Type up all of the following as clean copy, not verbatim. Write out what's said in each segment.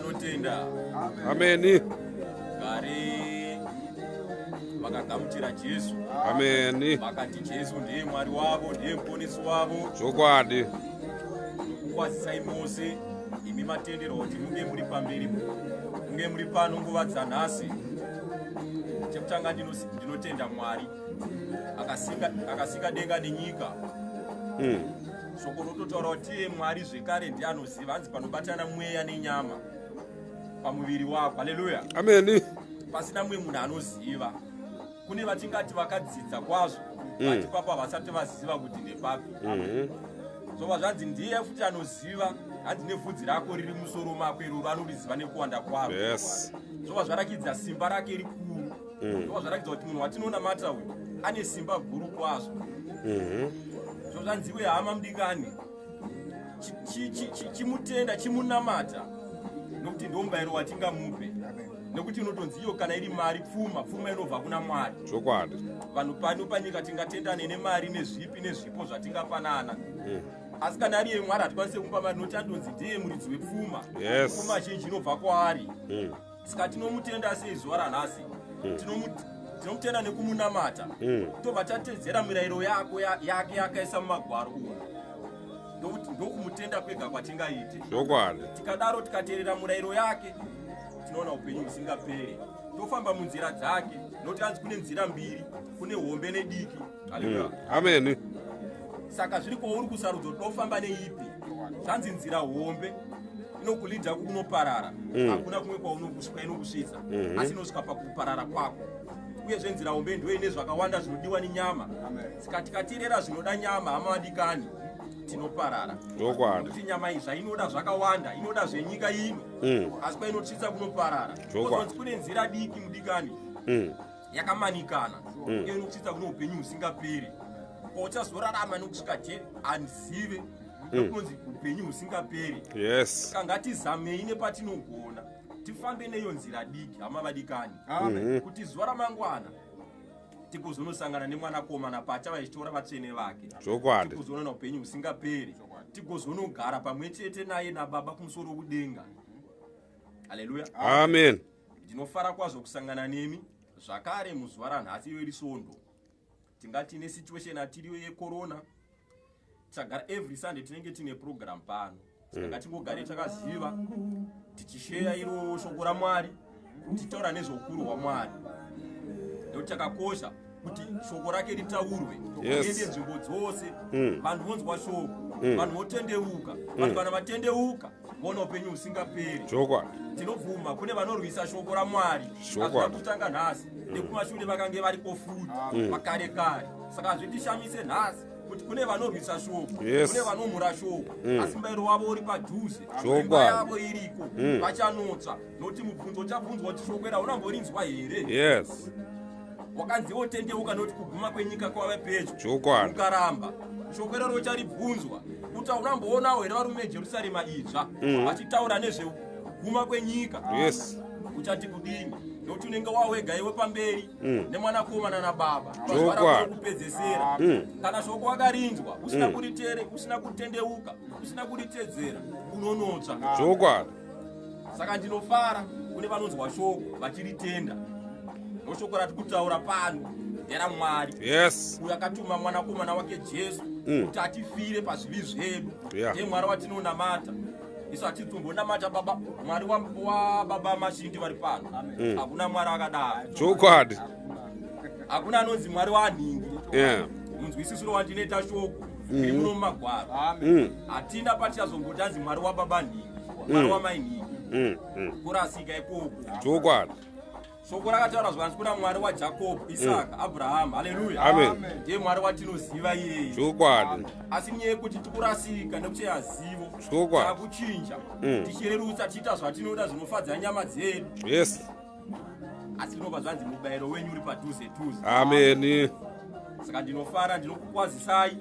Vanotenda. Ameni. Gare vakagamuchira Jesu. Ameni. Vakati Jesu ndiye Mwari wavo, ndiye muponesi wavo. Chokwadi. Kukwazisai mose imi matenderwa kuti munge muri pamberi munge muri pano nguva dzanhasi. Chekutanga ndinotenda Mwari akasika denga nenyika. Shoko rototaura kuti iye Mwari zvekare ndiye anoziva, hanzi panobatana mweya nenyama pamuviri wako. Haleluya. Ameni. Pasina mumwe munhu anoziva. Kune vatingati vakadzidza kwazvo, vati papa vasati vaziva kuti ndepapi. Zvobva zvanzi ndiye futi anoziva, hanzi nevhudzi rako riri musoro mako iroro anoriziva nekuwanda kwaro. Yes. Zvobva zvarakidza simba rake rikuru. Zvobva zvarakidza kuti munhu watinonamata uyu ane simba guru kwazvo. Zvobva zvanzi iwe hama mudikani, chimutenda, chimunamata, nokuti ndiwo mubayiro watingamupe. Nekuti unotonzi iyo kana iri mari, pfuma inobva kuna Mwari. Chokwadi. Vanhu pano panyika tingatendane nemari nezvipi nezvipo zvatingapanana. Asi kana ari yemwari hatikwanisi kumupa mari, nokuti anonzi ndiye muridzi wepfuma. Yes. Pfuma zhinji inobva kwaari. Saka tinomutenda sei zuva ranhasi? Tinomutenda nekumunamata. Tobva tatedzera mirayiro yake yakaisa mumagwaro umu. Ndokuti ndokumutenda kwega kwatingaite. Chokwadi. Tikadaro tikateerera murayiro yake, tinoona upenyu husingaperi. Tofamba munzira dzake, nokuti hanzi kune nzira mbiri, kune hombe nediki. Haleluya. Ameni. Saka zviri kwauri kusarudza kuti dofamba neipi. Zvanzi nzira hombe inokulidha kunoparara, hakuna kumwe kwaunokusvika inokusvitsa, asi inosvika pakuparara kwako. Uyezve nzira hombe ndiyo ine zvakawanda zvinodiwa nenyama. Saka tikateerera zvinoda nyama, hama vadikani, tinoparara. Chokwadi. Nokuti nyama iyi zvainoda zvakawanda, inoda zvenyika ino, asi kwainotsvitsa kunoparara. Chokwadi. Kozonzi kune nzira diki mudikani, yakamanikana, iyo inokusvitsa kune upenyu husingaperi, kwauchazorarama nokusvika handizive, nokunonzi upenyu husingaperi. Yes. Saka ngatizamei nepatinogona, tifambe neyo nzira diki, hama vadikani, kuti zuva ramangwana tigozonosangana nemwanakomana pachava ichitora vatsvene vake. Chokwadi. Tigozoona upenyu husingaperi, tigozonogara pamwe chete naye nababa kumusoro kudenga. Haleluya. Amen. Ndinofara kwazvo kusangana nemi zvakare muzuva ranhasi, iyo iri Svondo. Tingati nesituation atiriyo yecorona, tagara every Sunday tinenge tine program pano, saka ngatingogare takaziva tichisheya iro shoko raMwari, tichitaura nezveukuru hwaMwari, nekuti chakakosha kuti shoko rake ritaurwe, riende nzvimbo dzose, vanhu vonzwa shoko, vanhu votendeuka. Vanhu kana vatendeuka voona upenyu husingaperi. Chokwadi. Tinobvuma kune vanorwisa shoko raMwari, Chokwadi. hazvina kutanga nhasi, nekumashure vakange variko futi makare kare. Saka hazvitishamise nhasi kuti kune vanorwisa shoko, kune vanomhura shoko, asi mubayiro wavo uri padhuze, Chokwadi. imba yavo iriko, vachanotsva. Nokuti mubvunzo uchabvunzwa kuti shoko iri haunamborinzwa here? Yes. Wakanzi wotendeuka nokuti kuguma kwenyika kwave pedyo. Chokwadi. Ukaramba shoko iroro ucharibvunzwa kuti haunamboonawo here varume veJerusarema idzva vachitaura nezvekuguma kwenyika? Yes. Uchati kudini? Nokuti unenge wawega iwe pamberi nemwanakomana nababa Chokwadi. pazuva rako rekupedzesera. Kana shoko wakarinzwa usina kuritere, usina kutendeuka, usina kuritedzera, unonotsva. Chokwadi. Saka ndinofara kune vanonzwa shoko vachiritenda, noshoko rati kutaura pano nderaMwari, Yes. uyo akatuma mwanakomana wake Jesu kuti atifire pazvivi zvedu. Ndiye Mwari watinonamata isu. Hatitombonamata baba Mwari wababa Mashindi vari pano. Hakuna Mwari akadaro. Chokwadi. Hakuna anonzi Mwari wanhingi. Munzwisisiro wandinoita shoko iri muno mumagwaro, hatina patichazomboti anzi Mwari wababa nhingi, Mwari wamai nhingi. Kurasika ikoko. Chokwadi. Shoko rakataura zvanzi kuna Mwari waJakobho, Isaka, Abrahamu. Haleluya. Amen. Ndiye Mwari watinoziva iyeye. Chokwadi. Asi nyaya yekuti tikurasika nekushaya zivo, Chokwadi. takuchinja, tichirerutsa, tichiita zvatinoda zvinofadza nyama dzedu. Yes. Asi tinobva zvanzi mubayiro wenyu uri padhuze dhuze. Ameni. Saka ndinofara, ndinokukwazisai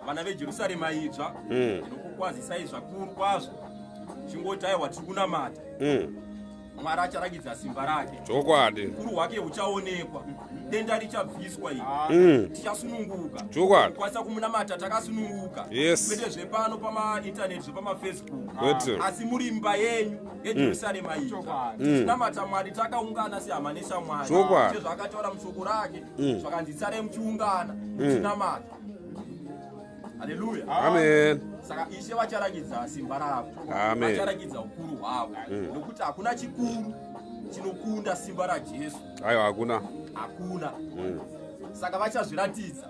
vana veJerusarema idzva. Ndinokukwazisai zvakuru kwazvo. Chingoti aiwa, tiri kunamata. Mwari acharakidza simba rake. Chokwadi. Ukuru hwake huchaonekwa. Denda richabviswa iri. Tichasununguka. Chokwadi. Kukwanisa kumunamata takasununguka. Yes. Kwete zvepano pamaintaneti zvepamafacebook. Kwete. Asi muri imba yenyu yeJerusarema itsva. Tichinamata Mwari takaungana sehama neshamwari. Chokwadi. Sezvaakataura mushoko rake. Zvakanzi tsarai muchiungana muchinamata. Haleluya. Amen. Saka Ishe vacharakidza simba ravo. Amen. Vacharakidza ukuru hwavo. Nokuti hakuna chikuru chinokunda simba raJesu. Aiwa, hakuna. Hakuna. Saka vachazviratidza.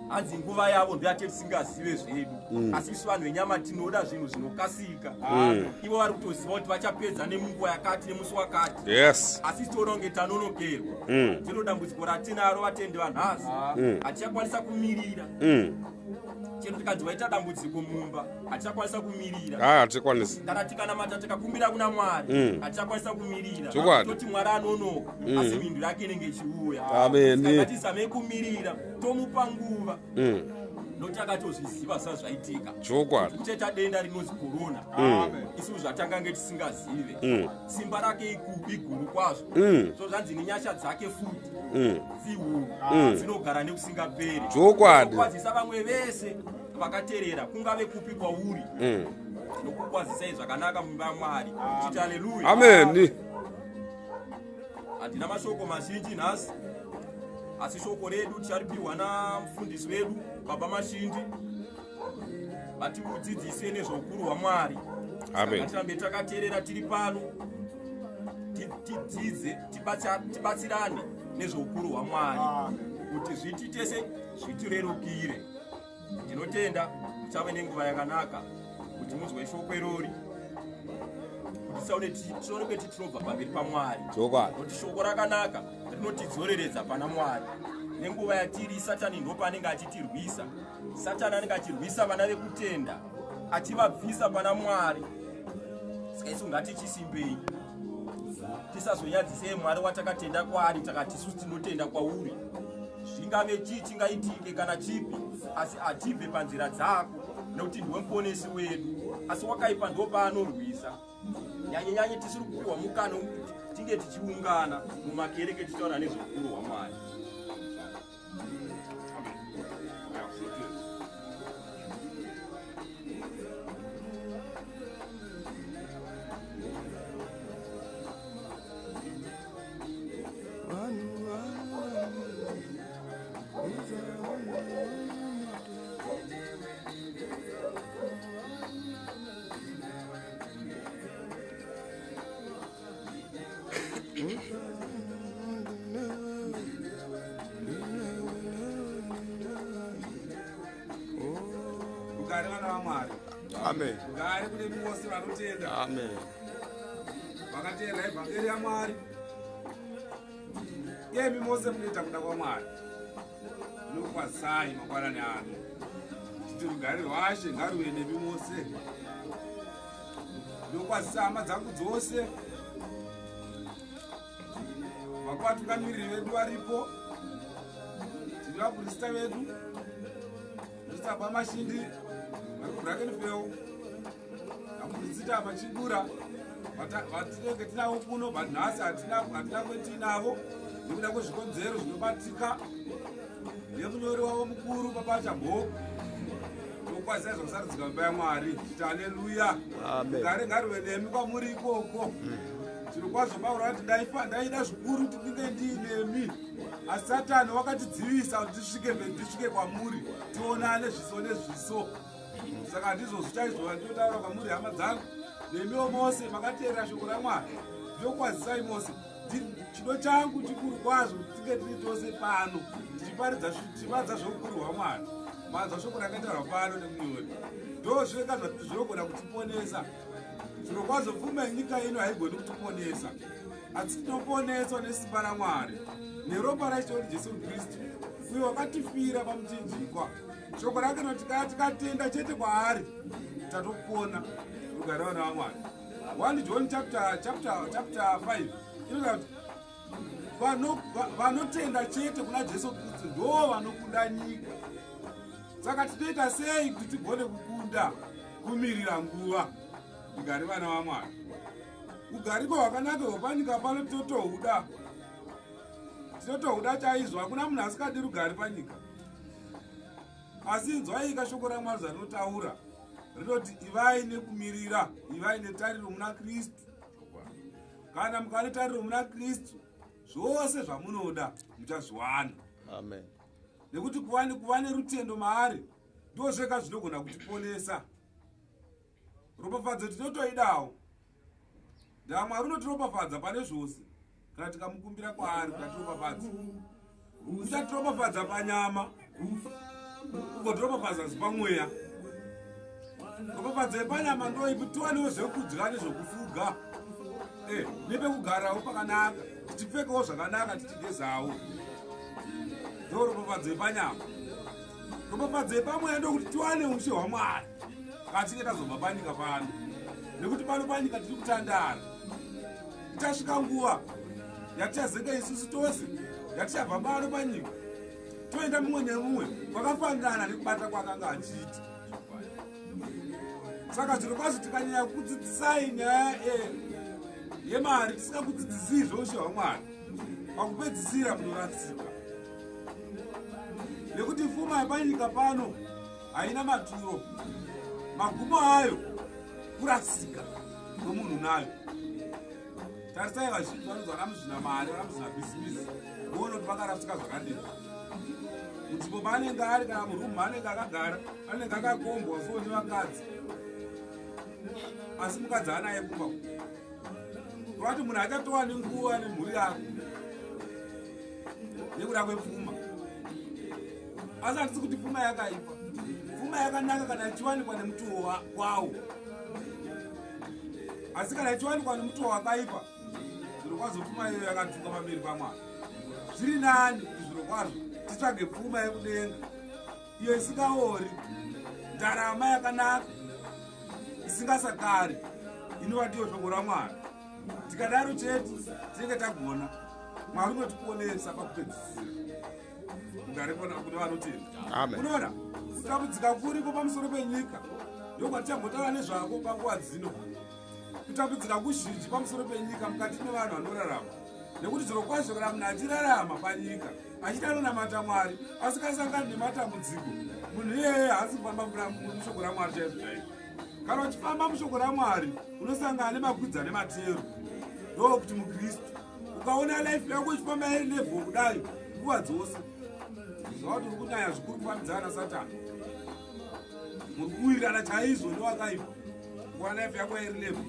Hanzi nguva yavo ndoyate tisingazive zvedu. Asi isu vanhu venyama tinoda zvinhu zvinokasika. Ivo vari kutoziva kuti vachapedza nemunguva yakati nemusi wakati. Yes. Asi toona kunge tanonokerwa. Ndiro dambudziko ratinaro vatendi vanhasi. Hatichakwanisa kumirira. Chero tikanzi waita dambudziko mumba, hatichakwanisa kumirira. Ah, hatikwanisi. Kana tikanamata tikakumbira kuna Mwari, hatichakwanisa kumirira. Chokwadi. Toti Mwari anonoka, asi mhinduro yake inenge ichiuya. Amen. Saka ngatizamei kumirira, tomupa nguva, nokuti akatozviziva zvisati zvaitika. Chokwadi. Kuchaita denda rinonzi korona, isu zvatangange tisingazive. Simba rake iguru kwazvo. So zvanzi nenyasha dzake futi dzihuru dzinogara nekusingaperi. Chokwadi. Kwazisa vamwe vese vakateerera, kungave kupi kwauri, tinokukwazisai zvakanaka mumba yaMwari, chiti haleluya. Amen. Handina mashoko mazhinji nhasi, asi shoko redu ticharipiwa namufundisi wedu Baba Mashindi, vatiudzidzise nezveukuru hwaMwari. Amen. Ngatirambe takateerera tiri pano, tidzidze, tibatsirane nezveukuru hwaMwari kuti zviti tese zvitirerukire. Ndinotenda muchave nenguva yakanaka kuti munzwe shoko irori, kuti tisaone titinobva pamberi paMwari. Chokwadi. Nokuti shoko rakanaka rinotidzoreredza pana Mwari. Nenguva yatiri, Satani ndo paanenge achitirwisa. Satani anenge achirwisa vana vekutenda, achivabvisa pana Mwari. Saka isu ngatichisimbei, tisazonyadzisei Mwari watakatenda kwaari. Takati isusu tinotenda kwauri, zvingave chii chingaitike kana chipi, asi hatibve panzira dzako, nekuti ndiwe muponesi wedu. Asi wakaipa ndo paanorwisa, nyanye nyanye tisiri kupiwa mukana wekuti tinge tichiungana mumakereke tichitaura nezveukuru hwaMwari. Rugare, vana vaMwari. Amen. Rugare kune vose vanotenda, Amen. vakatenda evhangeri yaMwari. Iyemi mose munoita kuda kwaMwari, ndinokwazisai mangwanani ano, titi rugare rwaShe ngaruve nemi mose. Ndinokwazisa hama dzangu dzose, vakuvatungamiriri vedu varipo, tine vaprista vedu, Prista Bamashindi vari kuBrackenfell, namuprista Machingura vatinenge tinavo kuno, but nhasi hatina kwetinavo nekuda kwezvikonzero zvinobatika, nemunyori wavo mukuru Baba Chamboku. Tokwazisai zvakasarudzika mumba yaMwari, titi aleluya. Amen. Rugare ngaruve nemi kwamuri ikoko. Zviro kwazvo Pauro ati ndaida zvikuru kuti ndinge ndiinemi, asi Satani wakatidzivisa kuti tisvike kwamuri, tionane zviso nezviso. Saka ndizvozvo chaizvo vandinotaura kwamuri, hama dzangu, nemiwo mose makateerera shoko raMwari, ndinokwazisai mose. Chido changu chikuru kwazvo kuti tinge tiri tose pano tichiparidza zveukuru hwaMwari. Manzwa shoko rakataurwa pano nemunyori, ndo zvega zvinogona kutiponesa. Zviro kwazvo pfuma yenyika ino haigoni kutiponesa, asi tinoponeswa nesimba raMwari neropa raIshe wedu Jesu Kristu, uyo wakatifira pamuchinjikwa. Shoko rake rinoti kana tikatenda chete kwaari, tatopona. Rugare, vana vaMwari. 1 John chapter 5 inotaura kuti vanotenda chete kuna Jesu Kristu ndo vanokunda nyika. Saka tinoita sei kuti tigone kukunda kumirira nguva? Rugare, vana vaMwari. Ugariko hwakanaka hwepanyika pano tinotohuda, tinotohuda chaizvo. Hakuna munhu asikadi rugare panyika. Asi inzwaika shoko raMwari zvarinotaura, rinoti ivai nekumirira, ivai netariro muna Kristu. Kana mukava netariro muna Kristu, zvose zvamunoda muchazviwana. Amen. Nekuti kuva nerutendo maari ndo zvega zvinogona kutiponesa. Ropafadzo tinotoidawo, ndaMwari unotiropafadza pane zvose kana tikamukumbira kwaari kuti atiropafadze. Uchatiropafadza panyama, ugotiropafadza pamweya. Ropafadzo yepanyama ndoipi? Tiwanewo zvekudya nezvekufuga, nepekugarawo pakanaka, tichipfekawo zvakanaka, tichigezawo. Ndo ropafadzo yepanyama. Ropafadzo yepamweya ndokuti tiwane ushe hwaMwari kana tinge tazobva panyika pano, nekuti pano panyika tiri kutandara. Tichasvika nguva yatichazenge isusu tose yatichabva pano panyika, toenda mumwe nemumwe kwakafanirana nekubata kwakanga achiita. Saka zviro kwazvo tikanyanya kudzidzisai nyaya yemari tisingakudzidzisii zveushe hwaMwari, pakupedzisira munorasika, nekuti pfuma yepanyika pano haina maturo. Magumo ayo kurasika kwemunhu nayo. Tarisai vazhinji vanonzi vana muzvina mari, vana muzvina bhizimisi, voona kuti vakarasika zvakadini. Munzvimbo maanenge ari kana murumu maanenge akagara, anenge akakombwa so nevakadzi, asi mukadzi anaye kumba. Kurati munhu achatova nenguva nemhuri yake nekuda kwepfuma. Asi handisi kuti pfuma yakaipa. Pfuma yakanaka kana ichiwanikwa nemutuwo kwawo, asi kana ichiwanikwa nemutuwo wakaipa, zviro kwazvo pfuma iyoyo yakatuka pamberi paMwari. Zviri nani kuti zviro kwazvo titsvage pfuma yekudenga, iyo isingaori, ndarama yakanaka isingasakari, inova ndiyo shoko raMwari. Tikadaro chete tinenge tagona. Mwari unotiponesa pakupedzisira. Mugare kune vanotenda. Amen. Unoona kutambudzika kuriko pamusoro penyika, ndokwatichambotaura nezvako panguva dzino. Kutambudzika kuzhinji pamusoro penyika mukati mevanhu vanorarama, nekuti zviro kwazvo kana munhu achirarama panyika achiti anonamata Mwari asingasangani nematambudziko, munhu iyeye haasi kufamba mushoko raMwari chaizvo chaizvo. Kana uchifamba mushoko raMwari, unosangana nemakwidza nematero. Ndokuti muKristu ukaona life yako ichifamba iri level kudai nguva dzose, zvavati uri kunyanya zvikuru kufambidzana naSatani, muri kuwirirana chaizvo newakaipa. Kuva life yako iri level,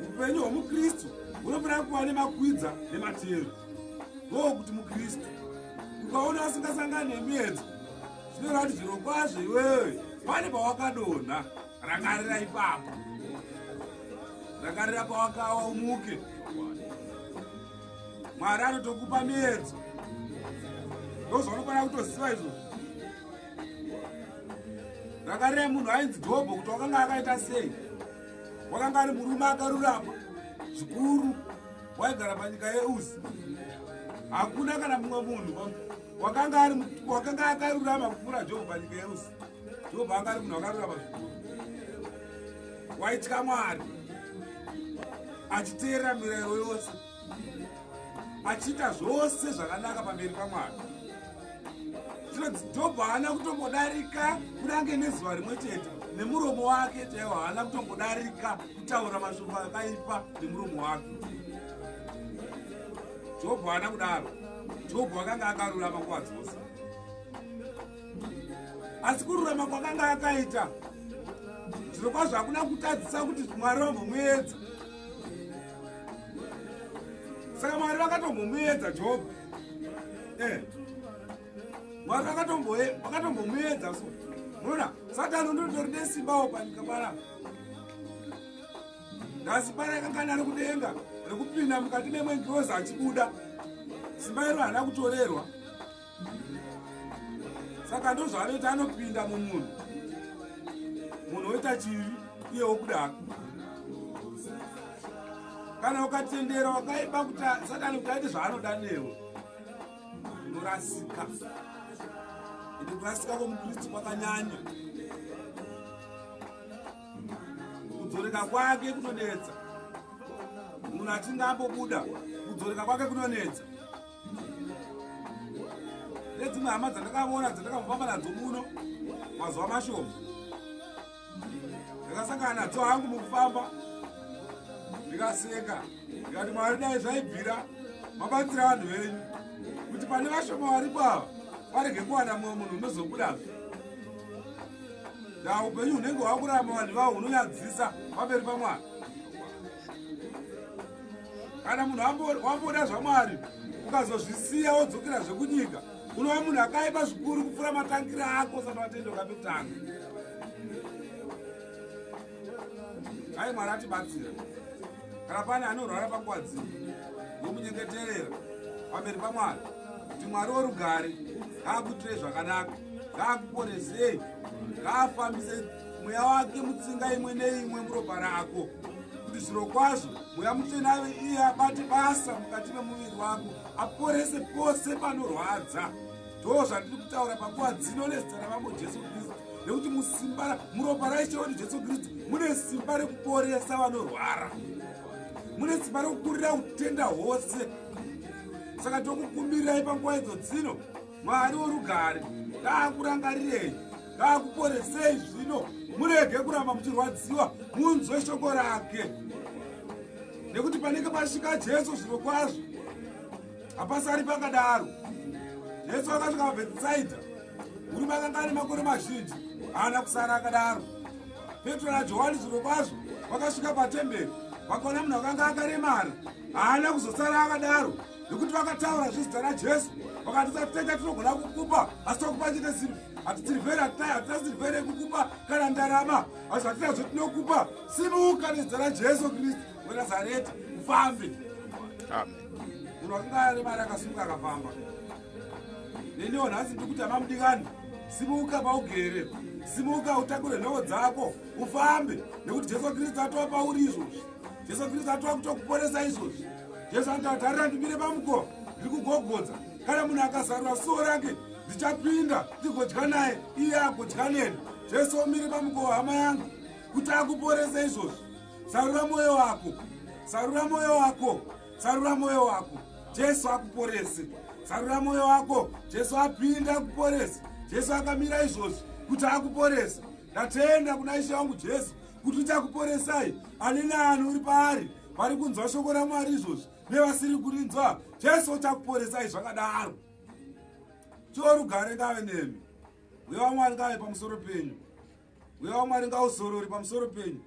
upenyu hwomukristu hunofanira kuva nemakwidza nematero. Ndokuti mukristu ukaona asingasangani nemiedzo, zvinoreva kuti zviro kwazvo iwewe pane pawakadonha. Rangarira ipapo, rangarira pawakawa, umuke. Mwari anotokupa miedzo, ndozvaunofanira kutoziva izvozvo. Rangarira munhu ainzi Jobho kuti wakanga akaita sei. Wakanga ari murume akarurama zvikuru, waigara panyika yeUzi. Hakuna kana mumwe munhu wakanga akarurama kupfuura Jobho panyika yeUzi. Jobho anga ari munhu akarurama zvikuru, waitya Mwari, achiteerera mirayiro yose, achiita zvose zvakanaka pamberi paMwari. Zvinonzi Jobho haana kutombodarika kunange nezuva rimwe chete nemuromo wake chaiwo, haana kutombodarika kutaura mashoko akaipa nemuromo wake. Jobho haana kudaro. Jobho akanga akarurama nguva dzose, asi kururama kwakanga akaita zviro kwazvo hakuna kutadzisa kuti Mwari vambomuedza. Saka Mwari vakatombomuedza Jobho. Mwari vakatombomuedza. So unoona Satani undotori nesimbawo panyika panapa. Ndasimba rakanga naro kudenga rekupinda mukati memwe ngirozi achibuda, simba iro haana kutorerwa. Saka ndozvaanoita, anopinda mumunhu, munhu oita chivi, iye wokudaka. Kana ukatendera wakaipa kuti Satani kuti aite zvaanoda newe, unorasika. Ende kurasika kwomukristu kwakanyanya. Kudzoreka kwake kunonetsa. Munhu achinge ambobuda, kudzoreka kwake kunonetsa. Nedzimwe hama dzandakavona dzandakambofamba nadzo muno mazuva mashoma, ndakasangana nadzo hangu mukufamba, ndikaseka, ndikati, "Mwari, dai zvaibvira mabatsira vanhu venyu kuti pane vashoma varipo ava parege kuwana mumwe munhu unozobudazve." Ndaa upenyu hunenge hwakurarama vanhu vavo hunonyadzisa pamberi paMwari. Kana munhu wamboda zvaMwari, ukazozvisiya wodzokera zvekunyika, unova munhu akaipa zvikuru kupfuura matangira ako usati watendeuka pekutanga. Ai, Mwari atibatsira. Kana pane anorwara panguva dzino, nomunyengeterera pamberi paMwari kuti Mwari worugare ngaakuitirei zvakanaka, ngaakuporesei, ngaafambise mweya wake mutsinga imwe neimwe muropa rako, kuti zviro kwazvo Mweya Mutsvene ave iye abate basa mukati memuviri wako, aporese pose panorwadza. Ndo zvandiri kutaura panguva dzino nezita raMambo Jesu Kristu, nekuti musimba muropa raIshe wedu Jesu Kristu mune simba rekuporesa vanorwara, mune simba rekukurira utenda hwose. Saka tokukumbirirai panguva idzo dzino, Mwari worugare ngaakurangarirei, ngaakuporesei zvino, murege kuramba muchirwadziwa, munzwe shoko rake, nekuti panenge pasvika Jesu, zviro kwazvo hapasari pakadaro. Jesu akasvika paBhetisaidha, murume akanga ane makore mazhinji haana kusara akadaro. Petro naJohani, zviro kwazvo, vakasvika patemberi, vakaona munhu akanga akaremara, haana kuzosara akadaro, nekuti vakataura zvezita raJesu, vakati, "Sateta tinogona kukupa, asi tokupa chete hatisirivheri, hatina sirivheri yekukupa kana ndarama, asi hatinazvo tinokupa. Simuka nezita raJesu Kristu weNazareta, ufambe." Munhu akanga aremara akasimuka akafamba. Neniwo nhasi ndikuti, hama mudikani, simuka paugere, simuka utakure nhovo dzako ufambe, nekuti Jesu Kristu atova pauri izvozvi. Jesu Kristu atova kutokuporesa izvozvi. Jesu anotaura, "Tarira, ndimire pamukova, ndiri kugogodza. Kana munhu akazarura suo rake, ndichapinda ndigodya naye, iye agodya neni." Jesu omire pamukova, hama yangu, kuti akuporese izvozvi. Sarura mwoyo wako, sarura mwoyo wako, sarura mwoyo wako, Jesu akuporese. Sarura mwoyo wako, Jesu apinda akuporese. Jesu akamira izvozvi kuti akuporese. Ndatenda kuna Ishe wangu Jesu kuti uchakuporesai. Ani naani uri paari vari kunzwa shoko raMwari izvozvi nevasiri kurinzwa, Jesu uchakuporesai zvakadaro. Chorugare ngave nemi. Mweya waMwari ngave pamusoro penyu. Mweya waMwari ngauzorore pamusoro penyu.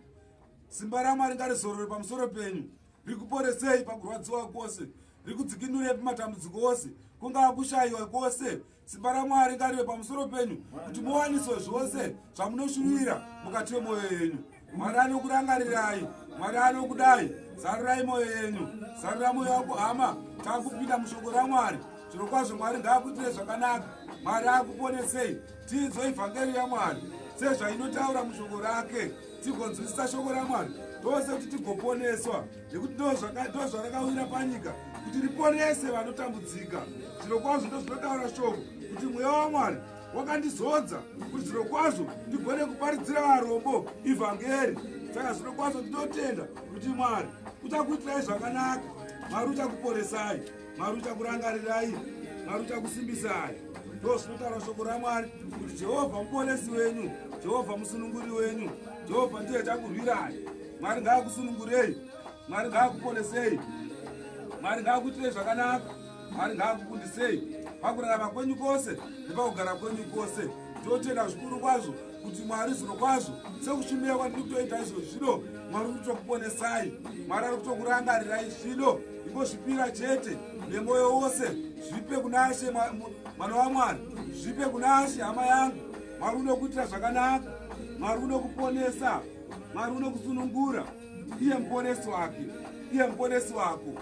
Simba raMwari ngarizorore pamusoro penyu, rikuporesei pakurwadziwa kwose, rikudzikinurei pamatambudziko ose, kungava kushayiwa kwose. Simba raMwari ngarive pamusoro penyu kuti muwaniswe zvose zvamunoshuvira mukati memwoyo yenyu. Mwari anokurangarirai, Mwari anokudai. Zarurai mwoyo yenyu, zarura mwoyo wako, hama. Takupinda mushoko raMwari. Zviro kwazvo Mwari ngaakuitire zvakanaka, Mwari akuponesei. Tinzwe ivhangeri yaMwari sezvainotaura mushoko rake, tigonzwisisa shoko raMwari tose kuti tigoponeswa, nekuti ndo zvarakawira panyika, kuti riponese vanotambudzika. Zviro kwazvo ndo zvinotaura shoko kuti mweya waMwari wakandizodza kuti zviro kwazvo ndigone kuparidzira varombo ivhangeri. Saka zviro kwazvo ndinotenda kuti Mwari uchakuitirai zvakanaka, Mwari uchakuporesai, Mwari uchakurangarirai, Mwari uchakusimbisai. Ndo zvinotaura shoko raMwari kuti Jehovha muponesi wenyu, Jehovha musununguri wenyu, Jehovha ndiye chakurwirai. Mwari ngaakusunungurei, Mwari ngaakuponesei, Mwari ngaakuitirei zvakanaka, Mwari ngaakukundisei pakurarama kwenyu kwose nepakugara kwenyu kwose. Ndinotenda zvikuru kwazvo kuti Mwari, zviro kwazvo, sekushumira kwandiri kutoita izvo zvino, Mwari uri kutokuponesai, Mwari ari kutokurangarirai zvino. Ingozvipira chete nemwoyo wose, zvipe kuna She, mwana waMwari, zvipe kuna She, hama yangu. Mwari unokuitira zvakanaka, Mwari unokuponesa, Mwari unokusunungura. Iye muponesi wake, iye muponesi wako.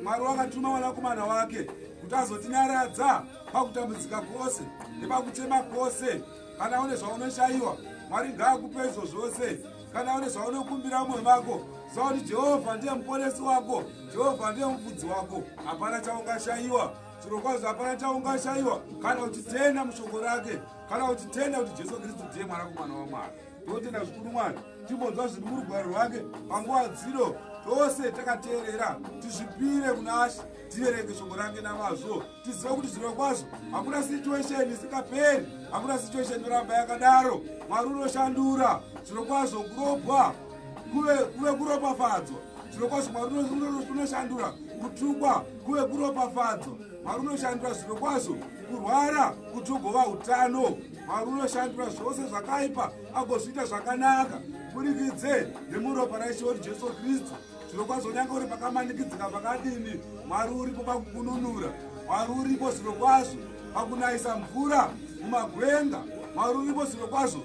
Mwari wakatuma mwanakomana wake kuti azotinyaradza pakutambudzika kwose nepakuchema kwose. Kana une zvaunoshayiwa, Mwari ngaakupe izvo zvose. Kana une zvaunokumbira mumwoyo mako, ziva kuti Jehovha ndiye muponesi wako, Jehovha ndiye mufudzi wako. Hapana chaungashayiwa, zviro kwazvo hapana chaungashayiwa kana uchitenda mushoko rake, kana uchitenda kuti Jesu Kristu ndiye mwanakomana waMwari. Tinotenda zvikuru Mwari. Timbonzwa zviri murugwaro rwake panguva dzino. Tose takateerera, tizvipire kuna Ashe, tiverenge shoko rake namazvo, tizive kuti zviro kwazvo hakuna situation isingaperi, hakuna situation inoramba yakadaro. Mwari unoshandura zviro kwazvo kurobwa kuve kuropafadzwa. Zviro kwazvo Mwari unoshandura kutukwa kuve kuropafadzwa. Mwari unoshandura zviro kwazvo kurwara kuti ugova utano. Mwari unoshandura zvose zvakaipa agozviita zvakanaka kuburikidze nemuropa raIshe wedu Jesu Kristu. Zviro kwazvo nyange uri pakamanikidzika pakadini, Mwari uripo pakukununura. Mwari uripo zviro kwazvo pakunayisa mvura mumagwenga. Mwari uripo zviro kwazvo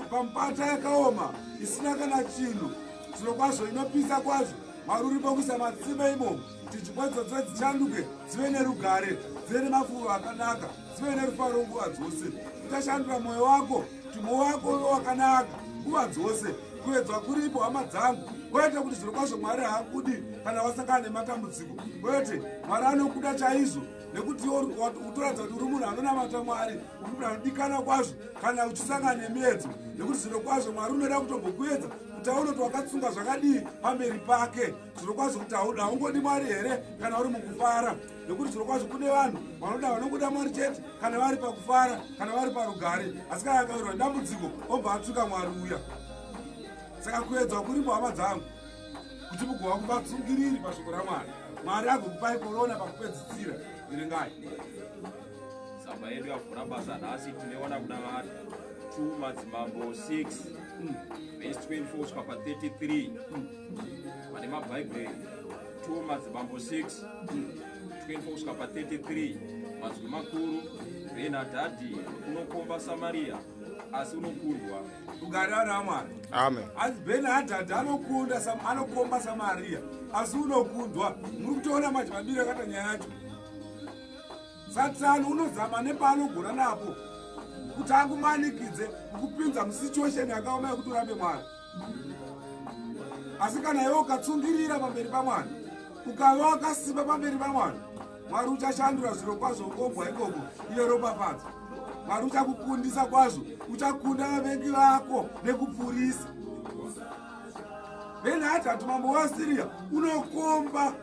pamupata yakaoma isina kana chinhu, zviro kwazvo inopisa kwazvo. Mwari uripo kuisa matsime imomo kuti nzvimbo idzodzo dzishanduke dzive nerugare, dzive nemafuro akanaka, dzive nerufaro nguva dzose. Uchashandura mwoyo wako kuti mwoyo wako uve wakanaka nguva dzose. Kuedzwa kuripo, hama dzangu, kwete kuti zviro kwazvo Mwari haakudi kana wasangana nematambudziko. Kwete, Mwari anokuda chaizvo, nekuti utoratidza kuti uri munhu anonamata Mwari, uri munhu anodikana kwazvo kana uchisangana nemiedzo, nekuti zviro kwazvo Mwari unoda kutombokuedza kuti aone kuti wakatsunga zvakadii pamberi pake. Zviro kwazvo kuti haungodi Mwari here kana uri mukufara, nekuti zviro kwazvo kune vanhu vanoda vanongoda Mwari chete kana vari pakufara, kana vari parugare, asi kana akawirwa dambudziko obva atsuka Mwari uya. Saka kuedzwa kuripo, hama dzangu, kuti mugova kuvatsungiriri pashoko raMwari. Mwari agokupai korona pakupedzisira. Verengai tsamba yedu yavhura basa nhasi. Tinoiwana kuna 2 Madzimambo 6 vhesi 24 kusvika pa33. Vane mabhaibheri, 2 Madzimambo 6 24 kusvika pa33. Mazwi makuru: Bhenhadhadhi unokomba Samariya, asi unokundwa. Rugare vana vaMwari. Amen. Asi Bhenhadhadhi anokunda, anokomba Samariya, asi unokundwa. Muri kutoona manje mabiri akaita nyaya yacho. Satani unozama nepaanogona napo kuti akumanikidze kukupinza musituation yakaoma yekuti urambe Mwari. Asi kana iwe ukatsungirira pamberi paMwari, ukava wakasimba pamberi paMwari, Mwari uchashandura zviro kwazvo ukombwa ikoko iye ropafadzo. Mwari uchakukundisa kwazvo, uchakunda vavengi vako nekupfurisa. Bhenhadhadhi mambo waSiriya unokomba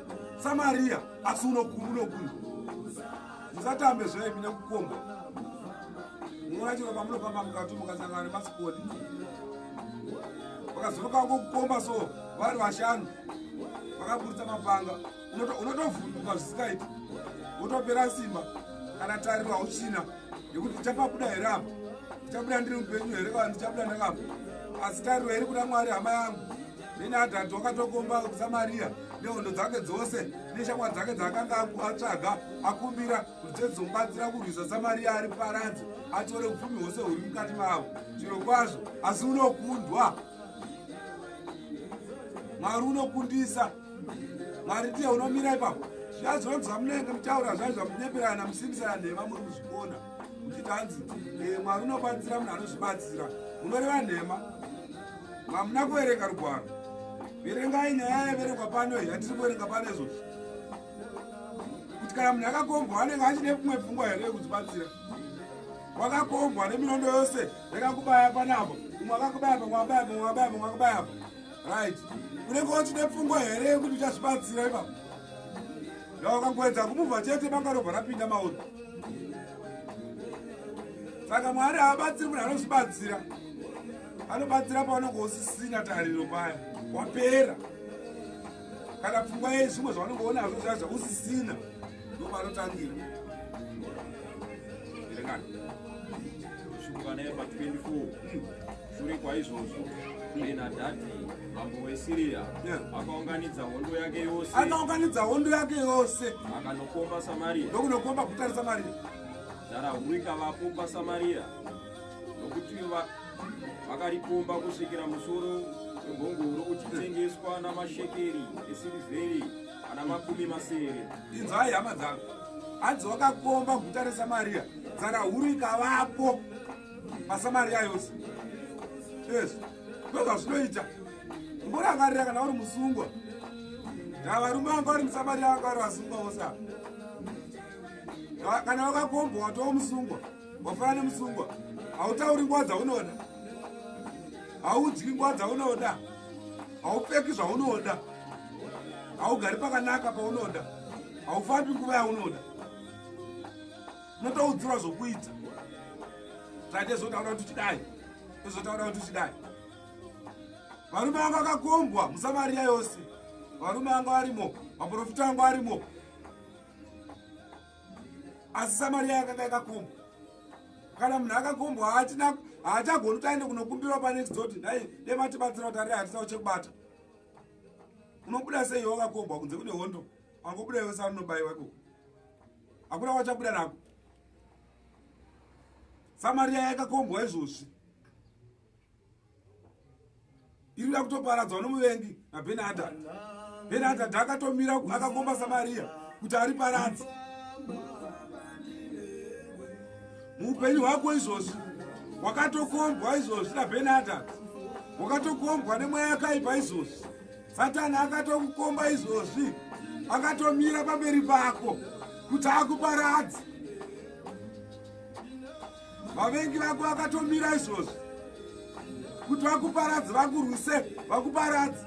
Samariya, asi unokundwa. Musatambe zvaimi nekukombwa. Munoona chero pamunofamba mukati mukasangana nemasikoni vakazonoka ngokukomba, so vari vashanu vakaburitsa mapanga, unotovhunduka zvisikaiti, wotopera simba, kana tariro hauchina yekuti ndichapabuda here apa, ndichabuda ndiri mupenyu here kana ndichabuda ndakafa. Asi tariro iri kuna Mwari, hama yangu. Bhenhadhadhi wakatokomba Samariya nehondo dzake dzose neshamwari dzake dzaakanga atsvaga akumbira kuti dzedzizomubatsira kurwisa Samariya, ari paradzi, atore upfumi hwose huri mukati mavo. Zviro kwazvo, asi unokundwa. Mwari unokundisa. Mwari ndiye unomira ipapo. Zviya zvinonzi zvamunenge mutaura zvai zvamunyeperana, musimbisana nhema, muri kuzvikona muchiti hanzi Mwari unobatsira munhu anozvibatsira. Munoreva nhema, hamuna kuverenga rugwaro. Verengai nyaya yaverengwa pano iyi yatiri kuverenga pano izvozvi, kuti kana munhu akakombwa anenge achine kumwe pfungwa here yekuzvibatsira? Wakakombwa neminondo yose yakakubaya panapa, umwe akakubaya pa, umwe akabaya pa, umwe akabaya pa, umwe akabaya pa, right? Unenge uchine pfungwa here yekuti uchazvibatsira ipapo? Ndawakangoedza kumuvha chete, banga robva rapinda mauri. Saka Mwari haabatsiri munhu anozvibatsira. Anobatsira paunenge usisina tariro paya, wapera kana pfungwa yezvimwe zvaunenge unazvo zviya zvausisina, ndopanotangira. Verengai. Kusvika naye pa24. Shure kwaizvozvo Bhenhadhadhi mambo weSiriya akaunganidza hondo yake yose. Akaunganidza hondo yake yose. Akanokomba Samariya. Ndokunokomba guta reSamariya. Nzara huru ikavapo paSamariya, nokuti vakarikomba kusvikira musoro wembongoro uchitengeswa namashekeri esirivheri ana 60. Inzwai, hama dzangu. Hanzi wakakomba guta reSamariya, nzara huru ikavapo paSamariya yose. Ezvo ndozvazvinoita. Umborangarira kana uri musungwa. Ndaa varume vanga vari muSamariya vanga vari vasungwa vose ava. Kana wakakombwa, watova musungwa, wafanana nemusungwa, hautauri nguva dzaunoda. Haudyi nguva dzaunoda, haupfeki zvaunoda, haugari pakanaka paunoda, haufambi nguva yaunoda. Unotoudzirwa zvokuita. Zvaite zvotaura kuti uchidai, zvotaura kuti uchidai. Varume vanga vakakombwa muSamaria yose, varume vanga varimo, maprofita vanga varimo, asi Samaria yakanga yakakombwa. Kana munhu akakombwa haachagoni kuti aende kunokumbirwa panext door kuti dai dai matibatsira kuti ari hatisao chekubata. Unobuda sei iwe wakakombwa kunze kune hondo? Angobuda iwe saanobaiwa ikoko, hakuna kwachabuda nako. Samaria yakakombwa izvozvi, iri kuda kutoparadzwa nomuvengi naBhenihadhadhi. Bhenihadhadhi akatomira akakomba Samaria kuti ariparadze. Muupenyu hwako izvozvi wakatokombwa izvozvi naBhenihadhadhi, wakatokombwa nemweya yakaipa izvozvi. Satani akatokukomba izvozvi, akatomira pamberi pako kuti akuparadze. Vavengi vako vakatomira izvozvi kuti vakuparadze, vakurwise, vakuparadze.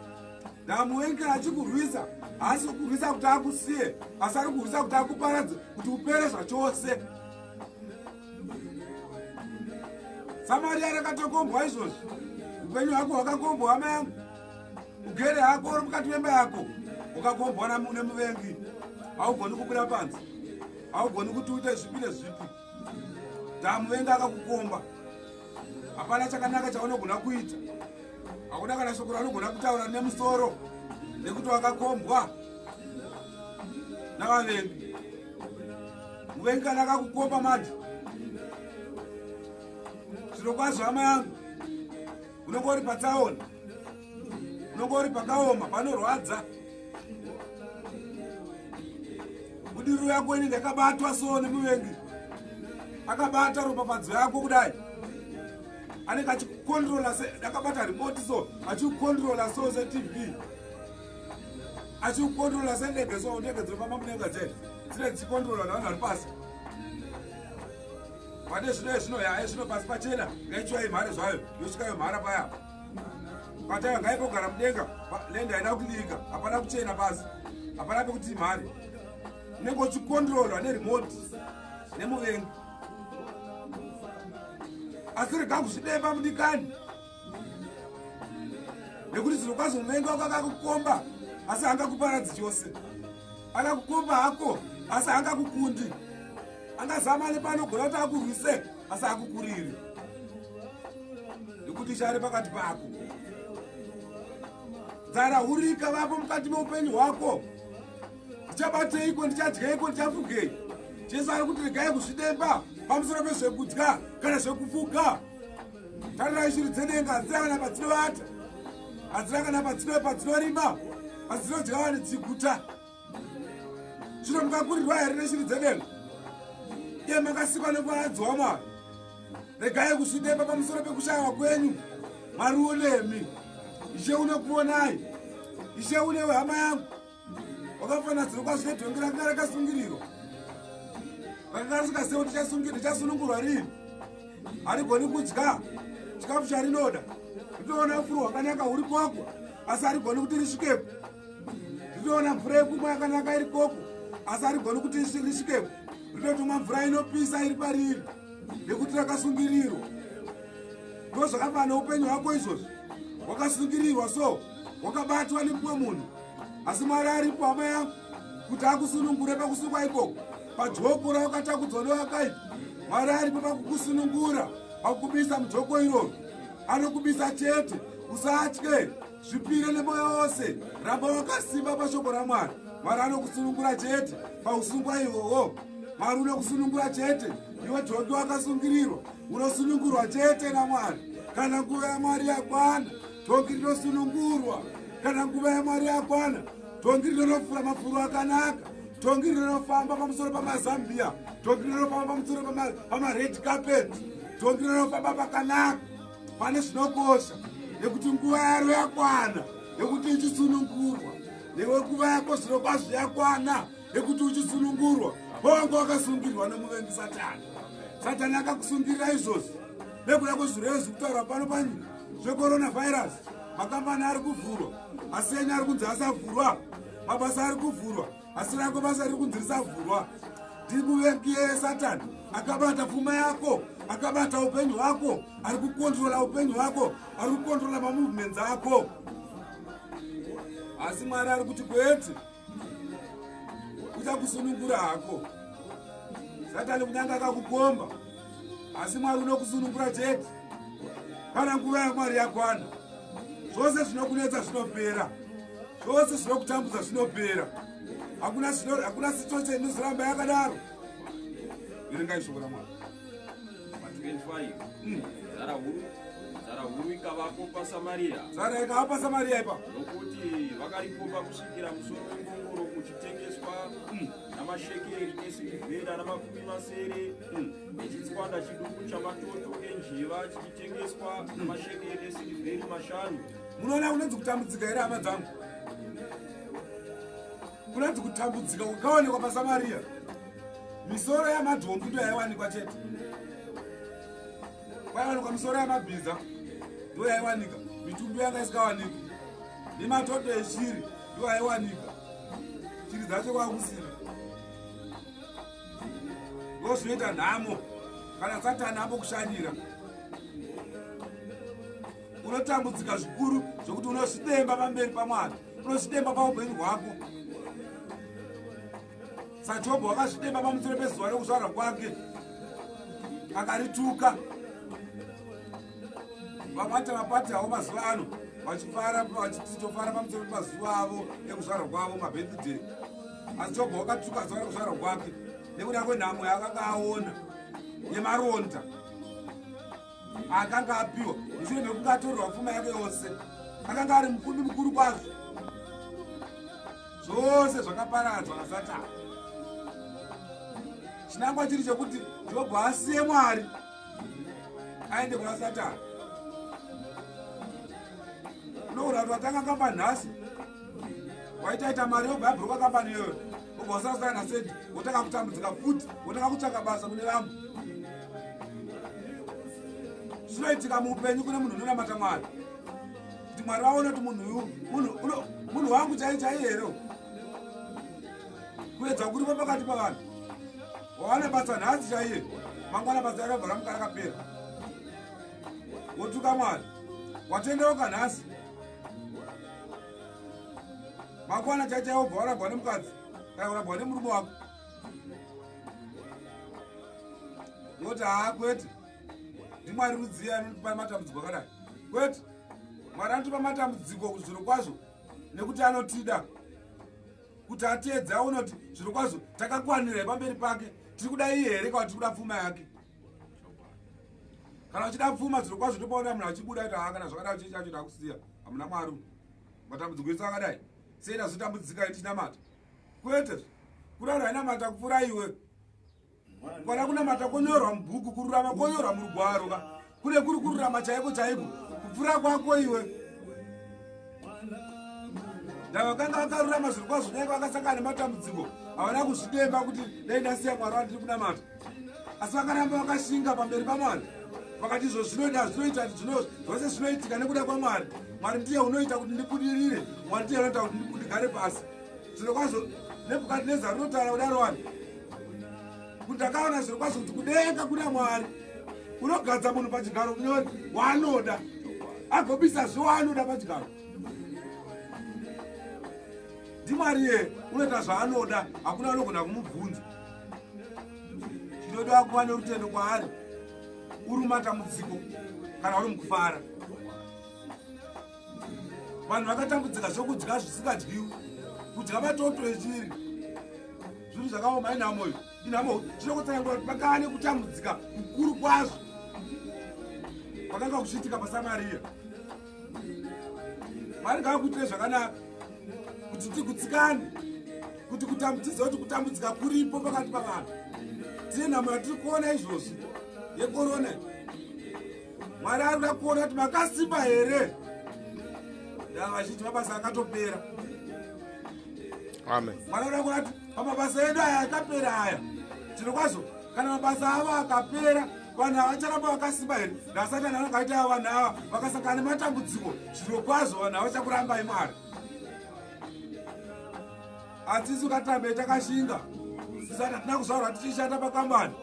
Ndamuvengi achikurwisa, haasi kurwisa kuti akusiye, asi ari kurwisa kuti akuparadze, kuti upere zvachose. Samaria rakatokombwa izvozvi, upenyu hwako hwakakombwa, hama yangu. Ugere hako uri mukati memba yako, ukakombwa nemuvengi, haugoni kubuda panze, haugoni kuti uite zvipi nezvipi. Ndamuvengi akakukomba, hapana chakanaka chaunogona kuita, hakuna kana shoko raunogona kutaura nemusoro, nekuti wakakombwa navavengi. Muvengi kana akakukomba manje, zvirokwazvo hama yangu, unenge uri patsaona, unenge uri pakaoma, panorwadza. Budiriro yako inenge yakabatwa so nemuvengi, akabata ropafadzo yako kudai, anenge achikondrola, akabata remote so, achikondrola so seTV, achikondrola sendege so. Ndege dzinofamba mudenga dzedu dzinenge dzichikondrola navanhu vari pasi pane zvino zvino yaye zvino pasi pachena, ngaichiwa imhare zvayo, yosvika yomhara paya pataya, ngaipogara mudenga. Lenda haina kulika, hapana kuchena pasi, hapana pekuti imhare. Unenge uchikondrolwa neremote nemuvengi. Asi rega kuzvidemba, mudikani, nekuti zvirokwazvo muvengi wako akakukomba, asi hangakuparadzi chose. Akakukomba hako, asi hangakukundi. Angazama nepanogona kuti akurwise, asi akukuriri, nekuti Ishe ari pakati pako. Nzara hurika vapo mukati meupenyu hwako, ndichabateiko, ndichadyeiko, ndichafugei? Jesu ari kuti regai kuzvidemba pamusoro pezvekudya kana zvekufuga. Tarirai shiri dzedenga, hadzina kana padzinovata, hadzina kana padzinorima, asi dzinodya vani dziguta. Zvino mukakurirwa here neshiri dzedenga, iye makasikwa nemufananidzo waMwari? Regai kuzvidemba pamusoro pekushayiwa kwenyu. Mwari unemi, Ishe unokuonai, Ishe unewe, hama yangu. Wakafanira zvirokwazvo nedhongi rakanga rakasungirirwa, rakanga risingazivi kuti ndichasunungurwa rini. Harigoni kudya chikafu charinoda, rinoona ufuru hwakanaka huri koko, asi harigoni kuti risvikepo. Rinoona mvura yekumwa yakanaka iri koko, asi harigoni kuti risvikepo. Rinotomwa mvura inopisa iri pariri, nekuti rakasungirirwa. Ndo zvakafanana neupenyu hwako izvozvi, wakasungirirwa so, wakabatwa nemumwe munhu, asi Mwari aripo, hama yangu, kuti akusunungure pakusungwa ikoko, pajoko rawakatakudzwa newakaipa. Mwari aripo pakukusunungura, pakukubisa mujoko iroro. Anokubisa chete. Usatye, zvipire nemwoyo wose, ramba wakasimba pashoko raMwari. Mwari anokusunungura chete pausungwa ihwohwo. Mwari unokusunungura chete. Iwe dhongi wakasungirirwa, unosunungurwa chete naMwari kana nguva yaMwari yakwana. Dhongi rinosunungurwa kana nguva yaMwari yakwana. Dhongi rinonofura mafuro akanaka, dhongi rinofamba pamusoro pamazambia, dhongi rinofamba pamusoro pamared carpet, dhongi rinofamba pakanaka pane zvinokosha, nekuti nguva yaro yakwana yekuti ichisunungurwa. Newe nguva yako zvirokwazvo yakwana yekuti uchisunungurwa. Wanga wakasungirwa nemuvengi Satani. Satani akakusungirira izvozvi nekuda kwezvirwere zviri kutaura pano panyika. Zvecoronavirus, makambani ari kuvhurwa, asi enyu ari kunzi asavhurwa. Mabasa ari kuvhurwa, asi rako basa riri kunzi risavhurwa. Ndimuvengi yeye Satani akabata pfuma yako, akabata upenyu hwako, ari kukontrola upenyu hwako, ari kukontrola mamovements ako. Asi Mwari ari kuti kwete, uchakusunungura hako. Satani kunyange akakukomba, asi Mwari unokusunungura chete kana nguva yaMwari yakwana. Zvose zvinokunetsa zvinopera, zvose zvinokutambudza zvinopera. Hakuna hakuna situation inozoramba yakadaro. Verengai shoko raMwari. Pa25, nzara huru ikavapo paSamaria. Nzara ikava paSamaria ipapo. Nokuti vakarikomba kusvikira musoro wembongoro uchitengeswa namashekeri esirivhera namakumi 7, nechitswanda chiduku chamatoto enjiva chichitengeswa namashekeri esirivheri 5. Munoona kunonzi kutambudzika here, hama dzangu? Kunonzi kutambudzika kukaonekwa paSamaria, misoro yamadhongi ndo yaiwanikwa chete. Kwaiwanikwa misoro yamabhiza, ndo yaiwanika. Mitumbi yanga isikawaniki, nematoto eshiri ndo yaiwanika. Shiri dzacho kwakusina. Ndo zvinoita nhamo kana Satani ambokushanyira. Unotambudzika zvikuru zvokuti unozvidemba pamberi paMwari, unozvidemba paupenyu hwako. SaJobho wakazvidemba pamusoro pezuva rekuzvarwa kwake, akarituka. Vamwe mapati avo mazuva ano vachifara, vachitofara pamusoro pemazuva avo ekuzvarwa kwavo, mabirthday. Asi Jobho wakatuka zuva rekuzvarwa kwake nekuda kwenhamo yaakanga aona yemaronda akanga apiwa mushure mekunge atorerwa pfuma yake yose. Akanga ari mukundi mukuru kwazvo, zvose zvakaparadzwa naSatani. Chinangwa chiri chekuti Jobho asiye Mwari aende kuna Satani. Unoona kuti watanga kambani nhasi, waitaita mari, yobva yabhuruka kambani iyoyo, obva wasarasana nasendi, wotanga kutambudzika futi, wotanga kutsvaka basa kune vamwe. Zvinoitika muupenyu kune munhu unonamata Mwari, kuti Mwari vaone kuti munhu uyu munhu wangu chai chai here. Kuedza kuripo pakati pavanhu. Wawana basa nhasi chaiye, mangwana basa rakabva ramuka rakapera, wotuka Mwari. Watendeuka nhasi, mangwana chai chai wobva warambwa nemukadzi kana kurambwa nemurume wako, woti, "Haa, kwete, ndiMwari rudziya anotipa matambudziko akadai?" Kwete, Mwari anotipa matambudziko zviro kwazvo nekuti anotida, kuti atiedze aone kuti zviro kwazvo takakwanira pamberi pake. Tiri kuda iye here kana tiri kuda pfuma yake? Kana uchida pfuma, zviro kwazvo topaona munhu achibuda kuti, "Haa, kana zvakadai, chii chacho ndakusiya, hamuna Mwari. Matambudziko ese akadai, sei ndazotambudzika ndichinamata?" Kwete, kudaro ainamata kupfuura iwe. Kwana kunamata konyorwa mubhuku, kururama konyorwa murugwaro ka kune kuri kururama chaiko chaiko kupfuura kwako iwe. Ndavakanga vakarurama zviro kwazvo, nyange vakasangana nematambudziko, havana kuzvidemba kuti dai ndasiya Mwari wandiri kunamata, asi vakaramba vakashinga pamberi paMwari. Vakati izvo zvinoita, zvinoita zvose zvinoitika nekuda kwaMwari. Mwari ndiye unoita kuti ndibudirire, Mwari ndiye unoita kuti ndigare pasi. Zviro kwazvo Nebhukadhinezari rinotaura kudaro wani, kuti ndakaona zviro kwazvo kuti kudenga kuna Mwari unogadza munhu pachigaro munyori waanoda, agobisa waanoda pachigaro. NdiMwari ye unoita zvaanoda, hakuna anogona kumubvunza. Chinoda kuva nerutendo kwaari uri mumatambudziko kana uri mukufara. Vanhu vakatambudzika zvokudya zvisingadyiwi, kudya matoto echiri, zvinhu zvakaoma. Inhamoyo, inhamo. Zvinokutsanangura kuti pakava nekutambudzika kukuru kwazvo kwakanga kuchiitika paSamaria. Mwari ngavakuitire zvakanaka kuti tigutsikane, kuti tizive kuti kutambudzika kuripo pakati pavanhu. Tine nhamo yatiri kuona izvozvi yekorona. Mwari ari kuda kuona kuti makasimba here. Ndava vazhinji mabasa akatopera. Amen. Mwari arikuda kuona kuti pamabasa edu aya akapera aya, tino kwazvo kana mabasa avo akapera. Vanhu ava vacharamba vakasimba here? NaSatani anenge aita ava vanhu ava vakasangana nematambudziko, zviro kwazvo vanhu ava vachakurambai Mwari. Asi isu katambe takashinga, tisati hatina kuzvarwa tichishanda pakambani,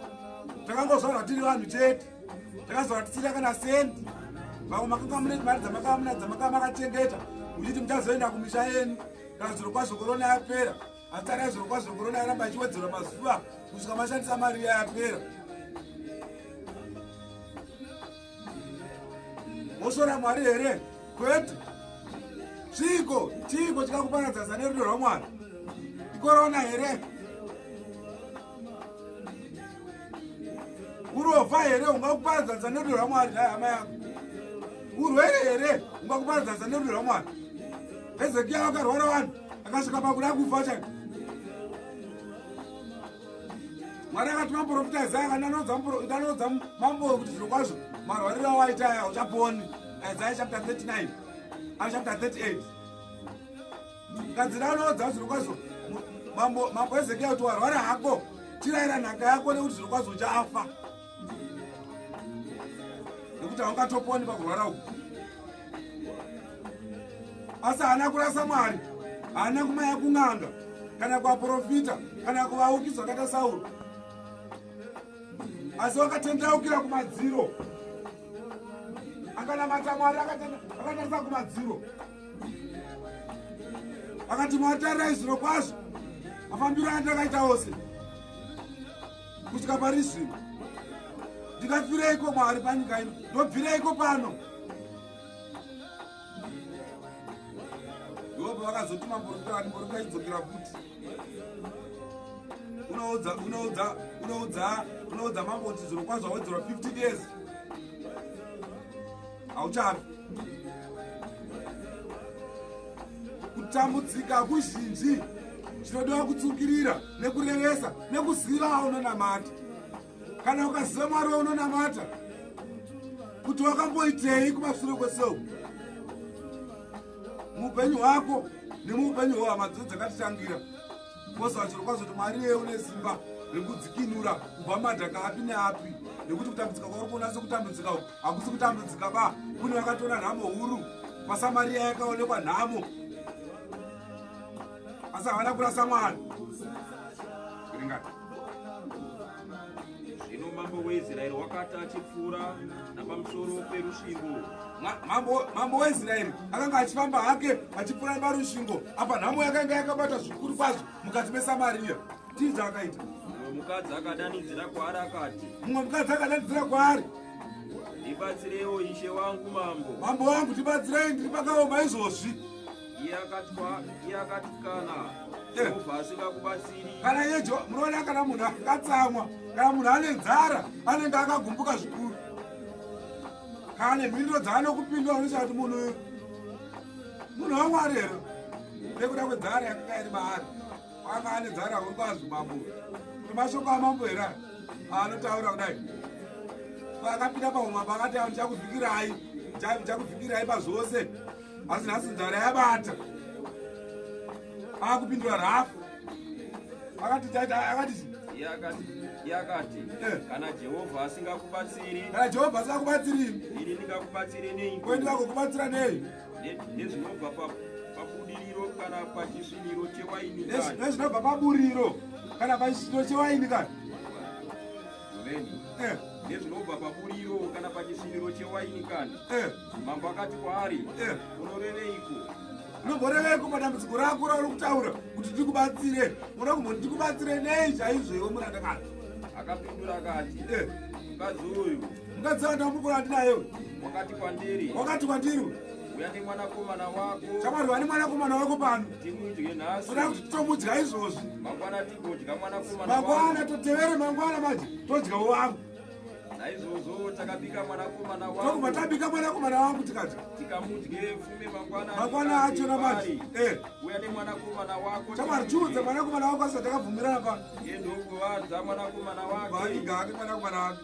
takangozvarwa tiri vanhu chete, takazvarwa tisina kana sendi. Vamwe makanga mune mari dzamakanga muna dzamakanga makachengeta muchiti muchazoenda kumisha yenyu kana zviro kwazvo korona yapera. Asi tarai zviro kwazvo korona yaramba ichiwedzerwa mazuva kusvika mashandisa mari iya yapera. Mosvora Mwari here? Kwete. Chiiko chiiko chikakuparadzanisa nerudo rwaMwari? Ikorona here? Urovha here ungakuparadzanisa nerudo rwaMwari? Nhai hama yako, urwere here ungakuparadzanisa nerudo rwaMwari? Hezekiya wakarwara vanhu akasvika pakuda kufa chaiko. Mwari akatuma muprofita Isaya akandanoudza mambo kuti zviro kwazvo marwariro awaita aya uchaponi. Isaya chapter 39 chapter 38 kanzi ndanoudza zviro kwazvo mambo mambo Hezekiya kuti warwara hako, chirayira nhaka yako nekuti zviro kwazvo uchafa, nekuti haungatoponi pakurwara uku. Asi haana kurasa Mwari, haana kumaya kun'anga kana kuvaprofita kana kuvauki zvakaita Sauro, asi wakatendaukira kumadziro, akanamata Mwari akatarisa kumadziro, akati Mwari tarirai zviro kwazvo mafambiro andakaita ose kusvika pari zvino, ndikafireiko Mwari panyika ino, ndobvireiko pano? Ndipo pavakazotuma muprofita, vati muprofita achidzokera futi unoudza unoudza unoudza unoudza mambo kuti zviro kwazvo wawedzerwa 15 years, hauchafi. Kutambudzika kuzhinji chinodiwa kutsungirira nekurevesa nekuziva aunonamata. Kana ukaziva Mwari waunonamata kuti wakamboitei kumashure kwese uku muupenyu hwako nemuupenyu hwehama dzo dzakatitangira, koziva chiro kwazvo kuti Mwari iye une simba rekudzikinura kubva mumadhaka api neapi, nekuti kutambudzika kwauri kuona sekutambudzika uku hakusi kutambudzika ba. Kune vakatoona nhamo huru paSamariya, yakaonekwa nhamo, asi havana kurasa Mwari. Ringati Zvino mambo weIsraeri wakati achipfuura napamusoro perusvingo, Mambo weIsraeri akanga achifamba hake achipfuura parusvingo apa nhamo yakanga yakabata zvikuru kwazvo mukati meSamariya. Chii chaakaita? Mumwe mukadzi akadanidzira kwaari akati, Mumwe mukadzi akadanidzira kwaari, "Ndibatsirewo, ishe wangu mambo." "Mambo wangu, tibatsirei, ndiri pakaoma izvozvi." Iye akati, "Kana Jehovha asingakubatsiri," Kana iye munoona kana munhu akatsamwa, kana munhu ane nzara, anenge akagumbuka zvikuru. Kana nemhinduro dzaanokupindura unoita kuti munhu uyu munhu waMwari here, nekuda kwenzara yakanga iri maari. Anga ane nzara huru kwazvo mambo. Kuti mashoko amambo here aya anotaura kudai? Akapinda paumambo akati, "Ndichakuvhikirai, ndichakuvhikirai pazvose," asi nhasi nzara yabata, akupindura rafu. Akati akati Iye akati, "Kana Jehovha asingakubatsiri, "Kana Jehovha asingakubatsiri, ini ndingakubatsire nei?" Ko ndingagokubatsira nei? Nezvinobva pabudiriro kana pachisviniro chewaini kani?" Nezvinobva paburiro kana pachisviniro chewaini kani? Veni. "Nezvinobva paburiro kana pachisviniro chewaini kani?" Mambo akati kwaari, "Unoreveiko?" Unomboreveiko padambudziko rako rauri kutaura kuti ndikubatsire? Unoda kumboti ndikubatsire nei chaizvo, iwe murandakadzi? Akapindura akati, "Mukadzi uyu "Mukadzi wandamukura andinaye uyu wakati kwandiri, wakati kwandiri, 'Uya nemwanakomana wako Shamwari, vane mwanakomana wako pano, timudye nhasi, uda kuti titomudya izvozvi, mangwana tigodya mwanakomana mangwana wangu.' Totevere mangwana manje todyawo wangu." Naizvozvo takabika mwanakomana Tokubva wangu, tabika mwanakomana wangu tikadya, tikamudye fume mangwana. Mangwana Ndikati achona manje." kwaari, "Uya nemwanakomana wako Shamwari, timudye." chiudza mwanakomana wako asati takabvumirana pano. Iye ndokuvadza mwanakomana wake. Vaviga hake mwanakomana wake.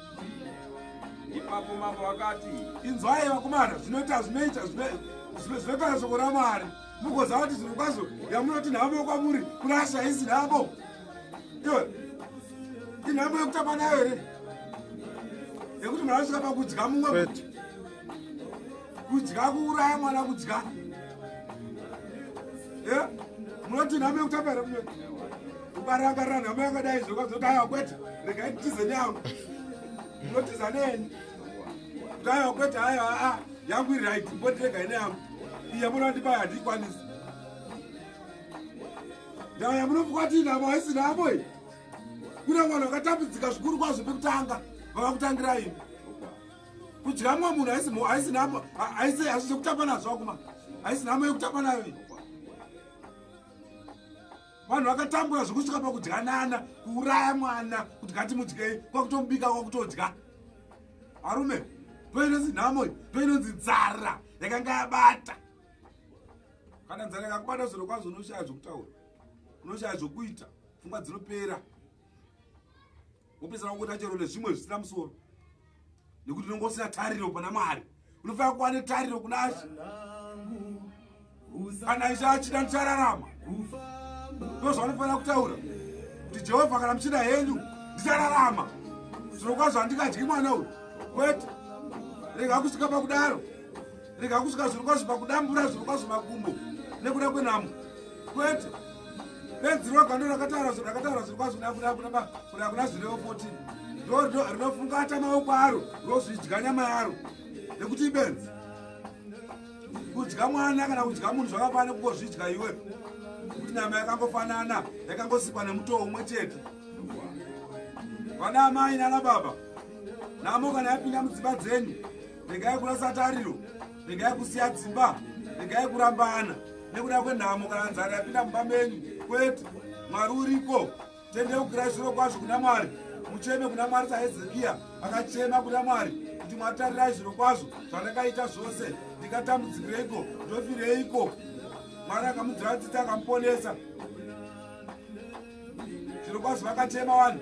Ipapo mambo akati, Inzwai vakomana, zvinoita zvinoita zvinotaura shoko raMwari, mugoziva kuti zviro kwazvo yamunoti nhamo kwamuri kurasha isi nhamo. Iwe, inhamo yekutamba nayo here? Yekuti munhu anosvika pakudya mumwe kudya kuuraya mwana kudya. Eh? Munoti nhamo yekutamba here munoti? Ukarangarira nhamo yakadai zvokazoti aiwa kwete, regai titize neyangu. Munotiza neni. Kuti aiwa kwete, aiwa a yangu iri right, mboti regai neyangu. Iyi yamunondibaya handiikwanisi. Ndava yamunofunga kuti nhamo haisi nhamo iyi. Kune vanhu vakatambudzika zvikuru kwazvo pekutanga vakakutangira imi. Kudya mumwe munhu haisi haisi nhamo haisi haisi zvekutamba nazvo akuma. Haisi nhamo yekutamba nayo iyi. Vanhu vakatambura zvekusvika pakudyanana, kuuraya mwana kuti ngatimudyei, kwakutomubika kwakutodya. Varume, ndoinonzi nhamo iyi, ndoinonzi nzara yakanga yabata. Kana nzara ikakubata zviro kwazvo unoshaya zvekutaura, unoshaya zvekuita, pfungwa dzinopera. Wopedzisira kungoita chero nezvimwe zvisina musoro. Nekuti unenge usina tariro pana Mwari. Unofanira kuva netariro kuna Ishe. Kana Ishe achida ndichararama. Ndozvaunofanira kutaura. Kuti Jehovha kana muchida henyu ndichararama. Zvirokwazvo handingadyi mwana uyu. Kwete. Rega kusvika pakudaro. Rega kusvika zvirokwazvo pakudambura zvirokwazvo makumbo nekuda kwenhamo. Kwete. Benzi roga ndo rakataura zvo rakataura zviri kwazvo kuna kuna kuna kuna zvirevo 14. Ndo ndo rinofungata maoko aro rozvidya nyama yaro. Nekuti ibenzi. Kudya mwana kana kudya munhu zvakafanana kungozvidya iwe. Kuti nyama yakangofanana, yakangosikwa nemutoo umwe chete. Vana amai nana baba. Nhamo kana yapinda mudzimba dzenyu, regai kurasa tariro, regai kusiya dzimba, regai kurambana. Nekuda kwenhamo kana nzara yapinda mumba menyu, kwete. Mwari uriko. Tendeukirai zviro kwazvo kuna Mwari, mucheme kuna Mwari saHezekiya akachema kuna Mwari kuti Mwari tarirai zviro kwazvo zvandakaita zvose, ndingatambudzikireiko, ndofireiko? Mwari akamudzira tsitsi akamuponesa. Zviro kwazvo vakachema vanhu,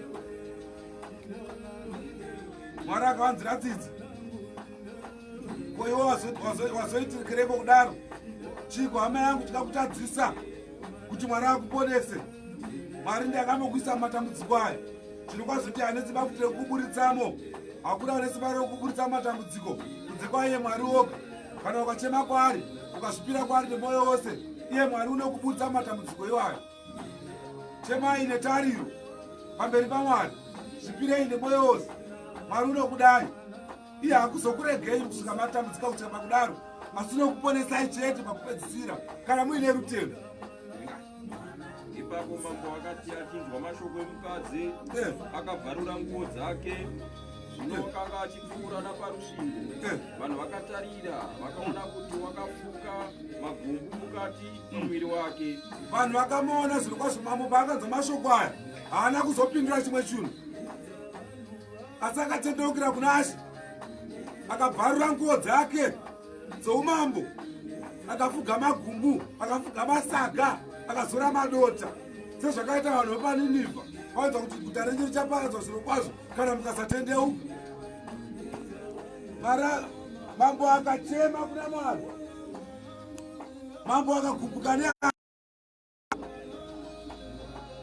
Mwari akavanzira tsitsi. Ko iwe wazoitirikireko kudaro? Chiko hama yangu chikakutadzisa kuti Mwari akuponese? Mwari ndiye akambokuisa mumatambudziko aya. Zvirokwazvo ndiye ane simba kuti rekukuburitsamo. Hakuna ane simba rekukuburitsa mumatambudziko kunze kwaiye Mwari woga. Kana ukachema kwaari, ukazvipira kwaari nemwoyo wose, iye Mwari unokuburitsa mumatambudziko iwayo. Chemai netariro pamberi paMwari, zvipirei nemwoyo wose. Mwari unokudai. Iye hakuzokuregei kusvika matambudzika kusvika pakudaro, asi unokuponesai chete pakupedzisira kana muine rutendo. Ipapo mambo akati achinzwa mashoko emukadzi, akabvarura nguo dzake. Zvino wakanga achipfuura naparusvingo, vanhu vakatarira, vakaona kuti wakafuka magumbu mukati mumuviri wake. Vanhu vakamuona zvirokwazvo mambo paakanzwa mashoko aya, haana kuzopindura chimwe chinhu, asi akatendeukira kuna Ashe, akabvarura nguo dzake dzoumambo, akafuga magumbu, akafuga masaga, akazora madota, sezvakaita vanhu vepaNinivha. Vaudza kuti guta renyu richaparadzwa zvirokwazvo kana mukasatendeuka. Mara mambo akachema kuna Mwari, mambo akagumbuka ne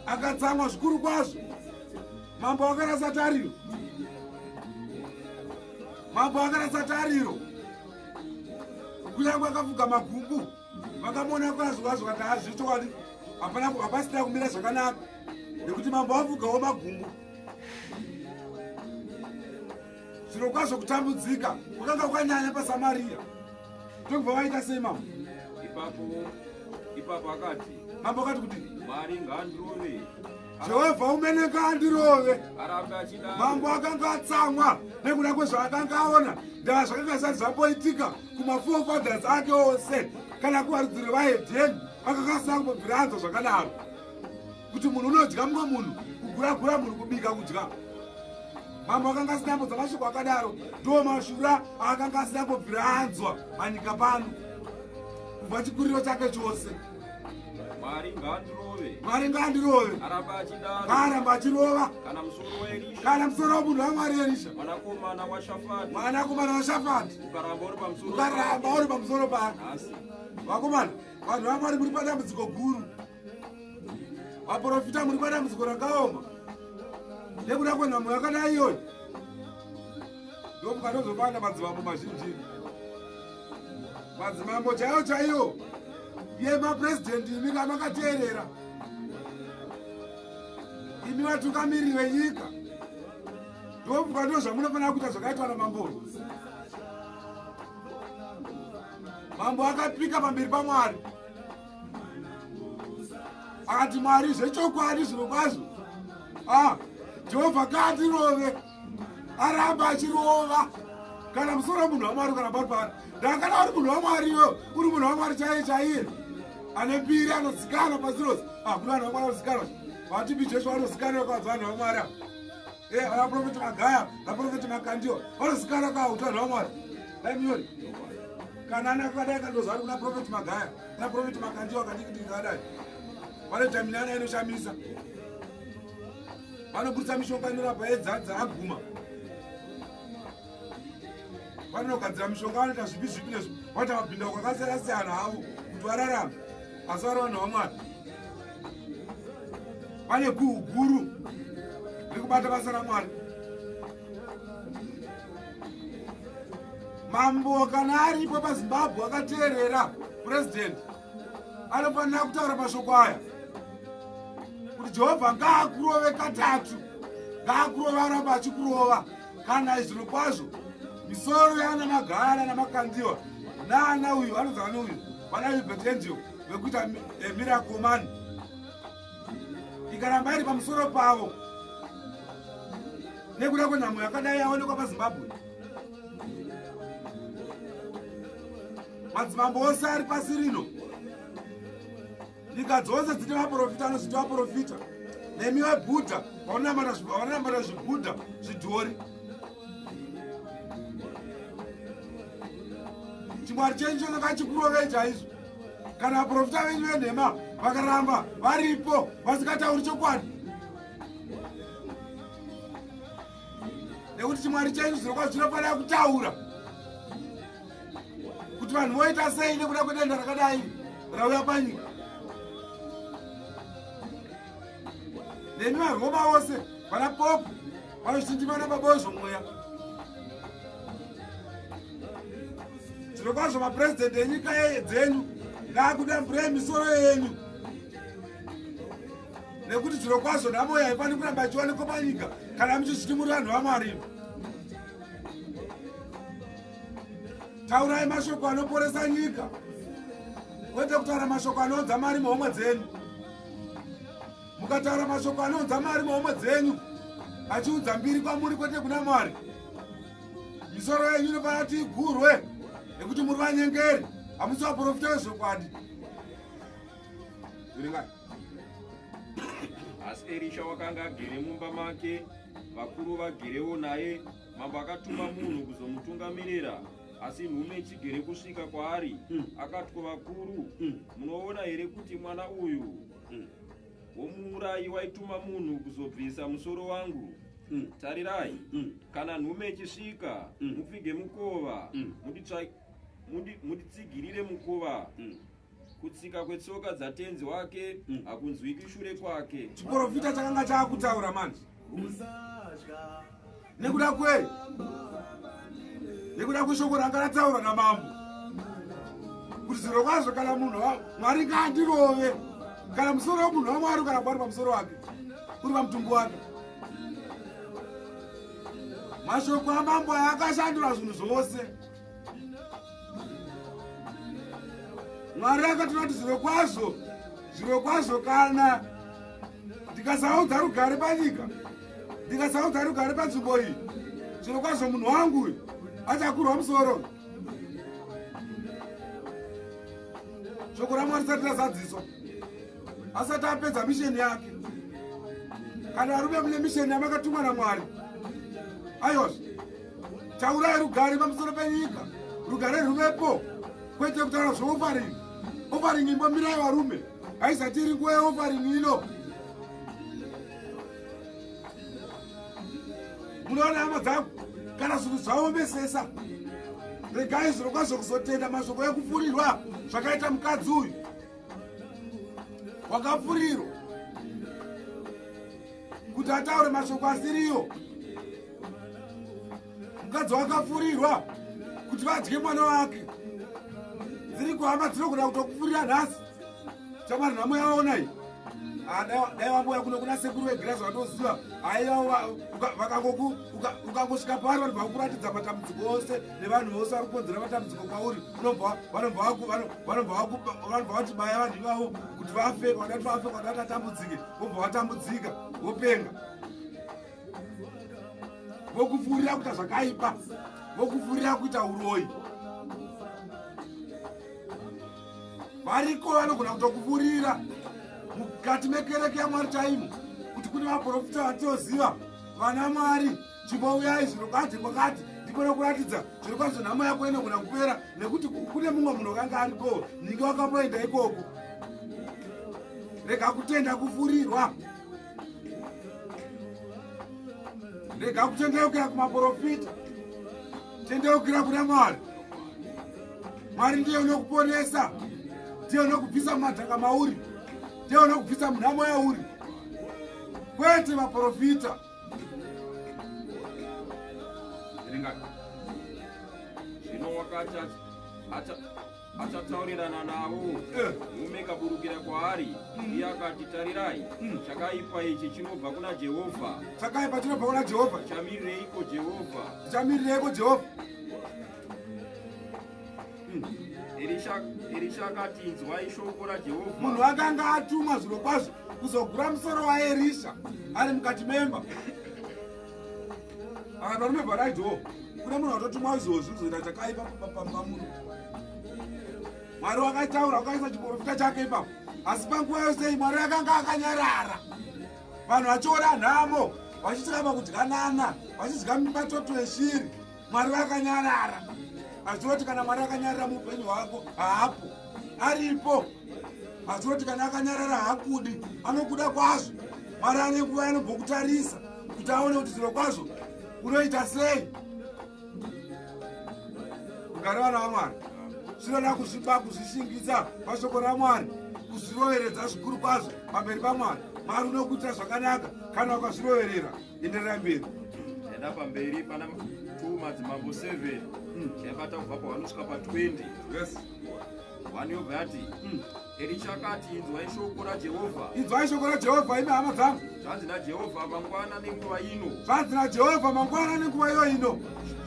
akatsamwa zvikuru kwazvo. Mambo akarasa tariro, mambo akarasa tariro, kunyange akafuga magumbu. Vakamuona kwazvo kwazvo kati hazvichokwadi, hapana hapasina kumira zvakanaka nekuti mambo afugawo magumbu. Zviro kwazvo kutambudzika kwakanga kwanyanya paSamaria. Ndokubva vaita sei mambo? Ipapo akati, mambo akati kuti Mwari ngaandirove, Jehovha umene ngaandirove. Arambe achidaro. Mambo akanga atsamwa nekuda kwezvaakanga aona, ndava zvakanga zvisati zvamboitika kumaforefathers ake ose kana kuvarudziri vaHedheni, akanga asina kumbobvira anzwa zvakadaro, kuti munhu unodya mumwe munhu, kugura-gura munhu, kubika kudya. Mambo akanga asina kumbonzwa mashoko akadaro, ndo mashura aakanga asina kumbobvira anzwa panyika pano kubva chikuriro chake chose. Mwari ngaandirove, Mwari ngaandirove, arambe achidaro, ngaaramba achirova, kana musoro waErisha, kana musoro wemunhu waMwari Erisha, mwanakomana waShafati, mwanakomana waShafati, ukaramba uri pamusoro ukaramba uri pamusoro pake nhasi. Vakomana, vanhu vaMwari muri padambudziko guru. Vaprofita muri padambudziko rakaoma nekuda kwenhamo yakadai iyoyo. Ndomukatozopanda madzimambo mazhinji. Madzimambo chaiyo chaiyo yemapurezidendi imi kana makateerera imi vatungamiriri venyika ndomuka ndo zvamunofanira kuita zvakaitwa namambo. Mambo akapika pamberi paMwari akati, Mwari, zvechokwadi zviro kwazvo, ah, Jehovha kaatirove aramba achirova kana musoro wemunhu waMwari kana pari paari. Ndakana uri munhu waMwari, iwe uri munhu waMwari chaiye chaiye ane mbiri anozikana pasi rose. Ah, kune vanhu vamwari vanozikanwa, vatipi Jesu vanozikanwa kwanzi vanhu vamwari ava. Eh, vaprofeti Magaya, vaprofeti Makandiwa vanozikanwa kwa kuti vanhu vamwari. Dai munyori kana ana akadai kandozva ari kuna Profeti Magaya, kuna Profeti Makandiwa, kandikuti ndakadai vanoita minana inoshamisa, vanobudisa mishonga inorapa yedzadza aguma, vanogadzira mishonga, vanoita zvipi zvipi nezvi, vanoita mabhindauko akasiyana siyana havo kuti vararame, asi vari vanhu vamwari vane guhu guru rekubata basa raMwari. Mambo kana aripo paZimbabwe akateerera, purezidendi anofanira kutaura mashoko aya kuti Jehovha ngaakurove katatu, ngaakurove aramba achikurova kana izvino kwazvo misoro yaana Magaya nana Makandiwa naana uyu anozana neuyu vana Hubert Angel vekuita miracle man ikaramba iri pamusoro pavo nekuda kwenhamo yakadai yaonekwa paZimbabwe. Madzimambo ose ari pasi rino, nyika dzose dzine vaprofita anozviti vaprofita, nemi veBhudha vanonamata zvibhudha zvidhori, chimwari chenyu chose kachikurovei chaizvo kana vaprofita venyu venhema vakaramba varipo vasingatauri chokwadi, nekuti chimwari chenyu zvirokwa zvinofanira kutaura kuti vanhu voita sei nekuda kwedenda rakadai rauya panyika. Nemi vaRoma vose, vana popu vanochitindimana baba wezvomweya, zviro kwazvo mapurezidendi enyika dzenyu ngaakudamburei misoro yenyu, nekuti zviro kwazvo nhamo haifaniri kuramba ichiwanikwa panyika kana muchichiti muri vanhu vaMwari. Taurai mashoko anoporesa nyika, kwete kutaura mashoko anounza mari muhomwe dzenyu. Mukataura mashoko anounza mari muhomwe dzenyu achiunza mbiri kwamuri kwete kuna Mwari, misoro yenyu inofanira kuti igurwe, nekuti muri vanyengeri, hamusi vaprofita vezvokwadi. Verengai. Asi Erisha wakanga agere mumba make, vakuru vagerewo naye. Mambo akatuma munhu kuzomutungamirira, asi nhume ichigere kusvika kwaari, akati kuvakuru, "Munoona here kuti mwana uyu womuurayi waituma munhu kuzobvisa musoro wangu? Tarirai, kana nhume ichisvika, mupfige mukova, munditsigirire mukova. Kutsika kwetsoka dzatenzi wake hakunzwiki shure kwake." Chiprofita chakanga chaakutaura manje nekuda kwei? Nekuda kweshoko ranga rataura namambo kuti zviro kwazvo kana munhu Mwari ngaandirove kana musoro wemunhu waMwari kana kwari pamusoro wake uri pamutumbi wake. Mashoko amambo aya akashandura zvinhu zvose. Mwari akatoona kuti zviro kwazvo, zviro kwazvo kana ndikasaudza rugare panyika, ndikasaudza rugare panzvimbo iyi, zviro kwazvo munhu wangu uyu achakurwa musoro shoko raMwari risati razadziswa, asati apedza misheni yake. Kana varume mune misheni yamakatumwa naMwari, aiwazve taurai rugare pamusoro penyika, rugare ruvepo, kwete kutaura zveoffering. Offering imbomirai varume, haisati iri nguva yeoffering ino. Munoona hama dzangu, kana zvinhu zvaomesesa, regai zviro kwazvo kuzotenda mashoko ekufurirwa zvakaita mukadzi uyu wakafurirwa kuti ataure mashoko asiriyo. Mukadzi wakafurirwa kuti vadye mwana wake. Dziri kuhama dzinogona kutokufurira nhasi. Chamari nhamo yaona iyi. Ah, dai wambouya kuno kuna sekuru vegirazi vandoziva haiwa ukangosvika pavari vanobva vakuratidza matambudziko ose nevanhu vose vari kukonzera matambudziko kwauri vanobva vati baya vanhu ivavo kuti vafe vanoda kuti vafe vanoda kuti atambudzike vobva vatambudzika vopenga vokupfuurira kuita zvakaipa vokupfuurira kuita uroyi variko vanogona kutokupfuurira mukati mekereke yamwari chaimo kuti kune vaprofita vatinoziva vana mwari chimbouyai zvino kwati kwakati ndipo nokuratidza zvino kwazvo nhamo yako inogona kupera nekuti kune mumwe munhu wakanga ariko ninge wakamboenda ikoko rega kutenda kufurirwa rega kutendeukira kumaprofita tendeukira kuna mwari mwari ndiye unokuponesa ndiye unokubvisa mumadhaka mauri ndiye unokubvisa munhamo yauri kwete maprofita Zvino wakati achataurirana navo, eh. mume ikaburukira kwaari, mm. iye akati, Tarirai, mm. chakaipa ichi chinobva kuna Jehovha. Chakaipa chinobva kuna Jehovha. Chamirireiko Jehovha? Chamirireiko Jehovha? Mm. Erisha akati, Inzwai shoko raJehovha. Munhu akanga atumwa zvirokwazvo kuzogura musoro waErisha ari mukati memba. Akati varume vharai dhoo kune munhu watotumwa izvozvi kuzoita chakaipa pamunhu. Mwari wakataura wakaisa chiporofita chake ipapo, asi panguva yose iyi Mwari akanga akanyarara, vanhu vachiona nhamo, vachisvika pakudyanana, vachidya matoto eshiri. Mwari vakanyarara. Hazviroti kana Mwari akanyarara muupenyu hwako haapo, aripo. Hazviroti kana akanyarara haakudi, anokuda kwazvo. Mwari ane nguva yanombokutarisa kuti aone kuti zviro kwazvo unoita sei. Rugare vana vaMwari, zvinoda kuzviba, kuzvishingisa pashoko raMwari, kuzviroveredza zvikuru kwazvo pamberi paMwari. Mwari unokuitira zvakanaka kana ukazviroverera. Enderera mberi. Enda pamberi pana 2 madzimambo 7 chaibata kubva pa 1 kusvika pa 20. Yes. 1 yobva yati Erisha akati, inzwai shoko raJehovha. Inzwai shoko raJehovha imi hama dzangu. Zvanzi naJehovha mangwana nenguva ino. Zvanzi naJehovha mangwana nenguva iyo ino.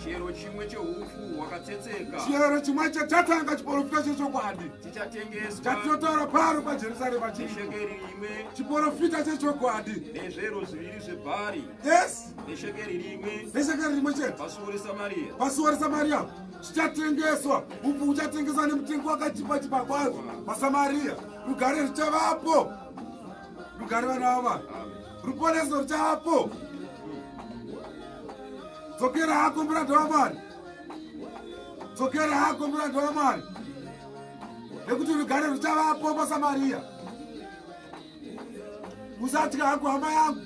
Chiyero chimwe chehupfu hwakatsetseka. Chiyero chimwe chatanga chiporofita chechokwadi. Chichatengeswa. Chatinotaura paro paJerusarema chiri. Neshekeri rimwe. Chiporofita chechokwadi. Nezvero zviviri zvebhari. Yes. Neshekeri rimwe. Neshekeri rimwe chete. Pasuo reSamaria. Pasuo reSamaria. Zvichatengeswa. Upfu huchatengeswa nemutengo wakachipa chipa kwazvo paSamaria. Rugare ruchavapo. Rugare vana vava. Ruponeso ruchavapo. Dzokera hako muranda waMwari. Dzokera hako muranda waMwari. Nekuti rugare ruchavapo paSamaria. Usatya hako hama yangu.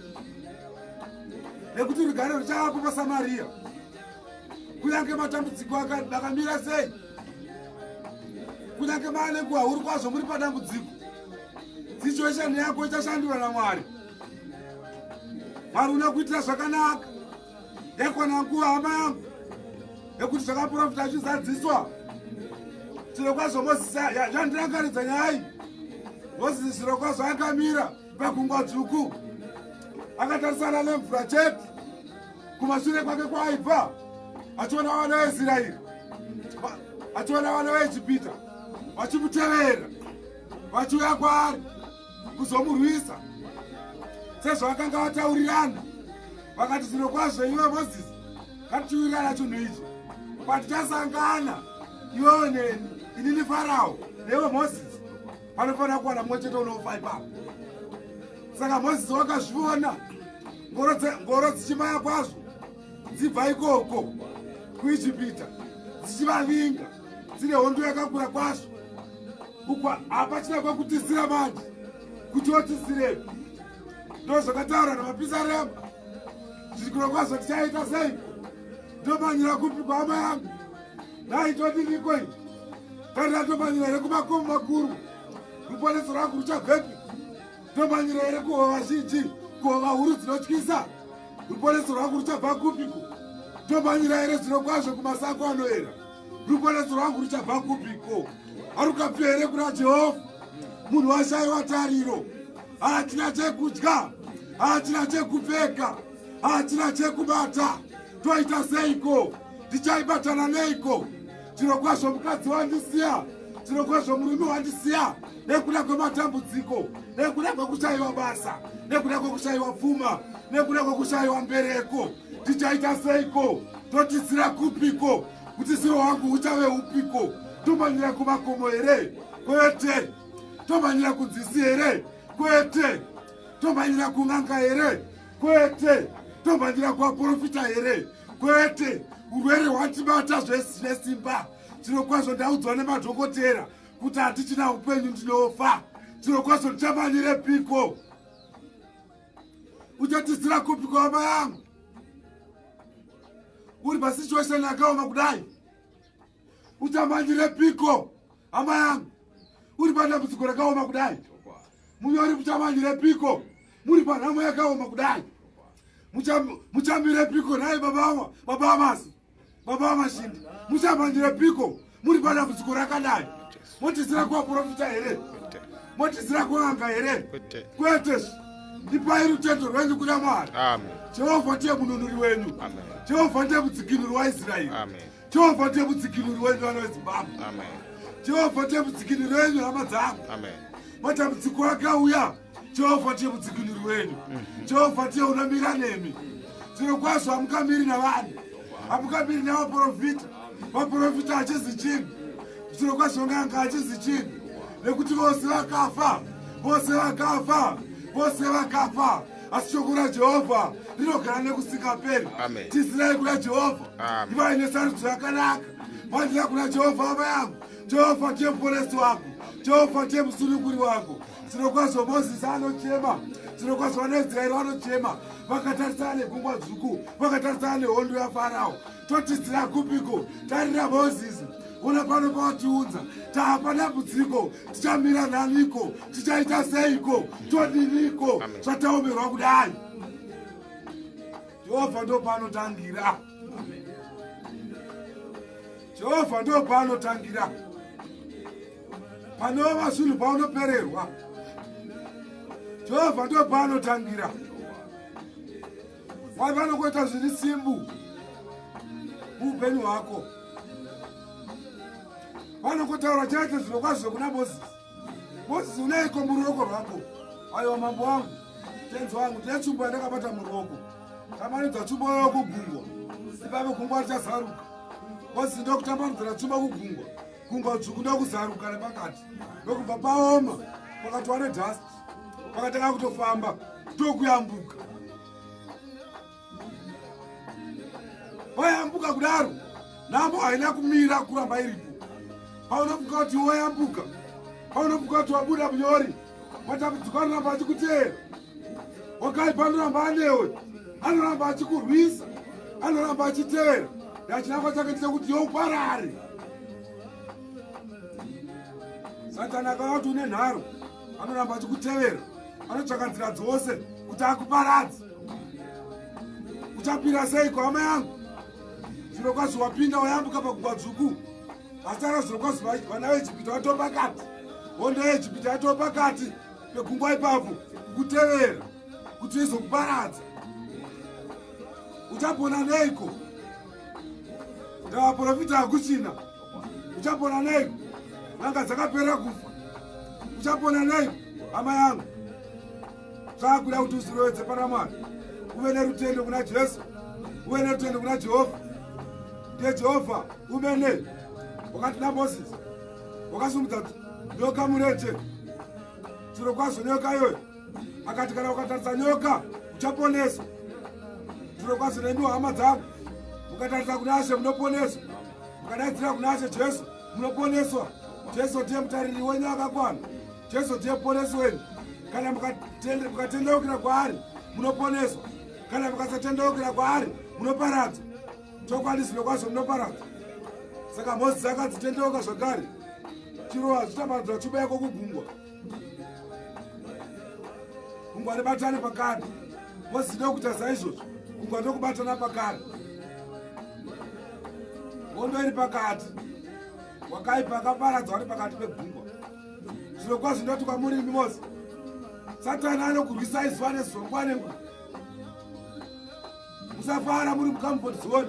Nekuti rugare ruchavapo paSamaria. Kunyange matambudziko akamira sei, kunyange maane nguva huru kwazvo muri padambudziko, situation yako ichashandurwa naMwari. Mwari unokuitira zvakanaka. Yakwana nguva hama yangu yekuti zvakaprofita zvizadziswa. Zvirokwazvo Mozisi yandirangaridza nyaya iyi. Mozisi zvirokwazvo akamira pagungwa dzvuku akatarisana nemvura chete kumashure kwake kwaaibva achiona vana vaIsraeri, achiona vana vaEgipita vachimutevera vachiuya kwaari kuzomurwisa sezvavakanga vataurirana. Vakati zvirokwazvo iwe Mozisi ngatiwirirana chinhu ichi, patichasangana iwewe neni, inini Farao newe Mozisi, panofanira kuwana mumwe chete unofa ipapo. Saka Mozisi wakazviona ngoro dzichimaya kwazvo dzibva ikoko kuIjipita dzichivavinga dzine hondo yakakura kwazvo. Uko hapachina kwekutizira manje, kuti wotizirepi? Ndo zvakataura namapisarema. Zvikuro kwazvo tichaita sei? Ndomanyira kupi kwahama yangu? Dai todiniko ini? Tarira, ndomanyira here kumakomo makuru? Ruponeso rwangu ruchabvepi? Ndomanyira here kuhova zhinji, kuhova huru dzinotyisa? Ruponeso rwangu ruchabva kupiko? Tomhanyira here zvirokwazvo kumasango anoera? Ruponeso rwangu ruchabva kupiko? Harukabvi here kuna Jehovha? Munhu washaiwa tariro, haachina chekudya, haachina chekupfeka, haachina chekubata. Toita seiko? Tichaibatana neiko? Zvirokwazvo mukadzi wandisiya, zvirokwazvo murume wandisiya nekuda kwematambudziko, nekuda kwekushaiwa basa, nekuda kwekushaiwa pfuma, nekuda kwekushaiwa mbereko. Tichaita seiko? Totizira kupiko? Kutiziro hwangu huchave upiko? Tomanyira kumakomo here? Kwete. Tomanyira kunzizi here? Kwete. Tomanyira kun'anga here? Kwete. Tomanyira kuvaprofita here? Kwete. Urwere hwatibata zvesimba. Zvirokwazvo ndaudzwa nemadhokotera kuti hatichina upenyu, ndinofa. Zvirokwazvo ndichamanyire piko? Uchatizira kupiko hama yangu? Uri pasituation yakaoma kudai, uchamanyire piko hama yangu? Uri padambudziko rakaoma kudai, munyori, muchamanyire piko? Muri panhamo yakaoma kudai, muchamire piko nhai baba vamasi, baba vamashindi? Muchamanyire piko muri padambudziko rakadai? Motizira kuvaprofita here? Motizira kuanga here? Kwete. Ipai rutendo rwenyu kuna Mwari. Jehovha ndiye mununuri wenyu. Jehovha ndiye mudzikinuri waIsraeri. Jehovha ndiye mudzikinuri wenyu, vana veZimbabwe. Jehovha ndiye mudzikinuri wenyu, hama dzangu. Matambudziko akauya, Jehovha ndiye mudzikinuri wenyu. Jehovha ndiye unomira nemi. Zvirokwazvo hamukamiri navanhu, hamukamiri navaprofita. Vaprofita hachizi chinhu, zvirokwazvo n'anga hachizi chinhu, nekuti vose vakafa, vose vakafa, vose vakafa, asi shoko raJehovha rinogara nekusingaperi. Tizirai kuna Jehovha, ivai nesarudzo yakanaka. Mandira kuna Jehovha, hama yangu. Jehovha ndiye muponesi wako, Jehovha ndiye musununguri wako. Zvirokwazvo Mozisi anochema, zvirokwazvo vanaIsraeri vanochema vakatarisana negungwa dzvuku, vakatarisana nehondo yaFarao. Totizira kupiko? Tarira Mozisi, ona pano pawatiunza, taapa dambudziko. Tichamira naniko? Tichaita seiko? Todiniko zvataomerwa kudai? Jehovha ndo paanotangira. Jehovha ndo paanotangira. Panova zvinhu paunopererwa, Jehovha ndo paanotangira. Mwari vanokuita zviri simbu muupenyu hwako. Vanokotaura chete zvirokwazvo kuna Mozisi: "Mozisi, uneiko muruoko rwako?" "Aiwa, mambo wangu, tenzi wangu, ndine tsvimbo yandakabata muruoko. Tambanudza tsvimbo yoyo kugungwa, ipapo gungwa richazaruka." Mozisi ndokutambanudzira tsvimbo kugungwa, gungwa dzvuku ndokuzaruka nepakati, ndokubva paoma, pakatova nedust, pakatanga kutofamba, ndokuyambuka. Vayambuka kudaro, nhamo haina kumira kuramba iripo. Paunofuka kuti wayambuka, paunofuka kuti wabuda munyori, matambudziko anoramba achikuteera. Wakaipa anoramba anewe, anoramba achikurwisa, anoramba achiteera. Yachinangwa chake ndechekuti youparare. Satani akaona kuti une nharo, anoramba achikutevera, anotsvaka nzira dzose kuti akuparadze. Uchapira seiko, hama yangu? Zvirokwazvo wapinda, wayambuka pagungwa dzvuku, asi ara zvirokwazvo vana veEjipita vatoo pakati, hondo yeEjipita yatoo pakati pegungwa ipapo kukutevera kuti izokuparadza. Uchapona neiko? Ndavaprofita hakuchina. Uchapona neiko? N'anga dzakapera kufa. Uchapona neiko, hama yangu? Zvakuda kuti uzirovedze pana Mwari, uve nerutendo kuna Jesu, uve nerutendo kuna Jehovha. Ndiye Jehovha umene wakati naMozisi, wakasumudza nyoka murenje. Zvirokwazvo nyoka iyoyo, akati kana ukatarisa nyoka uchaponeswa. Zvirokwazvo nemiwo, hama dzangu, mukatarisa kuna Ashe munoponeswa, mukadaidzira kuna Ashe Jesu munoponeswa. Jesu ndiye mutariri wenyu akakwana. Jesu ndiye muponesi wenyu. Kana mukatendeukira kwaari munoponeswa, kana mukasatendeukira kwaari munoparadzwa. Chokwadi, zvirokwazvo munoparadzwa. Saka Mozisi akadzitendeuka zvakare, chirova zvitambanudzira tsvimbo yako kugungwa, gungwa ribatane pakare. Mozisi ndokuita saizvozvo, gungwa ndokubatana pakare. Hondo iri pakati, wakaipa akaparadzwa ari pakati pegungwa. Zvirokwazvo ndinoti kwamuri imi mose, Satani anokurwisai zuva nezuva, nguva nenguva. Musafara muri mucomfort zone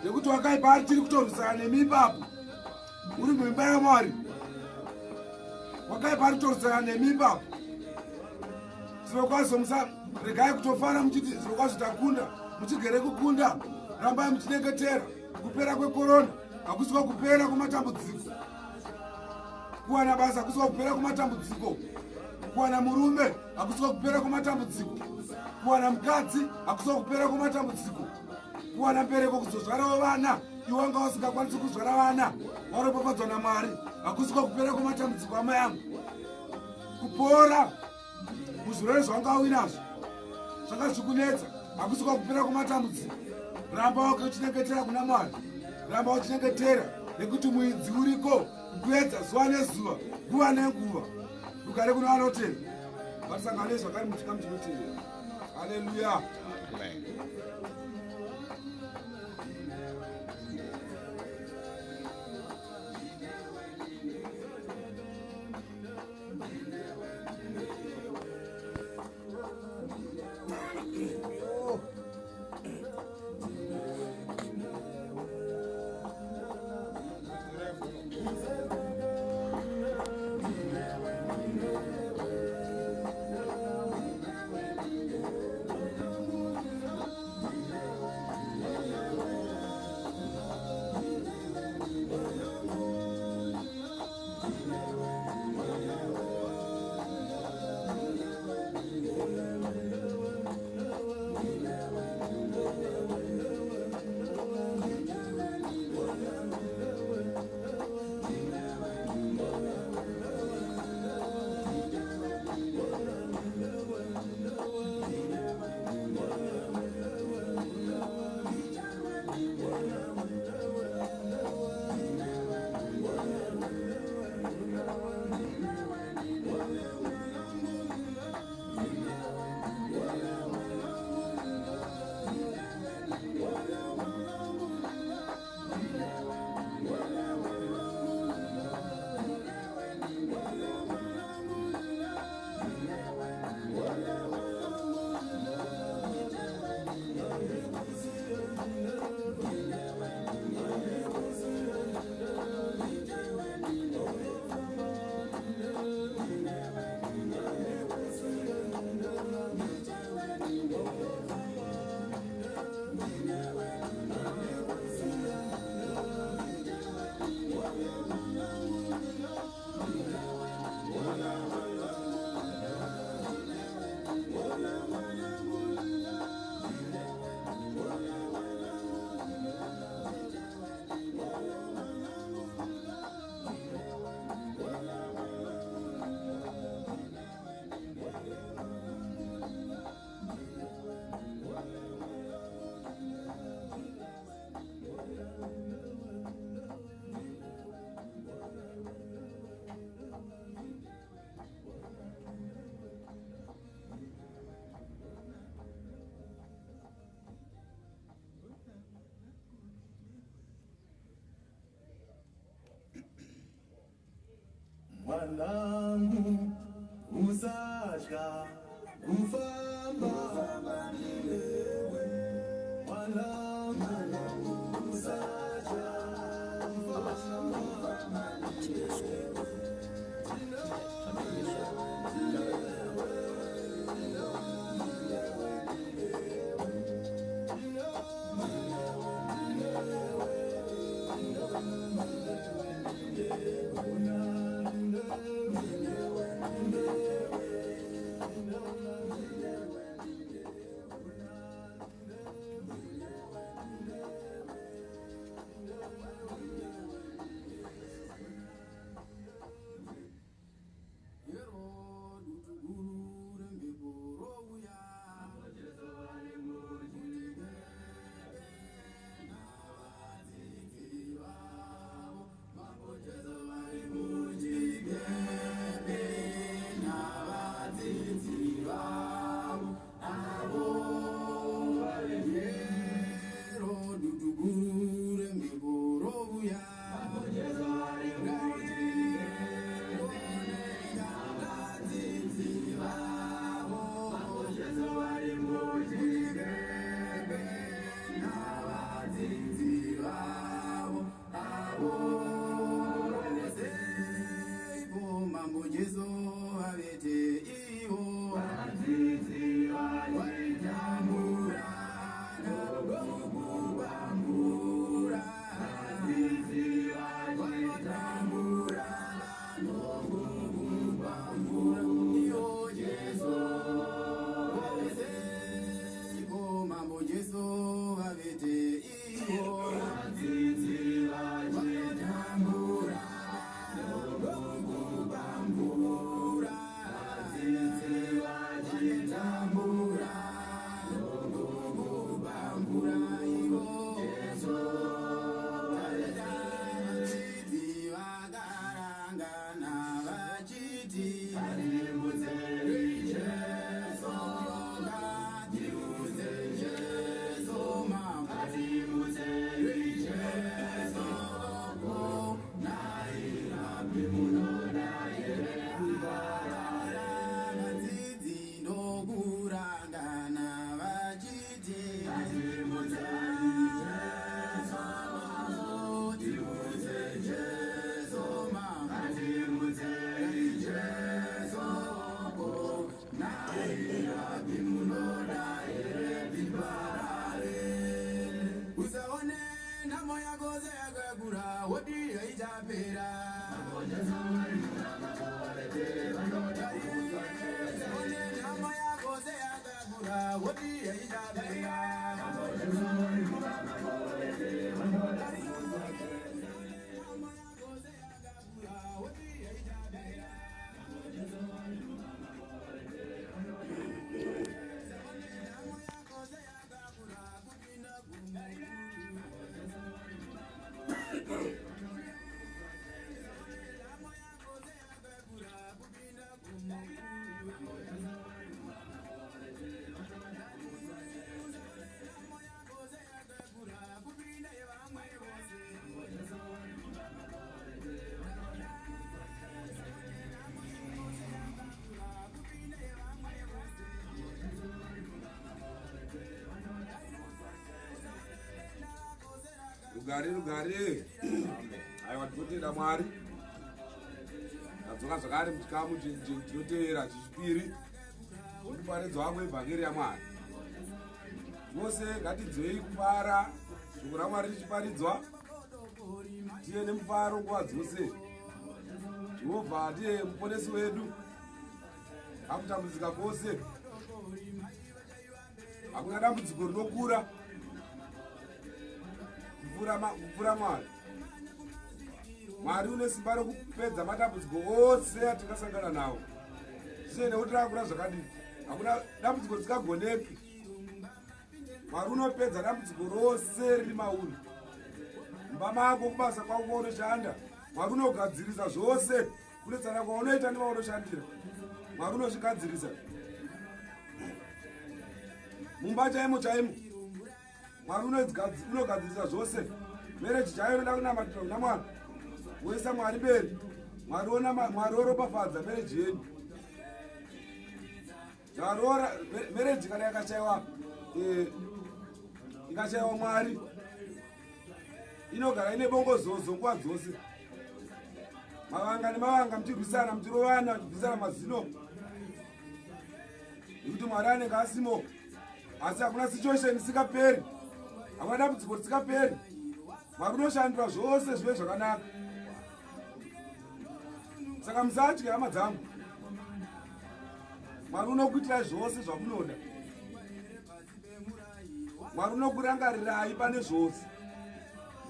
nekuti wakaipa ari tiri kutorwisana nemi ipapo muri muimba yaMwari. Wakaipa ari kutorwisana nemi ipapo. Zvirokwazvo musa regai kutofara muchiti zvirokwazvo takunda, muchigere kukunda. Rambai muchinyengetera. Kupera kwekorona hakusi kupera kwematambudziko. Kuwana basa hakusi kupera kwematambudziko. Kuwana murume hakusi kupera kwematambudziko. Kuwana mukadzi hakusi kupera kwematambudziko. Kuwana mbereko, kuzozvarawo vana, iwe wanga usingakwanisi kuzvara vana, waropafadzwa naMwari, hakusi kupera kwematambudziko, hama yangu. Kupora muzvirwere zvawanga uinazvo zvanga zvikunetsa hakusi kwakupera kwematambudziko. Ramba wake uchinyengetera kuna Mwari, ramba uchinyengetera, nekuti muidzi uriko kukuedza zuva nezuva, nguva nenguva. Rugare kuno vanotenda. Ngatisangane zvakare muchikamu chinotevera. Haleluya. Amen. Mwanangu, usatya kufamba newe. Mwanangu, usatya kufamba. seyakakura wodiyo ichapera. One nhamo yako seyakakura wodiyo ichapera. Rugare, rugare. Aiwa, tinotenda Mwari. Tadzoka zvakare muchikamu chinotevera chechipiri chekuparidzwa kwevhangeri yaMwari. Tose ngatidzei kufara shoko raMwari richiparidzwa, tive nemufaro nguva dzose. Jehovha ndiye muponesi wedu pakutambudzika kwose. Hakuna dambudziko rinokura kupfuura Mwari. Mwari une simba rekupedza matambudziko ose atingasangana nawo, zvisinei nekuti rakakura zvakadii. Hakuna dambudziko risingagoneki. Mwari unopedza dambudziko rose riri mauri, mumba mako, kubasa kwako kwaunoshanda. Mwari unogadzirisa zvose. Kunetsana kwaunoita nevaunoshandira, Mwari unozvigadzirisa. Mumba chaimo chaimo, Mwari unogadzirisa zvose. Mereji chaiyo inoda kunamatira kuna Mwari, woisa Mwari mberi. Mwari oropafadza mereji yenyu. Zvaroora mereji kana yakashaiwa, ikashaiwa Mwari, inogara ine bongozozo nguva dzose, mavanga nemavanga, muchirwisana, muchirovana, muchibvisana mazino, nekuti Mwari anenge asimo. Asi hakuna situation isingaperi, hakuna dambudziko risingaperi. Mwari unoshandura zvose zvive zvakanaka. Saka musatye, hama dzangu. Mwari unokuitirai zvose zvamunoda. Mwari unokurangarirai pane zvose.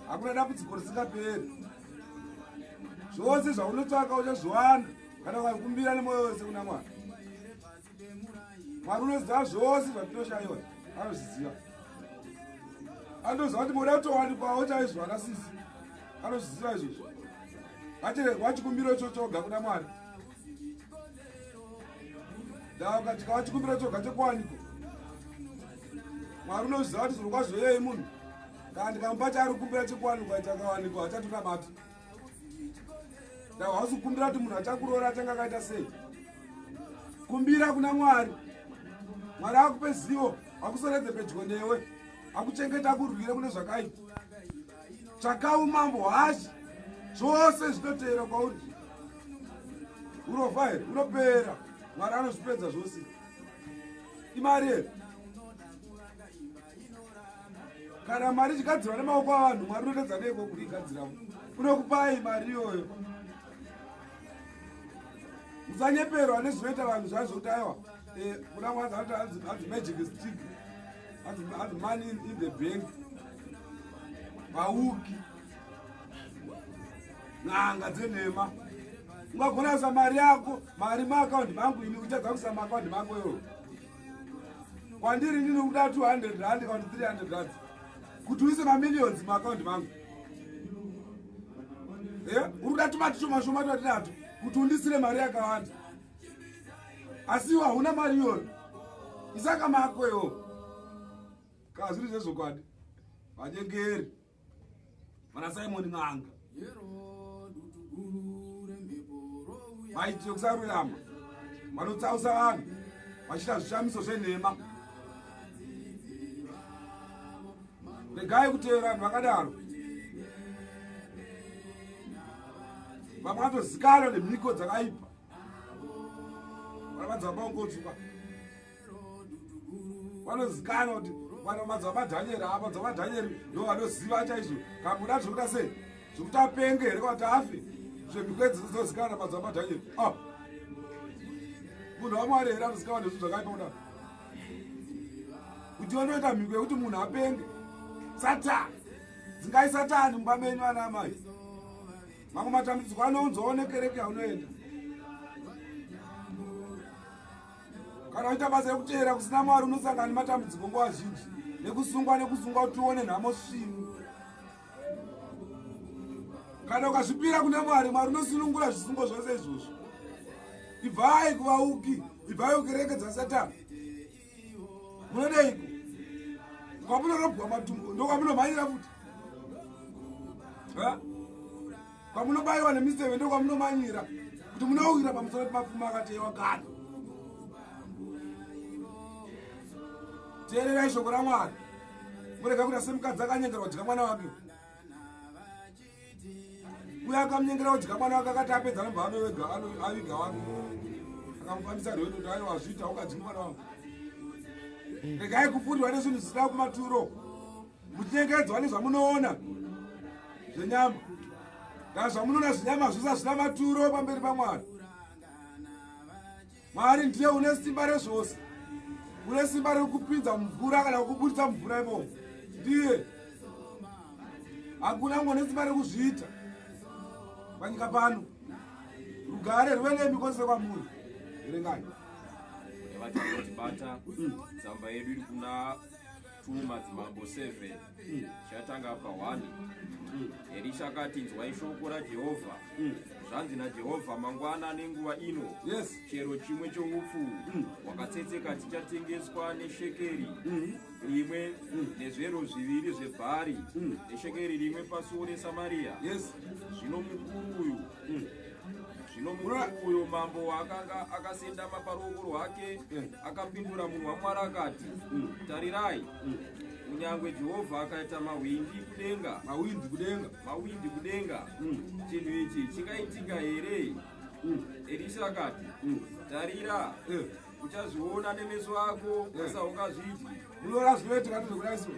Hakuna dambudziko risingaperi. Zvose zvaunotsvaka uchazviwana kana ukakumbira nemwoyo wese kuna Mwari. Mwari unoziva zvose zvatinoshayiwa, anozviziva. Anoziva kuti moda kutowanikwawo chaizvo, ana sisi, anozviziva izvozvo. Ngatirerwa chikumbiro chochoga kuna Mwari. Ndauka chikava chikumbiro choga chekuwanikwa. Mwari unoziva kuti zviro kwazvo yei munhu kana ndikamupa chaari kukumbira chekuwanikwa, chakawanikwa achatonamata. Ndau hausi kukumbira kuti munhu achakuroora achange akaita sei. Kumbira kuna Mwari, Mwari akupe zivo, akusoredze pedyo newe, akuchengeta, akurwire kune zvakaipa. Tsvaka umambo hwashe, zvose zvinoteera kwauri. Urovha here? Unopera. Mwari anozvipedza zvose. Imari here? Kana mari ichigadzirwa nemaoko avanhu, Mwari unotadza neiko kuigadzira? Unokupai mari iyoyo. Musanyeperwa nezvinoita vanhu zvazvo kuti aiwa, kuna mwanzi hanzi magic stick, hanzi money in the bank. Vauki, n'anga dzenhema. Ungagona kuisa mari yako, mari maakaundi mangu, ini uchadza kuisa maakaundi mako iyoyo kwandiri? Ndini kuda 200 rand kana 300 rand kuti uise mamillions muakaundi mangu? Uri kuda tumati shoma shoma twatinato kuti undisire mari yakawanda, asi iwe hauna mari iyoyo. Isaka mako iwo kana zviri zvezvokwadi. Vanyengeri vana Simoni n'anga, vaitire kusarurama, vanotsausa vanhu vachiita zvishamiso zvenhema. Regai kutevera vanhu vakadaro. Vamwe vatozikanwa nemhiko dzakaipa, vanavanzi vapaungotsuka vanozikanwa kuti Vana madzibaba Dhanyeri apa madzibaba Dhanyeri ndo vanoziva chaizvo. Kana muda zvekuita sei? Zvekuti apenge here kana kuti afe? Zvemhiko idzi dzinozikanwa namadzibaba Dhanyeri. Ah. Munhu waMwari here anozikanwa nezvinhu zvakaipa kudaro? Kuti vanoita mhiko yekuti munhu apenge. Satani. Dzingai Satani mumba menyu ana amai. Mamwe matambudziko anounzwawo nekereke yaunoenda. Kana uchiita basa rekuteera kusina Mwari unosangana nematambudziko nguva zhinji nekusungwa nekusungwa kuti uone nhamo svinu. Kana ukazvipira kuna Mwari, Mwari unosunungura zvisungo zvose izvozvo. Ibvai kuvauki, ibvai kukereke dzaSatani. Munodeiko? Kwamunorobwa matumbu ndokwamunomhanyira futi. Kwamunobayiwa nemiseve ndokwamunomanyira kuti munowira pamusoro pemapfumo akateyewa gano. Teererai shoko raMwari. Murega kuita semukadzi akanyengerwa kudya mwana wake. Uye akamunyengera kudya mwana wake akati apedza anobva anovega aviga wake. Akamufambisa rwendo kuti aiwa zviita ukadyi mwana wangu. Regai kupfurirwa nezvinhu zvisina kumaturo. Muchinyengedzwa nezvamunoona zvenyama. Kana zvamunoona zvenyama zvose hazvina maturo pamberi paMwari. Mwari ndiye une simba rezvose. Une simba rekupinza mumvura kana kuburitsa mumvura imomo. Ndiye. Hakuna mumwe une simba rekuzviita panyika pano. Rugare rwuve nemi kwose kwamuri. Verengai. Vatibata tsamba yedu iri kuna 2 Madzimambo 7 chatanga pa 1. Erisha akati, inzwai shoko raJehovha. Zvanzi naJehovha, mangwana nenguva ino, Yes. chero chimwe choupfu hwakatsetseka chichatengeswa neshekeri rimwe nezvero zviviri zvebhari neshekeri rimwe pasuo reSamaria. Yes. Zvino mukuru uyu zvino mukuru uyo mambo waakanga akasendama paruoko rwake akapindura munhu waMwari akati, tarirai, kunyangwe Jehovha akaita mahwindi kudenga, Mawindi kudenga. Mawindi kudenga, chinhu ichi chingaitika here? Erisha akati, tarira, uchazviona nemeso ako, asi haungazvidyi. Munoona zvinoitika ndizvokudai so.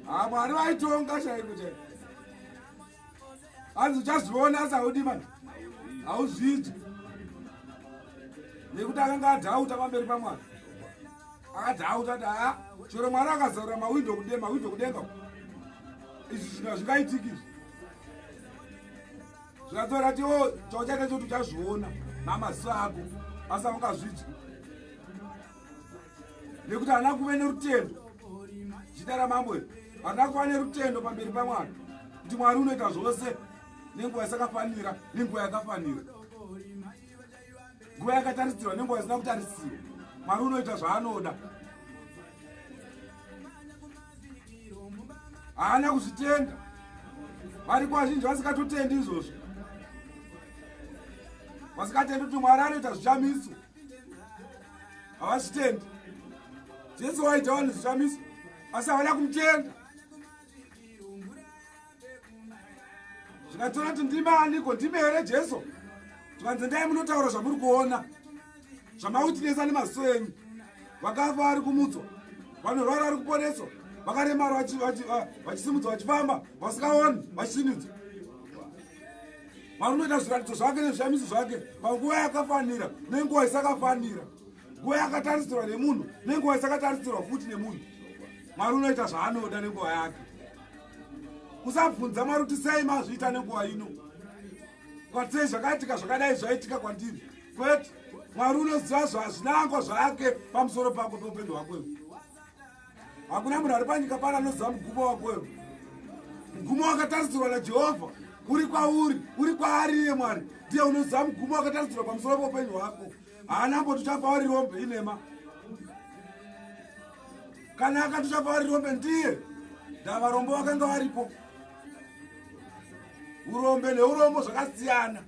Ha, Mwari vaitonga chaiko chaiko. Hanzi uchazviona asi haudi manje. Hauzvidyi. Nekuti akanga adhauta pamberi paMwari. Akadhauta kuti haa, chero Mwari akazarura mawindo kudenga, mawindo kudenga. Izvi zvinhu hazvingaitiki izvi. Zvikatora ti o chauchaita choti uchazviona namaziso ako asi haungazvidyi. Nekuti haana kuve nerutendo. Zita ramambo iri. Haana kuva nerutendo pamberi paMwari. Kuti Mwari unoita zvose nenguva isakafanira nenguva yakafanira. Nguva yakatarisirwa nenguva isina kutarisirwa. Mwari unoita zvaanoda. Haana kuzvitenda. Variko vazhinji vasikatotendi izvozvo. Vasikatendi kuti Mwari anoita zvishamiso. Havazvitendi. Jesu waita vanhu zvishamiso asi havana kumutenda. Zvikatora kuti ndimi aniko, ndimi here Jesu? Zvikanzi ndai munotaura zvamuri kuona, zvamautinesa nemaziso enyu. Vakafa vari kumutswa, vanorwara vari kuponeswa, vakaremara vachisimudzwa vachifamba, vasikaoni vachisvinudzwa. Mwari unoita zviratidzo zvake nezvishamiso zvake panguva yakafanira nenguva isakafanira, nguva yakatarisirwa nemunhu nenguva isakatarisirwa futi nemunhu. Mwari unoita zvaanoda nenguva yake. Usabvunza Mwari kuti sei mazviita nenguva ino, kwati sei zvakaitika zvakadai zvaitika kwandiri. Kwete, Mwari unoziva zvinangwa zvake pamusoro pako peupenyu hwako. Hakuna munhu ari panyika pano anoziva mugumo wako iwe. Mugumo wakatarisirwa naJehovha uri kwauri, uri kwaari iye Mwari ndiye unoziva mugumo wakatarisirwa pamusoro peupenyu hwako. Haana mboti uchafa uri rombe, inema. Kana akati uchafa uri rombe ndiye ndava varombo vakanga varipo. Urombe neurombo zvakasiyana.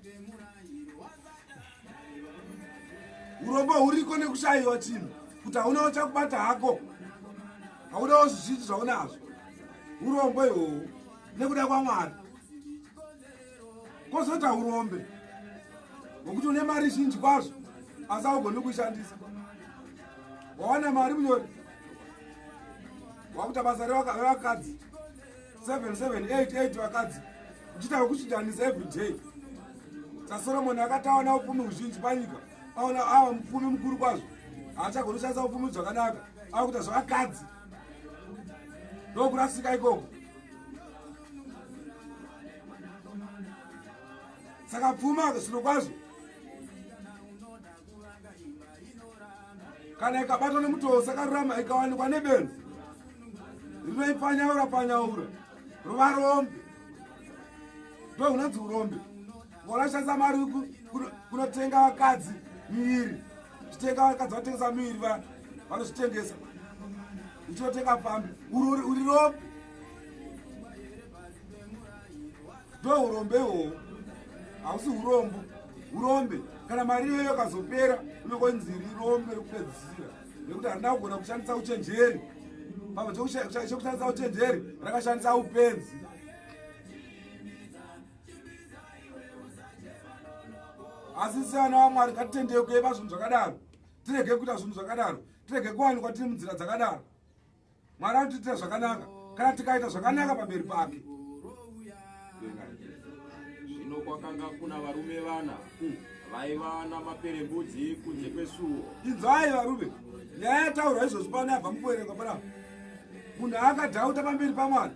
Urombo huriko nekushayiwa chinhu, kuti haunawo chakubata hako, haunawo zvizhinji zvaunazvo. Urombo ihwohwo nekuda kwaMwari. Kwozoita urombe hwekuti une mari zhinji kwazvo asi haugoni kuishandisa. Wawana mari munyori, Wakuita basa revakadzi 7 7 8 8 vakadzi uchiita vekuchinjanisa every day. SaSoromoni akati aona upfumi huzhinji panyika, aona ava mupfumi mukuru kwazvo, haachagoni kushandisa upfumi zvakanaka, ava kuita zvevakadzi. Ndokurasika ikoko. Saka pfuma zviro kwazvo kana ikabatwa nemutoo usakarurama ikawanikwa nebenzi rinoipanyaura panyaura rova rombe. Ndo hunonzi urombe. Ngorashandisa mari kunotenga vakadzi miviri, chitenga vakadzi vatengesa miviri vaya vanozvitengesa, uchinotenga pfambi uri rombe. Ndo urombe ihwohwo, hausi urombo, urombe. Kana mari iyoyo ikazopera unongonzi rirombe rekupedzisira, nekuti harina kugona kushandisa uchenjeri. Pamwe chekushandisa uchenjeri rakashandisa upenzi. Asi seana vaMwari ngatitendeuke pazvinhu zvakadaro, tirege kuita zvinhu zvakadaro, tirege kuwanikwa tiri munzira dzakadaro. Mwari anotiitira zvakanaka kana tikaita zvakanaka pamberi pake. Zvino kwakanga kuna varume vana vaiva namaperembudzi kunze kwesuo. Inzwai varume, nyaya yataurwa izvozvi pano yabva mukuverengwa panapa. Munhu akadhauta pamberi paMwari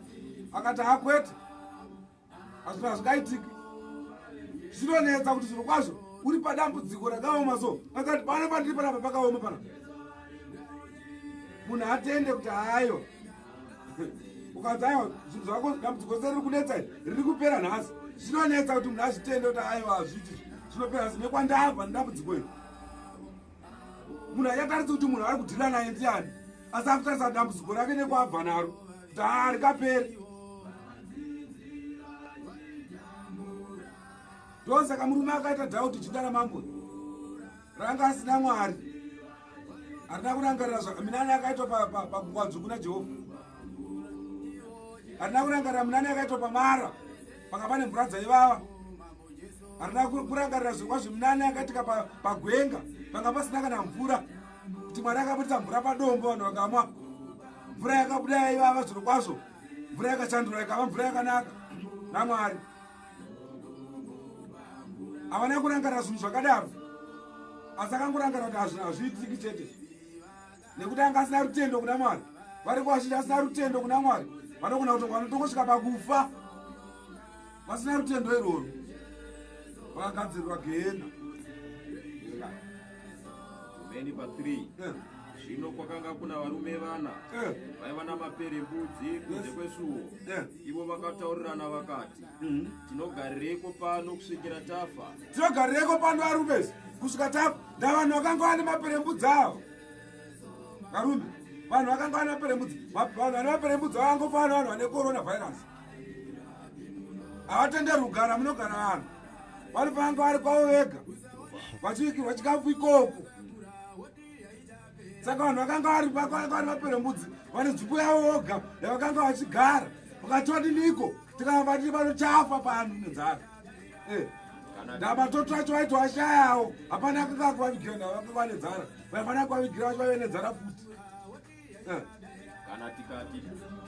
akati hakwete, hazvina hazvingaitiki. Zvinonetsa kuti zviro kwazvo uri padambudziko rakaoma so, akati pano pandiri panapa pakaoma panapa. Munhu atende kuti hayo, ukanzi aiwa zvinhu zvako dambudziko se riri kunetsa iri riri kupera nhasi. Zvinonetsa kuti munhu azvitende kuti aiwa hazviiti zvinopera nhasi nekwandabva nedambudziko iri. Munhu achatarisi kuti munhu ari kudhila naye ndiani, asi akutarisa dambudziko rake nekwaabva naro kuti haa rikaperi. Ndosaka murume akaita dhauti jinda ramambo ranga asina Mwari, harina kurangarira minani yakaitwa pagungwa dzvuku naJehovha, harina kurangarira minani yakaitwa pamara panga pane mvura dzaivava, harina kurangarira zvirongwa zveminani yakaitika pagwenga panga pasina kana mvura, kuti Mwari akabudisa mvura padombo vanhu vakamwa mvura yakabuda yaivava. Zviro kwazvo mvura yakashandura ikava mvura yakanaka naMwari. Havana kurangarira zvinhu zvakadaro, asi akangorangarira kuti hazviitiki chete, nekuti anga asina rutendo kuna Mwari. Variko vazhinji asina rutendo kuna Mwari, vanogona kuti vanotongosvika pakufa vasina rutendo irworwo, vakagadzirirwa gehena. Tumeni pa 3. Zvino kwakanga kuna varume vana vaiva namaperembudzi kunze kwesuo. Ivo vakataurirana vakati, tinogarireiko pano kusvikira tafa? Tinogarireiko pano varume kusvika tafa? Ndavanhu vakanga vane maperembudzi avo varume, vanhu vakanga vane maperembudzi, vanhu vane maperembudzi vakangofanana vanhu vane corona virus. Havatenderwi kugara munogara vanhu, vanofanira vari kwavo vega vachivikirwa chikafu ikoko. Saka vanhu vakanga vari vakanga vari vaperembudzi vane nzvimbo yavo voga yavakanga vachigara, vakati vadiniko tikaramba tiri pano chafa pano nenzara. Ndamatoto acho vaiti vashayawo, hapana akanga akuvavigira, ndavanga vane nzara, vaifanira kuvavigira vacho vaive nenzara futi. Kana tikati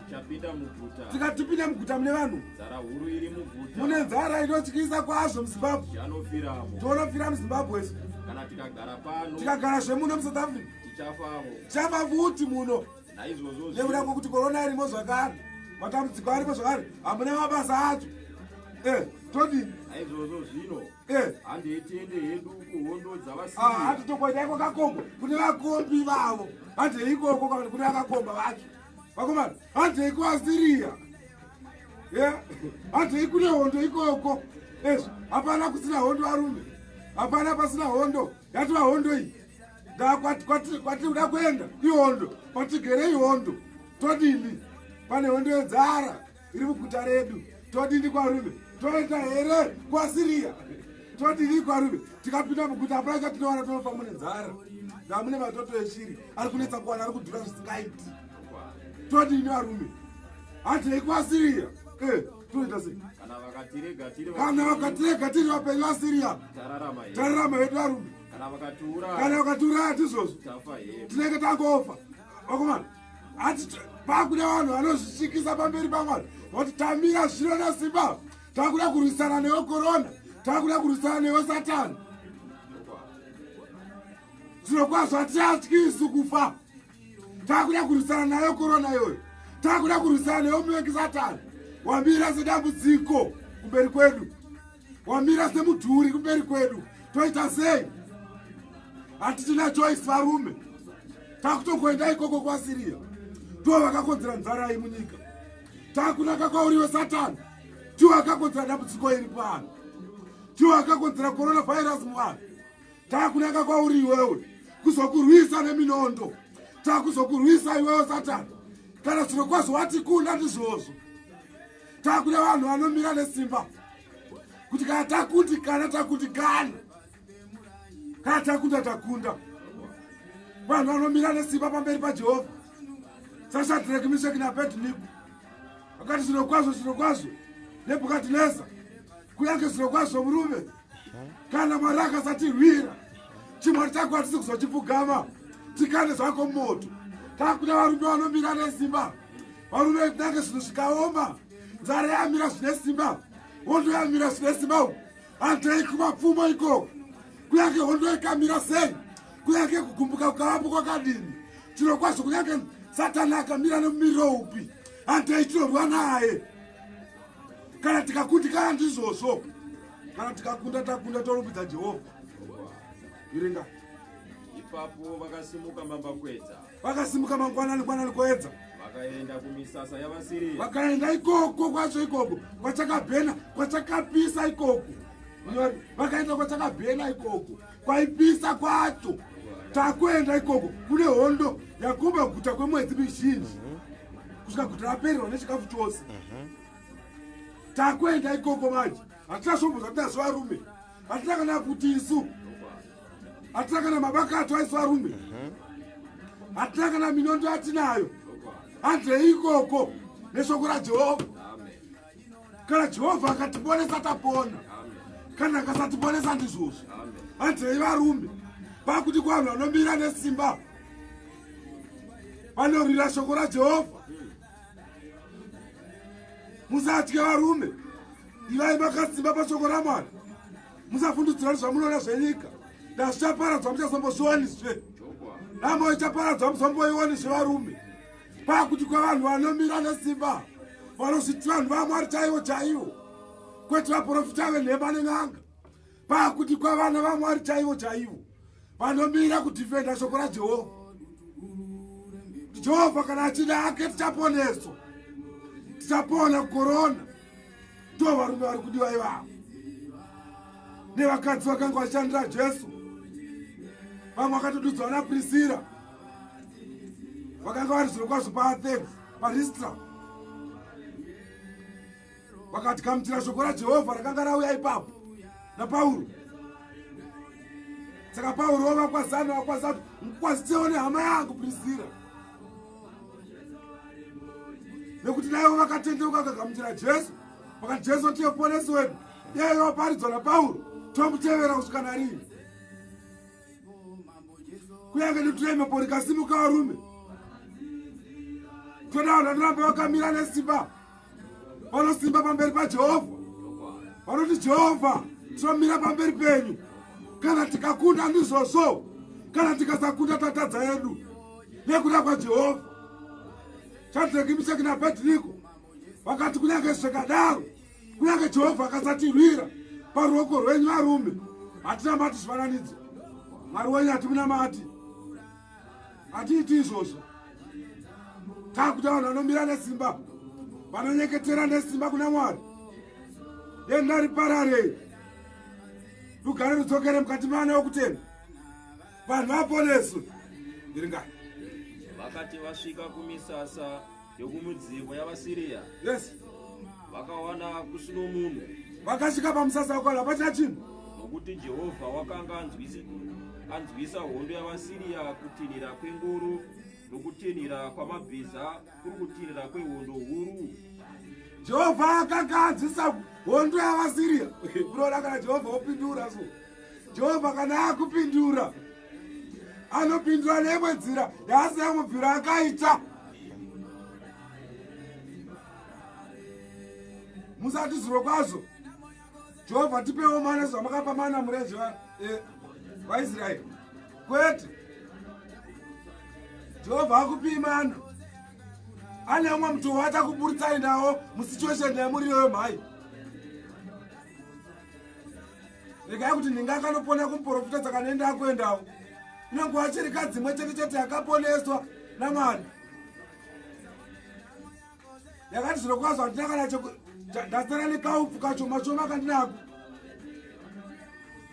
tichapinda muguta, tikati tipinde muguta mune vanhu, nzara huru iri muguta, mune nzara inotyisa kwazvo muZimbabwe, tichanofiramo, tonofira muZimbabwe isu. Kana tikagara pano, tikagara zvemuno muSouth Africa, tichafavo, tichafa futi muno. Naizvozvo nekuda kwekuti korona irimo zvakare, matambudziko arimo zvakare, hamuna mabasa acho. Todini? Naizvozvo zvino handei tiende hedu kuhondo dzavaSiriya. Hatitokoenda kwakakombwa kune vakombi vavo, handei ikoko kune vakakomba vacho vakomana, handei kuvaSiriya, handei kune hondo ikoko. Ezvo hapana kusina hondo varume, hapana pasina hondo, yatova hondo iyi. Kwatiri kuda kuenda ihondo, kwatigere ihondo, todini? Pane hondo yenzara iri muguta redu, todini kwarume? Toenda here kuAsiriya? Todini kwarume? Tikapinda muguta hapana chatinowana, tonofa mune nzara. Ndamune matoto eshiri ari kunetsa kuwana, ari kudhura zvisingaiti. Todini varume? Handei kuAsiriya. Toita sei? Kana vakatirega tiri kana vakatirega tiri vapenyu vaSiriya, tararama hedu varume. Kana vakatiuraya, kana vakatiuraya tizvozvo tafa hedu, tinenge tangofa vakomana. Pakuda vanhu vanozvisvikisa pamberi paMwari, voti tamira zvino nesimba, takuda kurwisana newe korona, takuda kurwisana newe Satani. Zvirokwazvo hatiatyi isu kufa, takuda kurwisana nayo korona iyoyo, takuda kurwisana newe muvengi Satani. Wamira sedambudziko kumberi kwedu, wamira semudhuri kumberi kwedu, toita sei? Hatichina choice varume, takutongoenda ikoko kwaSiriya, ndivo vakakonzera nzara iyi munyika. Takunaka kwauriwe Satani, ndiwo akakonzera dambudziko iri pano, ndiwo akakonzera coronavirus muvanhu. Takunaka kwauri iwewe kuzokurwisa neminondo, takuzokurwisa iwewe Satani. Kana zviro kwazvo watikunda ndizvozvo. Takuda vanhu vanomira nesimba kuti kana takundikana takundikana, kana takunda takunda. Vanhu vanomira nesimba pamberi paJehovha, saShadreki, Misheki naAbednego, vakati zviro kwazvo, zviro kwazvo Nebhukadhineza, kunyange zviro kwazvo murume, kana Mwari akasatirwira, chimwari chako hatisi kuzochipfugama, tikande zvako mumoto. Takuda varume vanomira nesimba, varume kunyange zvinhu zvikaoma, nzara yamira zvine simba, hondo yamira zvine simba uku, handei kumapfumo ikoko. Kunyange hondo ikamira sei, kunyange kugumbuka kukavapo kwakadini, chiro kwazvo kunyange Satani akamira nemumiriro upi, handei tinorwa naye. Kana tikakundikana ndizvozvo, kana tikakunda takunda, torumbidza Jehovha. Iringa. Ipapo vakasimuka mambakwedza, Vakasimuka mangwanani gwanani kuedza, vakaenda kumisasa yavaSiriya. Vakaenda ikoko kwacho, ikoko kwachakabhena, kwachakapisa ikoko. Vakaenda kwachakabhena ikoko, kwaipisa kwacho. Takuenda ikoko kune hondo yakumba guta kwemwedzi mizhinji, kusvika guta rapererwa nechikafu chose. Takuenda ikoko manje, hatina zvombo zvatinazvo varume, hatina kana kuti isu, hatina kana mabakato aisu varume, hatina kana minondo yatinayo. Handei ikoko neshoko raJehovha. Kana Jehovha akatiponesa tapona, kana akasatiponesa ndizvozvo. Handei varume. Pakuti kuvanhu vanomira nesimba, vanorwira shoko raJehovha. Musatye varume, ivai makasimba pashoko raMwari. Musafundudzira zvamunoona zvenyika, ndazvichaparadzwa, muchazombozviwaniswe. Nhamo ichaparadzwa, muzomboiwaniswe varume. Pakuti kwavanhu vanomira nesimba, vanozviti vanhu vaMwari chaivo chaivo, kwete vaprofita venhema nen'anga. Pakuti kwavana vaMwari chaivo chaivo vanomira kudhifenda shoko raJehovha. Jehovha kana achida ake tichaponeswa, tichapona kukorona. Ndo varume vari kudiwa ivavo, nevakadzi vakanga vachishandira Jesu. Vamwe vakatodudzwa naPrisira, vakanga vari zviro kwazvo paAthens, paRistra, vakatigamuchira shoko raJehovha rakanga rauya ipapo naPauro. Saka Pauro wavakwazana vakwazati, mukwazitsewo nehama yangu Prisira, nekuti naivo vakatendeuka vakagamuchira Jesu, vakati Jesu ndiye muponesi wedu, iyeyo waparidzwa naPauro, tomutevera kusvika narini. Kunyange ndituremepo rikasimuka varume, toda vanhu vanoramba vakamira nesimba, vanosimba pamberi paJehovha, vanoti Jehovha tinomira pamberi penyu, kana tikakunda ndizvozvo, kana tikasakunda tatadza yedu nekuda kwaJehovha. Shadreki, Misheki naAbednego vakati kunyange zvakadaro, kunyange Jehovha akasatirwira, paruoko rwenyu varume hatinamati zvifananidzo, Mwari wenyu hatimunamati, hatiiti izvozvo. Takuti vanhu vanomira nesimba, vanonyeketera nesimba kuna Mwari, denda riparare, rugare rudzokere mukati mevana vokutenda, vanhu vaponeswe. Iringai. Vakati vasvika kumisasa yokumudzivo yavaSiriya, vakawana kusino munhu. Vakasvika pamusasa wakwana hapachina chinhu, nokuti Jehovha wakanga anzwisa hondo yavaSiriya kutinhira kwengoro nokutinhira kwamabhiza, kuri kutinhira kwehondo huru. Jehovha akanga anzwisa hondo yavaSiriya. Unoona kana Jehovha wopindura, so Jehovha kana akupindura anopindura neimwe nzira yaasina mubviro akaita. Musati zviro kwazvo Jehovha tipewo mana zvamakapa mana murenje vaIsraeri. Kwete, Jehovha akupii mana, ane umwe mutoo wachakuburitsai nawo musituation yamuri iyoyo mhai. Regai kuti ndinga akanopona kumuprofita dzakanoenda akuendawo inonguva chirikadzi imwe chete chete yakaponeswa naMwari yakati zviro kwazvo handina kana ndasara nekaupfu kashoma shoma kandinako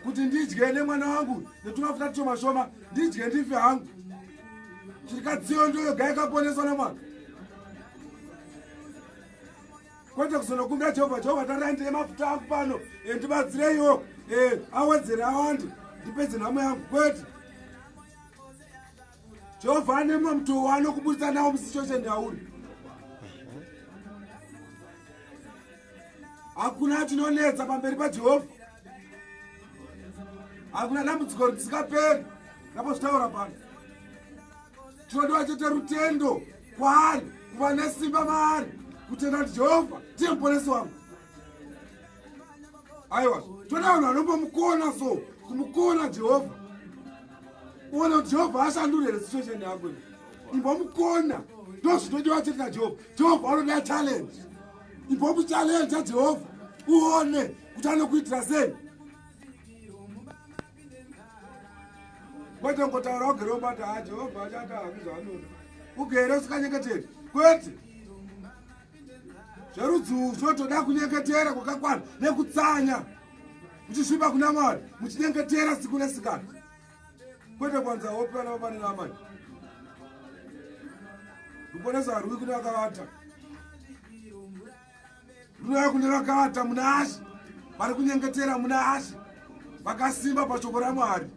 kuti ndidye nemwana wangu netumafuta tushoma shoma ndidye ndife hangu. Chirikadziyo ndoyoga yakaponeswa namwari, kwete kuzonokumbira Jehovha, Jehovha tarirai ndine mafuta angu pano, ndibatsireiwo awedzere awande ndipedze nhamo yangu. Kwete, Jehovha ane mumwe mutoo waanokuburitsa nawo musituation yauri. Hakuna chinonetsa pamberi paJehovha, hakuna dambudziko risingaperi. Ndambozvitaura pano, chinodiwa chete rutendo kwaari, kuva nesimba maari, kutenda kuti Jehovha ndiye muponesi wangu. Aiwa, toda vanhu vanombomukona, so kumukona Jehovha, uone kuti Jehovha ashandure here situation yako. Imbomukona, ndo zvinodiwa chete naJehovha. Jehovha anoda challenge. Imbomuchallenge Jehovha uone kuti anokuitira sei, kwete ngotaura ugere ubata ha Jehovha achata haki zvaanoda, ugere usikanyengeteri. Kwete, zverudzi uhu zvinotoda kunyengetera kwakakwana nekutsanya muchisviba kuna Mwari, muchinyengetera siku nesikati, kwete kwanza hope vana baba nenamai. Ruponeso harui kune vakavata, runouya kune vakavata muna Ashe, vari kunyengetera muna Ashe, vakasimba pashoko raMwari.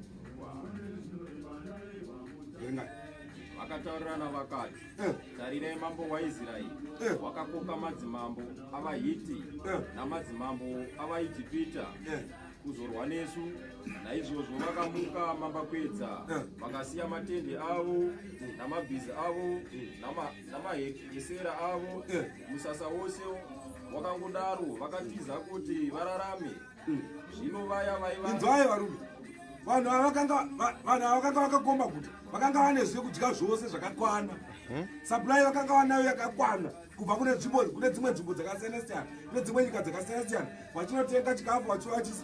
Vakataurirana vakati, Tarirai, mambo waIsraeri wakakoka madzimambo avaHiti namadzimambo avaIjipita kuzorwa nesu. Naizvozvo vakamuka mambakwedza, vakasiya matende avo namabhizi avo namahesera avo, musasa wose wakangodaro, vakatiza kuti vararame. Zvino vaya vaiva Inzwai varume, vanhu ava vakanga vakakomba guta, vakanga vane zvekudya zvose zvakakwana, supply vakanga vanayo yakakwana kubva kune nzvimbo, kune dzimwe nzvimbo dzakasiyana siyana, kune dzimwe nyika dzakasiyana siyana, vachinotenga chikafu,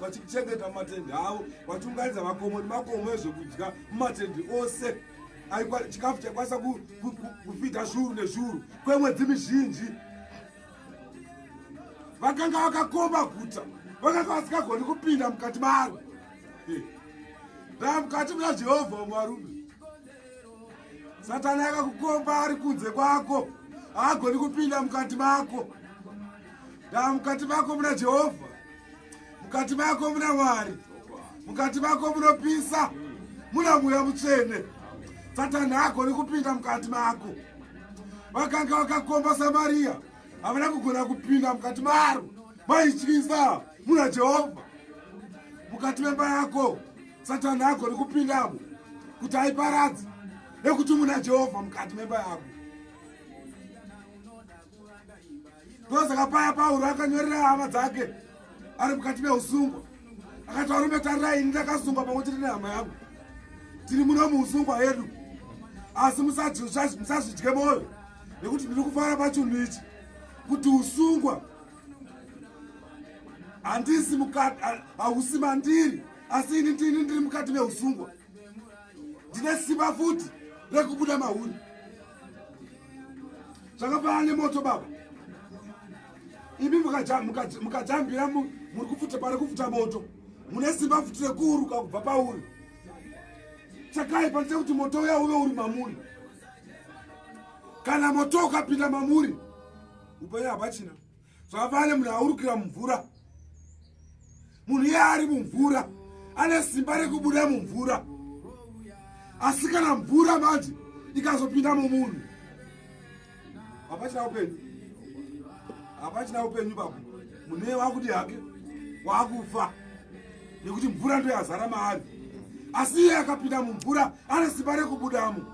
vachichengeta mumatende avo, vachiunganidza makomo nemakomo ezvekudya mumatende ose. Chikafu chaikwanisa kufidha zviuru nezviuru kwemwedzi mizhinji. Vakanga vakakomba guta, vakanga vasingagoni kupinda mukati maro. Ndaa mukati muna Jehovha, varume. Satani akakukomba ari kunze kwako, haagoni kupinda mukati mako. Ndaa mukati mako muna Jehovha, mukati mako muna Mwari, mukati mako munopisa, muna Mweya Mutsvene. Satani haagoni kupinda mukati mako. Vakanga vakakomba Samariya, havana kugona kupinda mukati maro, maityisa, muna Jehovha. Mukati memba yako Satani haagoni kupindamo kuti aiparadze, nekuti muna Jehovha mukati memba yako. Ndosaka paya Pauro akanyorera hama dzake ari mukati meusungwa, akati, "Varume, tarirai, ini ndakasungwa pamwe chete nehama yangu, tiri muno muusungwa hedu, asi musazvidye mwoyo, nekuti ndiri kufara pachinhu ichi, kuti usungwa handisi mukati, hausi mandiri, asi ini ndini ndiri mukati meusungwa, ndine simba futi rekubuda mahuri." Zvakafanana nemoto baba, imi mukajambira muri kupfuta, pari kupfuta moto, mune simba futi rekuuruka kubva pauri. Chakaipa ndechekuti moto uya uve uri mamuri. Kana moto ukapinda mamuri, upenyu hapachina. Zvakafanana nemunhu aurukira mumvura. Munhu iye ari mumvura ane simba rekubuda mumvura, asi kana mvura manje ikazopinda mumunhu, hapachina upenyu, hapachina upenyu papo. Munhu iye wakudi hake, wakufa, nekuti mvura ndo yazara maari. Asi iye akapinda mumvura ane simba rekubudamo.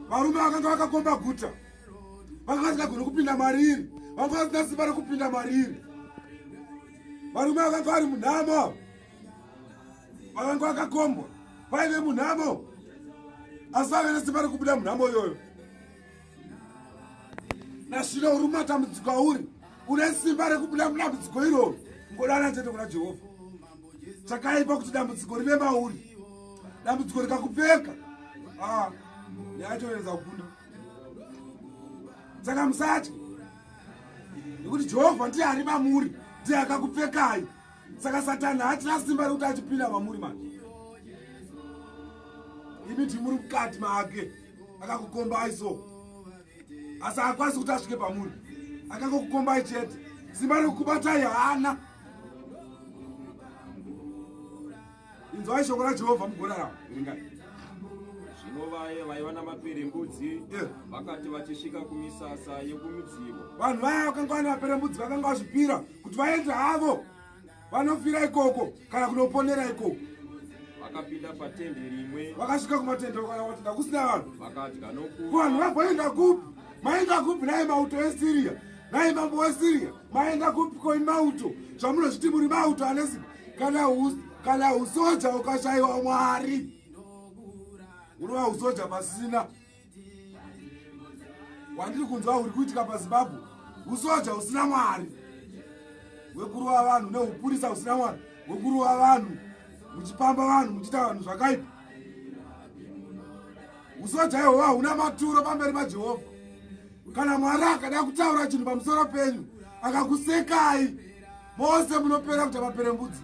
Varume vakanga vakakomba guta, vanga vasingagoni kupinda mariri, vanga vasina simba rekupinda mariri. Varume vakanga vari munhamo, vakanga vakakombwa, vaive munhamo, asi vaive nesimba rekubuda munhamo iyoyo. Nazvino uri mumatambudziko auri, une simba rekubuda mudambudziko iroro, ngodana chete kuna Jehovha. Chakaipa kuti dambudziko rive mauri, dambudziko rikakupfeka, ah, nyaya yacho inoedza kukunda. Saka musatye, nekuti Jehovha ndiye ari mamuri, ndiye akakupfekai. Saka Satani haachina simba rekuti achipinda mamuri manje. Imi ndimuri mukati make, akakukombai so, asi haakwanisi kuti asvike pamuri, akangokukombai chete. Simba rekukubatai haana. Inzwai shoko raJehovha mugorarama. Verengai. Zvino vaye vaiva namaperembudzi vakati vachisvika kumisasa yekumidzivo, vanhu vaya vakanga vane maperembudzi vakanga vazvipira kuti vaende havo vanofira ikoko kana kunoponera ikoko. Vakapinda patende rimwe, vakasvika kumatende, vakaona kuti ndakusina vanhu, vakadya nokunwa. Kuvanhu vagoenda kupi? Maenda kupi nai mauto eSiriya, nai mambo weSiriya? Maenda kupi koi mauto? Zvamunozviti muri mauto ane simba. Kana usoja ukashayiwa Mwari, unova usoja pasina. Wandiri kunzwa uri kuitika paZimbabwe, usoja usina Mwari wekurova vanhu, neupurisa usina Mwari wekurova vanhu, muchipamba vanhu, muchiita vanhu zvakaipa. Usoja ihwohwo hauna maturo pamberi paJehovha. Kana Mwari akada kutaura chinhu pamusoro penyu, akakusekai, mose munopera kuita maperembudzi,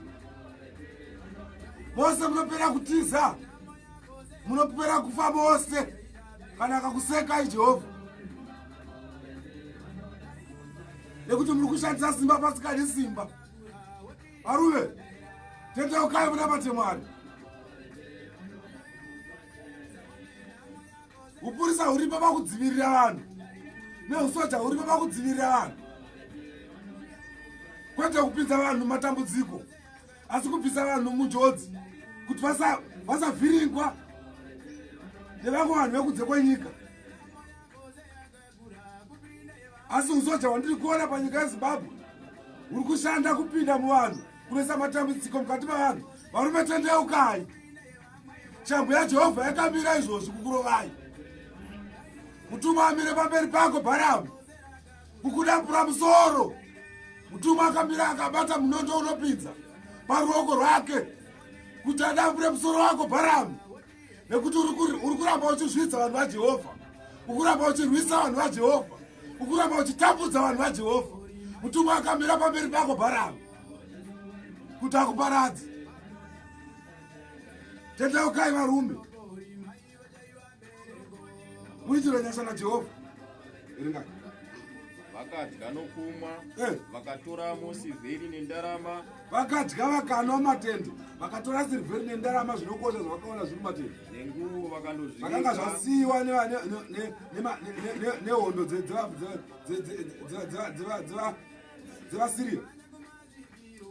mose munopera kutiza, munopera kufa mose, kana akakusekai Jehovha, nekuti muri kushandisa simba pasikadi simba. Varume, tendeukai munamate Mwari. Upurisa huripo pakudzivirira vanhu, neusoja huripo pakudzivirira vanhu, kwete kupinza vanhu matambudziko, asi kubvisa vanhu munjodzi kuti vasavhiringwa nevamwe vanhu vekunze kwenyika. Asi usoja hwandiri kuona panyika yeZimbabwe huri kushanda kupinda muvanhu, kunoisa matambudziko mukati mavanhu. Varume, tendeukai. Shambo yaJehovha yakamira izvozvi kukurovai. Mutumwa amire pamberi pako, Bharamu, kukudambura musoro. Mutumwa akamira akabata munondo unopinza paruoko rwake kuti adambure musoro wako, Bharamu, nekuti uri kuramba uchizvidza vanhu vaJehovha, ukuramba uchirwisa vanhu vaJehovha, ukuramba uchitambudza vanhu vaJehovha. Mutumwa akamira pamberi pako, Bharamu, kuti akuparadze. Tendeukai varume, muitirwe nyasha naJehovha. Verengai. Vakadya nokumwa, vakatoramo sirivheri nendarama. Vakadya vakanwa matende, vakatora sirivheri nendarama, zvinokosha zvavakaona zviri mumatende, nenguvo, vakandozviviga. Zvakanga zvasiyiwa nehondo dzevaSiriya.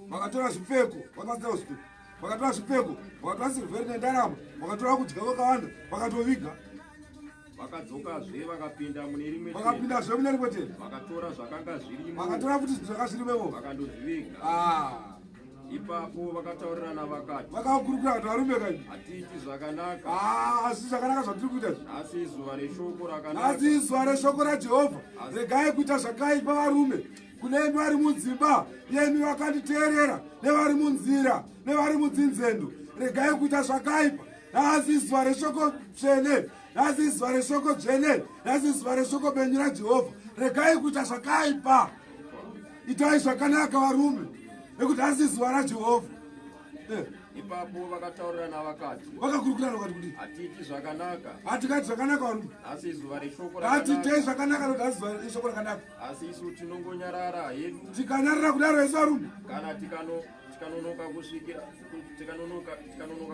Vakatora zvipfeko, vakasiya zvipfeko, vakatora zvipfeko, vakatora sirivheri nendarama, vakatora kudya kwakawanda, vakatoviga. Vakadzokazve vakapinda mune rimwe tende. Vakapindazve mune rimwe tende. Vakatora zvakanga zvirimo. Vakatora futi zvinhu zvanga zvirimo. Vakandozviviga. Ipapo vakataurirana vakati, Vakakurukura kuti, varume kai, hatiiti zvakanaka. Asi zvakanaka zvatiri kuita izvi. Nhasi izuva reshoko rakanaka. Nhasi izuva reshoko raJehovha, regai kuita zvakaipa. Varume, kunemi vari mudzimba yemi vakanditeerera, nevari munzira, nevari mudzinzendo, regai kuita zvakaipa. Nhasi izuva reshoko tsvene, nhasi izuva reshoko dzvene, nhasi izuva reshoko benyu raJehovha. Regai kuita zvakaipa, itai zvakanaka varume, nekuti nhasi izuva raJehovha. Ipapo vakataurirana vakati, Vakakurukurana vakati kuti, hatiiti zvakanaka. Hatikati zvakanaka varume. Nhasi izuva reshoko Ngatitei rakanaka. zvakanaka, nokuti nhasi zuva reshoko rakanaka. Asi isu tinongonyarara hedu. Tikanyarara kudaro isu varume, Kana tikanonoka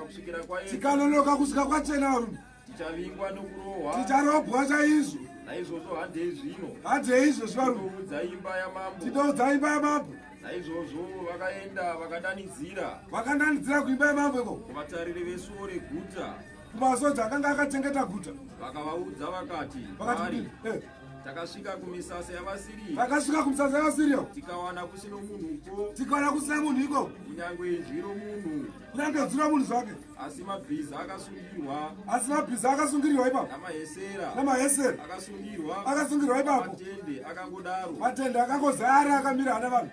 kusvikira kwaedza, tikanonoka kusvika kwachena varume, tichavingwa nokurohwa. Ticharobwa chaizvo. Naizvozvo handei zvino, Handei izvozvi varume, tinoudza imba yamambo. Tinoudza imba yamambo. Naizvozvo vakaenda vakadanidzira Vakandanidzira kuimba yamambo ikoko, kuvatariri vesuo reguta, kumasoja akanga akachengeta guta. Vakavaudza vakati Vakati kwavari, kudini? Takasvika kumisasa yavaSiriya. Takasvika kumisasa yavaSiriya. Tikawana kusino munhuko. Tikawana kusina munhu iko. Kunyange inzwi romunhu. Kunyange inzwi romunhu zvake. Asi mabhiza akasungirwa. Asi mabhiza akasungirwa ipapo. Namahesera. Namahesera. Akasungirwa. Akasungirwa ipapo. Matende akangodaro. Matende akangozara akamira ana vanhu.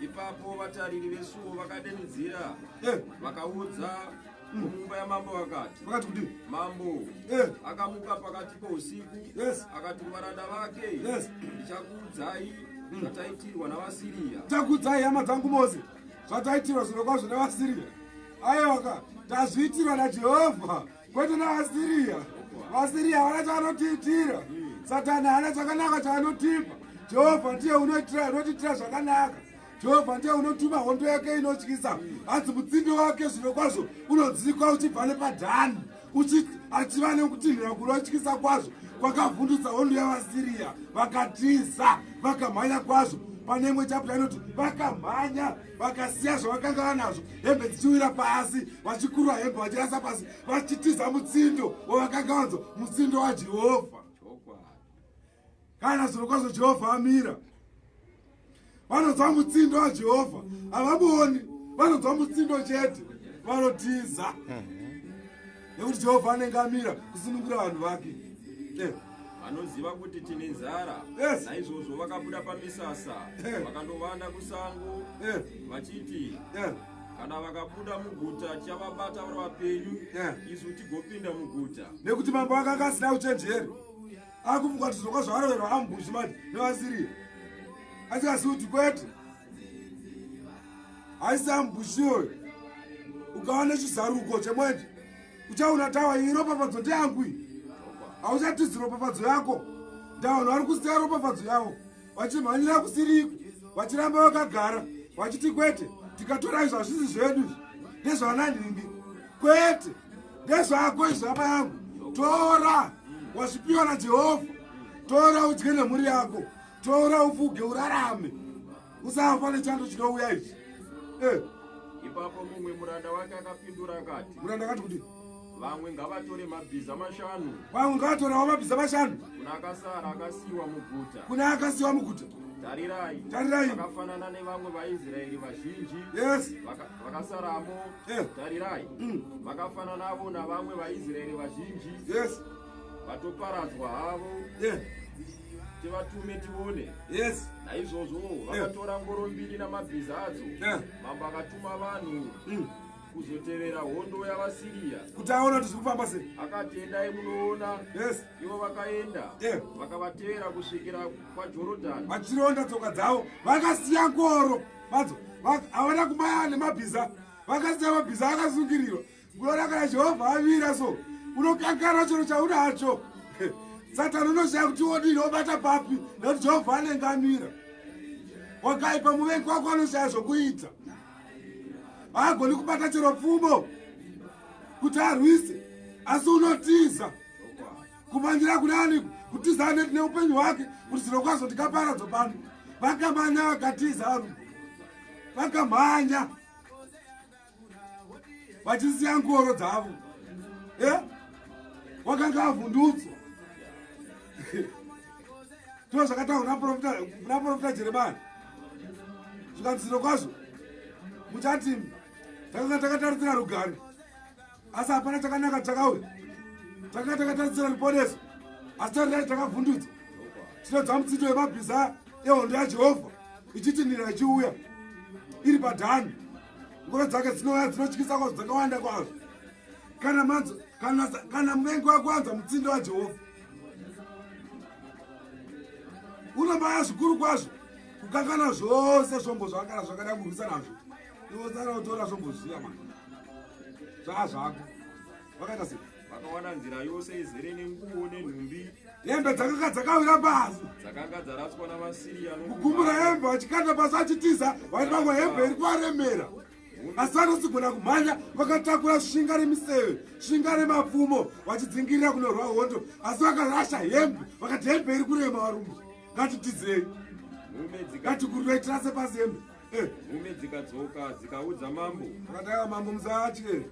Ipapo vatariri vesuo vakadanidzira. Eh. Vakaudza mumba yamambo vakati. Vakati kudii? Mambo Eh. akamuka pakati pousiku. Yes. Akati kuvaranda vake. Yes. Ndichakuudzai zvataitirwa navaSiriya. Takudzai hama dzangu mose zvataitirwa zviro kwazvo navaSiriya. Aiwaka, tazviitirwa naJehovha kwete navaSiriya. VaSiriya havana chavanotiitira. Satani haana chakanaka chaanotipa. Jehovha ndiye unotiitira zvakanaka. Jehovha ndiye unotuma hondo yake inotyisa. Hanzi mutsindo wake zviro kwazvo unodzikwa uchibva nepaDhani, achiva nekutinhira kunotyisa kwazvo kwakavhundutsa hondo yavaSiriya. Vakatiza, vakamhanya kwazvo. Pane imwe chapter inoti vakamhanya vakasiya zvavakanga vanazvo, hembe dzichiwira pasi, vachikurura hembe vachirasa pasi, vachitiza mutsindo wavakanga vanzwa, mutsindo waJehovha. Kana zviro kwazvo Jehovha amira, vanonzwa mutsindo waJehovha, havamuoni, vanonzwa mutsindo chete, vanotiza nekuti Jehovha anenge amira kusunungura vanhu vake. Vanoziva kuti tine nzara. Yes. Naizvozvo vakabuda pamisasa vakandovanda kusango vachiti, kana vakabuda muguta tichavabata vari vapenyu, isu tigopinda muguta. Nekuti mambo akanga asina uchenjeri, akufunga kuti zvirokwa zvaroverwa ambushi manje nevaSiriya, asingazivi kuti kwete haisi ambushi iyoyo. Ukava nechizaruko chemwenje uchaona tawa iyi ropafadzo ndeyangu iyi, hauchatizi ropafadzo yako. Ndavanhu vari kusiya ropafadzo yavo vachimhanyira kusiriko, vachiramba vakagara vachiti kwete, tikatora izvo hazvisi zvedu, izvi ndezvananhingi. Kwete, ndezvako izvi hama yangu, tora wazvipiwa naJehovha, tora udye nemhuri yako, tora ufuge urarame, usafa nechando chinouya ichi. Ipapo mumwe muranda wake akapindura akati, Muranda akati kuti vamwe ngavatore mabhiza 5. Vamwe ngavatorawo mabhiza 5. Kuna akasara akasiyiwa muguta. Kuna akasiyiwa muguta. Tarirai. Tarirai. Vakafanana nevamwe vaIsraeri vazhinji. Yes. Vakasaramo. Tarirai. Vakafananavo navamwe vaIsraeri vazhinji. Yes. Vatoparadzwa havo. Tivatume tione. Yes. Naizvozvo vakatora ngoro 2 namabhiza adzo. Mambo akatuma vanhu kuzotevera hondo yavaSiriya kuti aone kuti zviri kufamba sei. Akati, endai munoona. Yes. Ivo vakaenda vakavatevera kusvikira kwaJorodhani, vachironda tsoka dzavo. Vakasiya ngoro vadzo, havana kumaya nemabhiza, vakasiya mabhiza akasungirirwa. Unoona kana Jehovha amira so, unokankana chero chaunacho. Satani unoziva kuti odini, obata papi, nekuti Jehovha anenge amira. Wakaipa muvengi wako anoshaya zvokuita, haagoni kubata chero pfumo kuti arwise, asi unotiza kumanyira kunani, kutiza neupenyu hwake, kuti zviro kwazvo tikaparadzwa pano. Vakamanya vakatiza varume, vakamhanya vachisiya ngoro dzavo. Wakanga avhundutswa. Ndo zvakataurwa naprofita Jeremia, zvikanzi zviro kwazvo muchati takanga takatarisira rugare, asi hapana chakanaka chakauya, takanga takatarisira ruponeso, asi tarirai takavhundutswa. Tinonzwa mutsindo yemabhiza ehondo yaJehovha ichitinhira ichiuya iri paDhani, ngoro dzake dzinouya dzinotyisa kwazvo, dzakawanda kwazvo. Kana muvengi wako anzwa mutsindo waJehovha, unomaya zvikuru kwazvo kukangana zvose zvombo zvakana zvakada kurwisa nazvo. Iwe sara utora zvombo zviya mani, zvaa zvako. Vakaita sei? Vakawana nzira yose izere nenguo nenhumbi hembe dzakanga dzakawira pasi dzakanga dzaraswa navaSiriya. Kugumbura hembe vachikanda pasi vachitiza, vaiti vamwe hembe iri kuvaremera, asi vanosigona kumhanya vakatakura svinga remiseve, svinga remapfumo, vachidzingirira kunorwa hondo, asi vakarasha hembe, vakati hembe iri kurema varume, ngatitizei, ngatikururei tirase pasi hembe. Nhume dzikadzoka dzikaudza mambo. Vakataka mambo, musatye.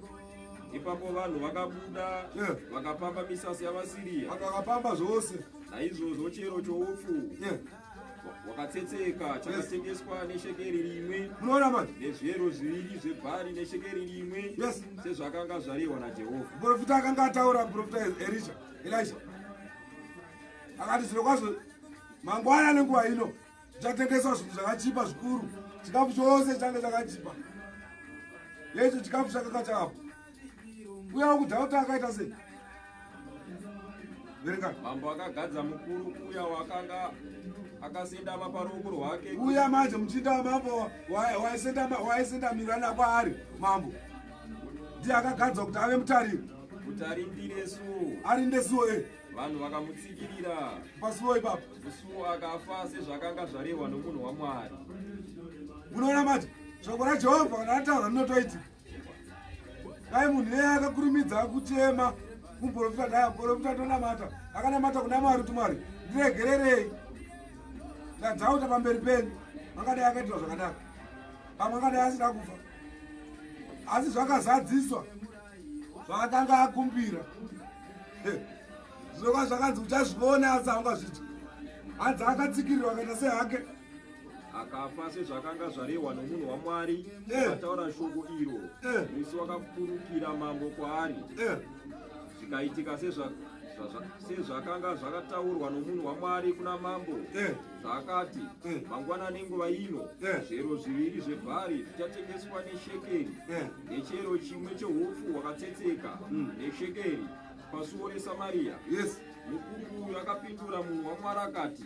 Ipapo vanhu vakabuda vakapamba misasa yavaSiriya. Vanhu vakapamba zvose. Naizvozvo chero choupfu Yeah. hwakatsetseka chakatengeswa neshekeri rimwe, Munoona manje? Nezviyero zviviri zvebhari neshekeri rimwe, sezvakanga zvarehwa naJehovha. Muprofita akanga ataura, muprofita Elisha, Elisha akati, zviro kwazvo mangwana nenguva ino zvichatengeswa zvinhu zvakachipa zvikuru, chikafu chose change chakachipa. Yecho chikafu chakanga chakapo. Uyawo kudhauta akaita sei? Verenga. Mambo akagadza mukuru uya wakanga akasendama paruoko rwake. Uya manje muchinda wamambo waisendamira kwaari mambo ndiye akagadzwa kuti ave mutariri. Kuti arindire suo. Arinde suo, e. Vanhu vakamutsikirira pasuo ipapo. Musuo, akafa sezvakanga zvarehwa nomunhu waMwari. Munoona manje, shoko raJehovha kana rataura rinotoitika. Dai munhu iyeye akakurumidza kuchema kumuprofita, dai muprofita tonamata, akanamata kuna Mwari kuti, "Mwari, ndiregererei, ndadhauta pamberi penyu," angadai akaitirwa zvakanaka, pamwe angadai asina kufa. Asi zvakazadziswa zvaakanga akumbira. Zvinova zvakanzi uchazviona asi haungazvidyi. Hanzi akatsikirirwa akaita sehake. Akafa sezvakanga zvarehwa nomunhu waMwari. Akataura shoko iro. Musi wakapurukira mambo kwaari, zvikaitika sezvakanga zvakataurwa nomunhu waMwari kuna mambo, zvaakati, "Mangwana nenguva ino, zvero zviviri zvebhari zvichatengeswa neshekeri, nechero chimwe cheupfu hwakatsetseka neshekeri pasuo reSamaria." Mukuru uyu akapindura munhu waMwari akati,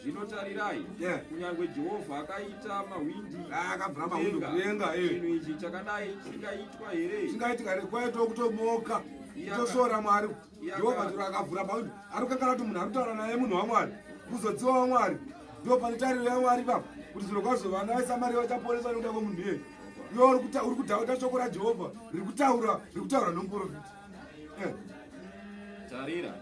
"Zvino tarirai, kunyange Jehovha akaita mahwindi Ah, akavhura mahwindo kudenga, eh. chinhu ichi chakadai chingaitwa here?" Chingaitika here? Kwaitawo kutomoka, kutosora Mwari. Jehovha chero akavhura mahwindo, ari kukangana kuti munhu ari kutaura naye munhu waMwari, kuzodziwa waMwari. Ndo pane tariro yaMwari ipapo kuti zviro kwazvo vana veSamaria vachaponeswa nekuda kwemunhu iyeye. Iwe uri kudhauta shoko raJehovha riri kutaura, riri kutaura nomuprofita. Tarira,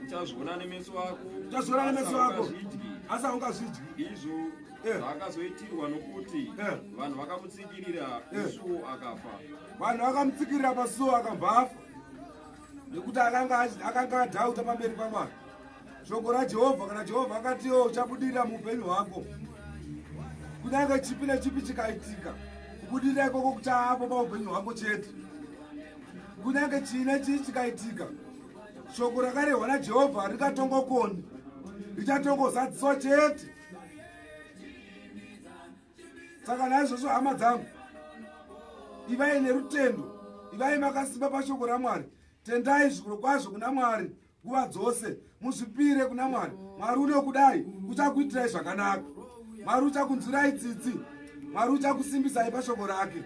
uchazviona nemeso ako, Uchazviona asi nemeso ako. haungazvidyi." Asi haungazvidyi. Izvo zvaakazoitirwa, nokuti vanhu vakamutsikirira musuo, akafa. Vanhu vakamutsikirira pasuo, akabva afa nekuti akanga adhauta pamberi paMwari. Shoko raJehovha, kana Jehovha akatiwo uchabudirira muupenyu hwako, kunyange chipi nechipi chikaitika, kubudirira ikoko kuchaapo paupenyu hwako chete. Kunyange chii nechii chikaitika, shoko rakarehwa naJehovha ringatongokoni, richatongozadziswa chete. Saka naizvozvo, hama dzangu, ivai nerutendo, ivai makasimba pashoko raMwari. Tendai zvikuru kwazvo kuna Mwari nguva dzose, muzvipire kuna Mwari. Mwari unokudai, uchakuitirai zvakanaka. Mwari uchakunzwirai tsitsi. Mwari uchakusimbisai pashoko rake.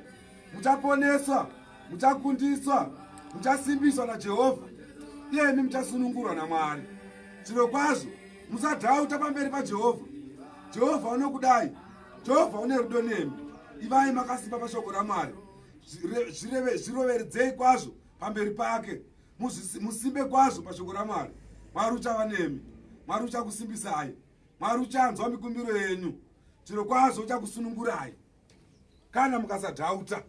Muchaponeswa, muchakundiswa, muchasimbiswa naJehovha, iyemi muchasunungurwa naMwari. Zviro kwazvo musadhauta pamberi paJehovha. Jehovha unokudai, Jehovha une rudo nemi. Ivai makasimba pashoko raMwari. Zviroveredzei kwazvo pamberi pake. Musimbe kwazvo pashoko raMwari. Mwari uchava nemi, Mwari uchakusimbisai, Mwari uchanzwa mikumbiro yenyu. Chiro kwazvo uchakusunungurai kana mukasadhauta.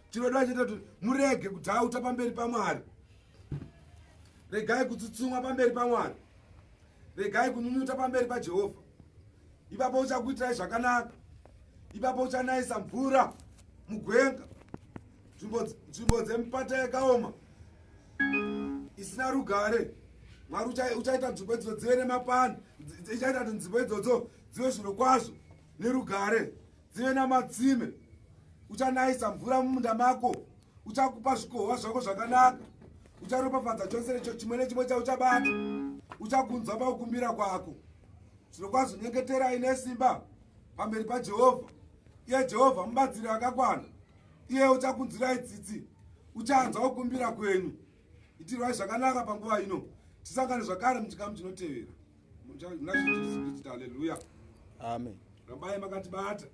Chinoda chete kuti murege kudhauta pamberi paMwari. Regai kutsutsumwa pamberi paMwari, regai kunyunyuta pamberi paJehovha. Ipapo uchakuitirai zvakanaka. Ipapo uchanayisa mvura mugwenga, nzvimbo dzemipata yakaoma isina rugare. Mwari uchaita nzvimbo idzodzo dzive nemapani, ichaita kuti nzvimbo idzodzo dzive zviro kwazvo nerugare, dzive namatsime. Uchanayisa mvura mumunda mako, uchakupa zvikohwa zvako zvakanaka, ucharopafadza chose chimwe nechimwe chauchabata, uchakunzwa pakukumbira kwako. Zviro kwazvo nyengeterai nesimba pamberi paJehovha. Iye Jehovha mubatsiri akakwana, iye uchakunzwirai tsitsi, uchanzwa kukumbira kwenyu. Itirwai zvakanaka panguva ino. Tisangane zvakare muchikamu chinotevera muna Jesu Kristu. Haleluya. Amen. Rambai makatibata.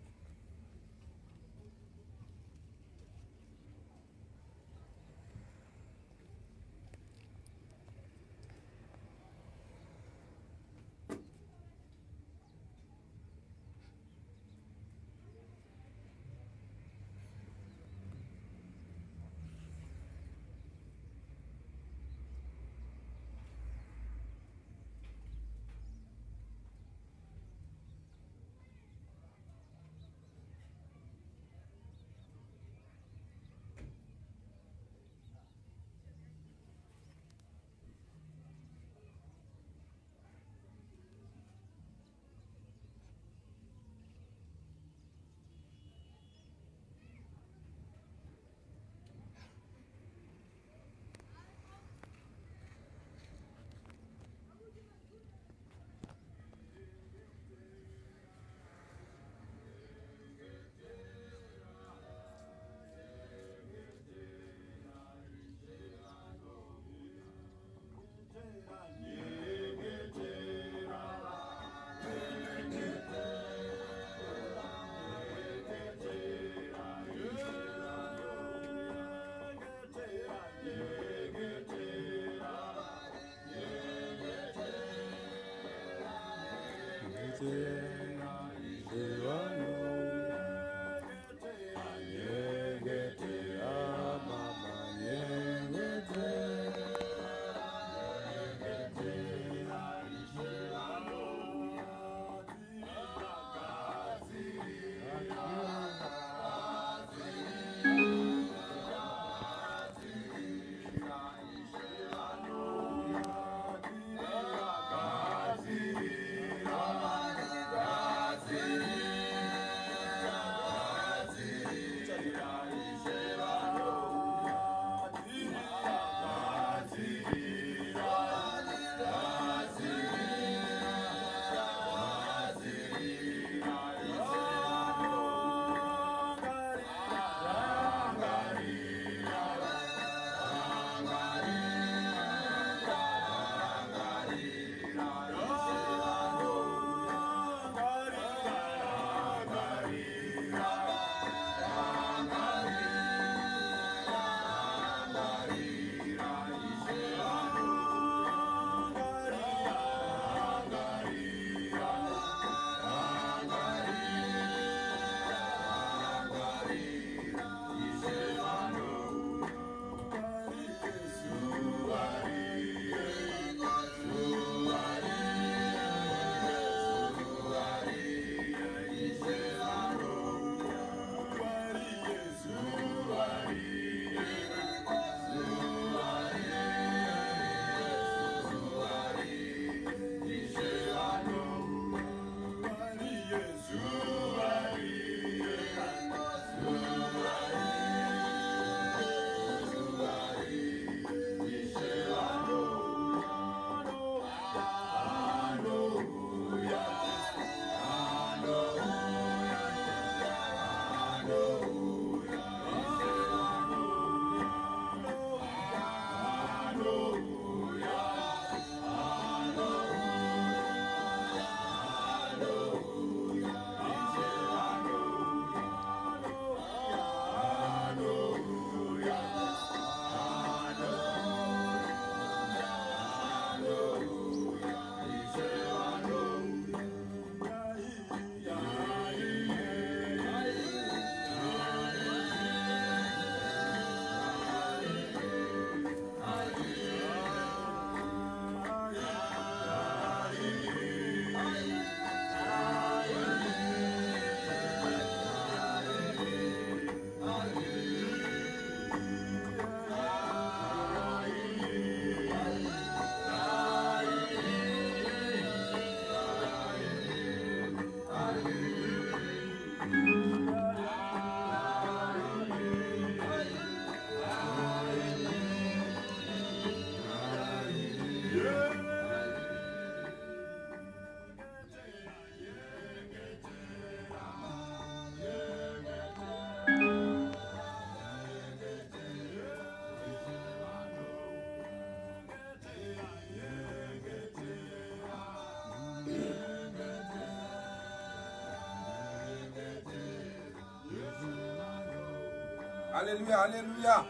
Haleluya, haleluya.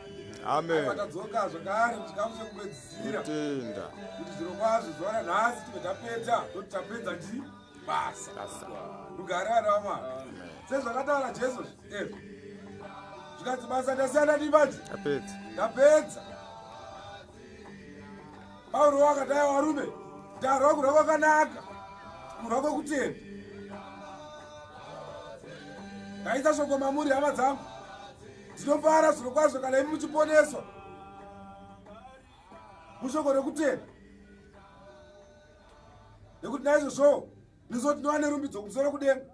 Amen. Tadzoka zvakare muchikamu chekupedzisira. Tenda. Kuti zviro kwazvo zuva ranhasi tibve tapedza, toti tapedza chi basa. Basa. Rugare vana vaMwari. Sezvakataura Jesu eko. Zvikanzi basa ndasiyana ndibati. Tapedza. Ndapedza. Pauro wakati aiwa varume, ndarwa kurwa kwakanaka, kurwa kwekutenda. Ndaisa shoko mamuri hama dzangu. Ndinofara zvirokwazvo kana imi muchiponeswa mushoko rekutenda, nekuti naizvozvowo ndizvo tinova nerumbidzo kumusoro kudenga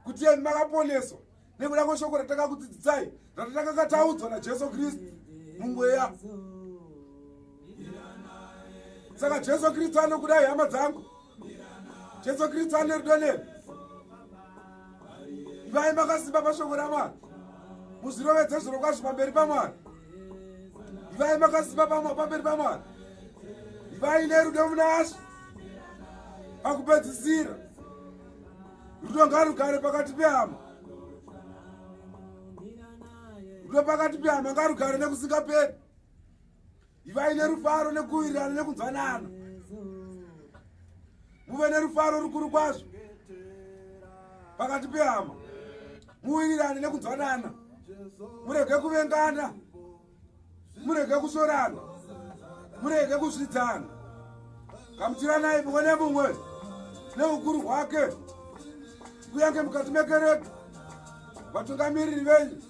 kuti imi makaponeswa nekuda kweshoko ratakakudzidzisai ratakanga taudzwa naJesu Kristu mumweya. Saka Jesu Kristu anokudai hama dzangu. Jesu Kristu ane rudo nemi. Ivai makasimba pashoko raMwari, muzvirovedze zvirokwazvo pamberi paMwari. Ivai makasimba pamberi paMwari, ivai nerudo munashe. Pakupedzisira, rudo ngarugare pakati pehama, rudo pakati pehama ngarugare nekusingaperi. Ivai nerufaro nekuwirirana nekunzwanana, muve nerufaro rukuru kwazvo pakati pehama, muwirirane nekunzwanana, murege kuvengana, murege kusorana, murege kuzvidzana. Gamuchiranai mumwe nemumwe neukuru hwake, kunyange mukati mekereke. Vatungamiriri venyu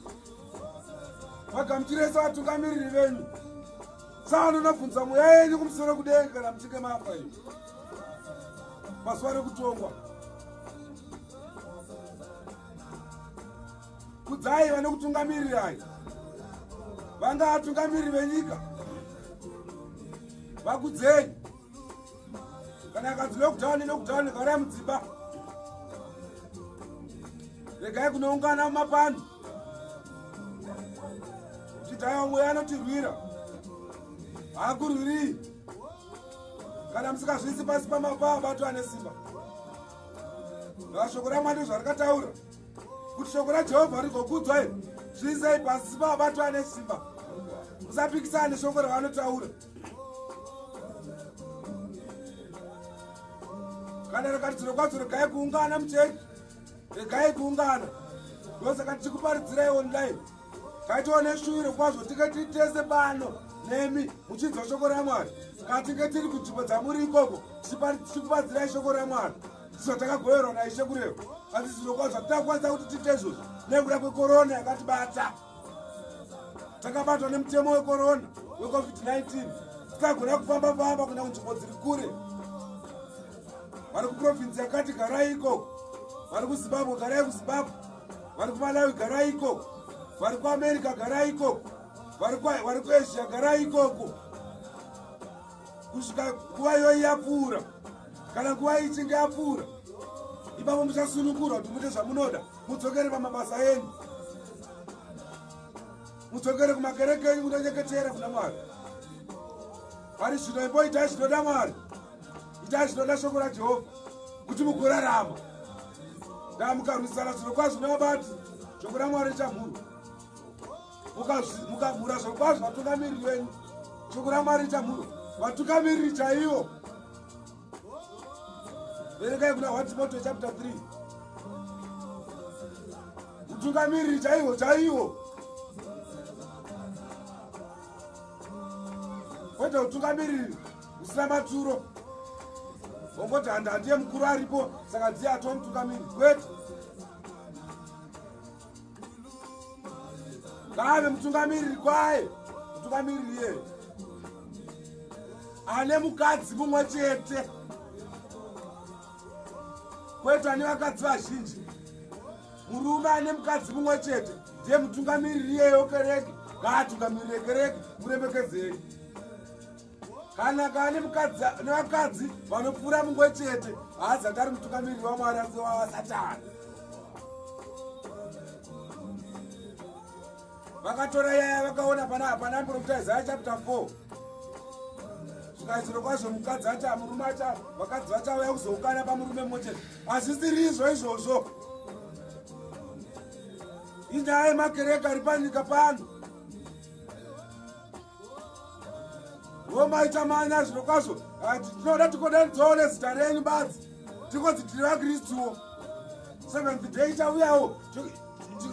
vagamuchirei sevatungamiriri venyu, savanonobvunza mweya yenyu kumusoro kudenga kana muchinge mafa iyo pazuva rekutongwa. Kudzai vanokutungamirirai, vanga vatungamiriri venyika, vakudzei. Kana akanzi lockdown, lockdown, garai mudzimba, regai kunoungana mumapani. Chitaiwa mweya anotirwira, haakurwirii kana musikazviisi pasi pamabato ane simba. Saka shoko raMwari ndozvarikataura kuti shoko raJehovha rigokudzwa iri, zviisei pasi pamabato ane simba, musapikisana neshoko ravanotaura. Kana rikati zvirokwazvo regai kuungana muchechi, regai kuungana. Ndosaka tichikuparidzirai online. Taitawo neshuwiro kwazvo tinge tiri tese pano nemi muchinzwa shoko raMwari, kana tinge tiri kunzvimbo dzamuri ikoko tichikupadzirai shoko raMwari. Ndizvo takagoverwa naIshe kureva, asi zvirokwazvo hatinakwanisa kuti tiite izvozvo nekuda kwekorona yakatibata. Takabatwa nemutemo wekorona weCovid-19, tisagona kufamba famba kuenda kunzvimbo dziri kure. Vari kuprovinsi yakati garai ikoko, vari kuZimbabwe garai kuZimbabwe, vari kuMalawi garai ikoko, vari kuAmerica garai ikoko, vari kuAsia garai ikoko kusvika nguva iyoyi yapfuura. Kana nguva iyi ichinge yapfuura, ipapo muchasunungurwa kuti muite zvamunoda, mudzokere pamabasa enyu, mudzokere kumakereke enyu kunonyengetera kuna Mwari. Pari zvino imboitai zvinoda Mwari, itai zvinoda shoko raJehovha kuti mugorarama. Ndaa mukarwisana zvirokwazvo nevabati, shoko raMwari richamhurwa. Mukamhura zvirokwazvo vatungamiriri venyu, shoko raMwari richamhurwa. Vatungamiriri chaivo, verengai kuna 1 Timothy chapter 3. Mutungamiriri chaiwo chaiwo, kwete utungamiriri usina maturo, wongoti handi handiye mukuru aripo saka ndiye atova mutungamiriri. Kwete, ngaave mutungamiriri kwaye, mutungamiriri iyeye ane mukadzi mumwe chete, kwete ane vakadzi vazhinji. Murume ane mukadzi mumwe chete ndiye mutungamiriri iyeyo kereke, ngaatungamirire kereke, muremekedzei. Kana kaane mukadzi nevakadzi vanopfuura mumwe chete, haazati ari mutungamiriri waMwari, asi waSatani. Vakatora yaya, vakaona pana pana muprofita Isaiah chapter 4, zvikaidziro kwazvo mukadzi acha murume acha vakadzi vachauya kuzoukana pamurume mumwe chete. Hazvisirizvo izvozvo. Inyaya yemakereke ari panyika pano. Roma ichamanya zvirokwazvo. Tinoda tikodanidzwawo nezita renyu badzi. Tikonzi tiri vaKristuwo. Seventh day ichauyawo.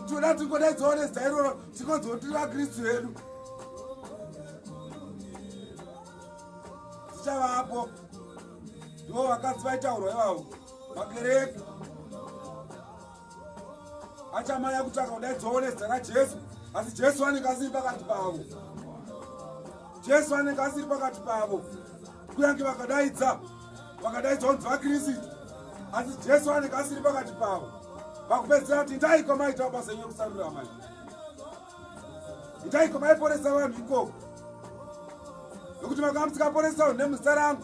Tinoda tikodaidzwawo nezita iroro tikonziwo tiri vaKristu vedu. Dzichavapo. Ndivo vakadzi vaitaurwa ivavo. Makereke. Achamanya kutsvaka kudaidzwawo nezita raJesu, asi Jesu anenge asiri pakati pavo. Jesu anenge asiri pakati pavo. Kunyange vakadaidza, vakadaidzwa kunzi vaKristu, asi Jesu anenge asiri pakati pavo. Pakupedzisira kuti indai kwamaita mabasa enyu ekusarurama. Indai kwamaiporesa vanhu ikoko. Nokuti makanga musikaporesa vanhu nemuzita rangu,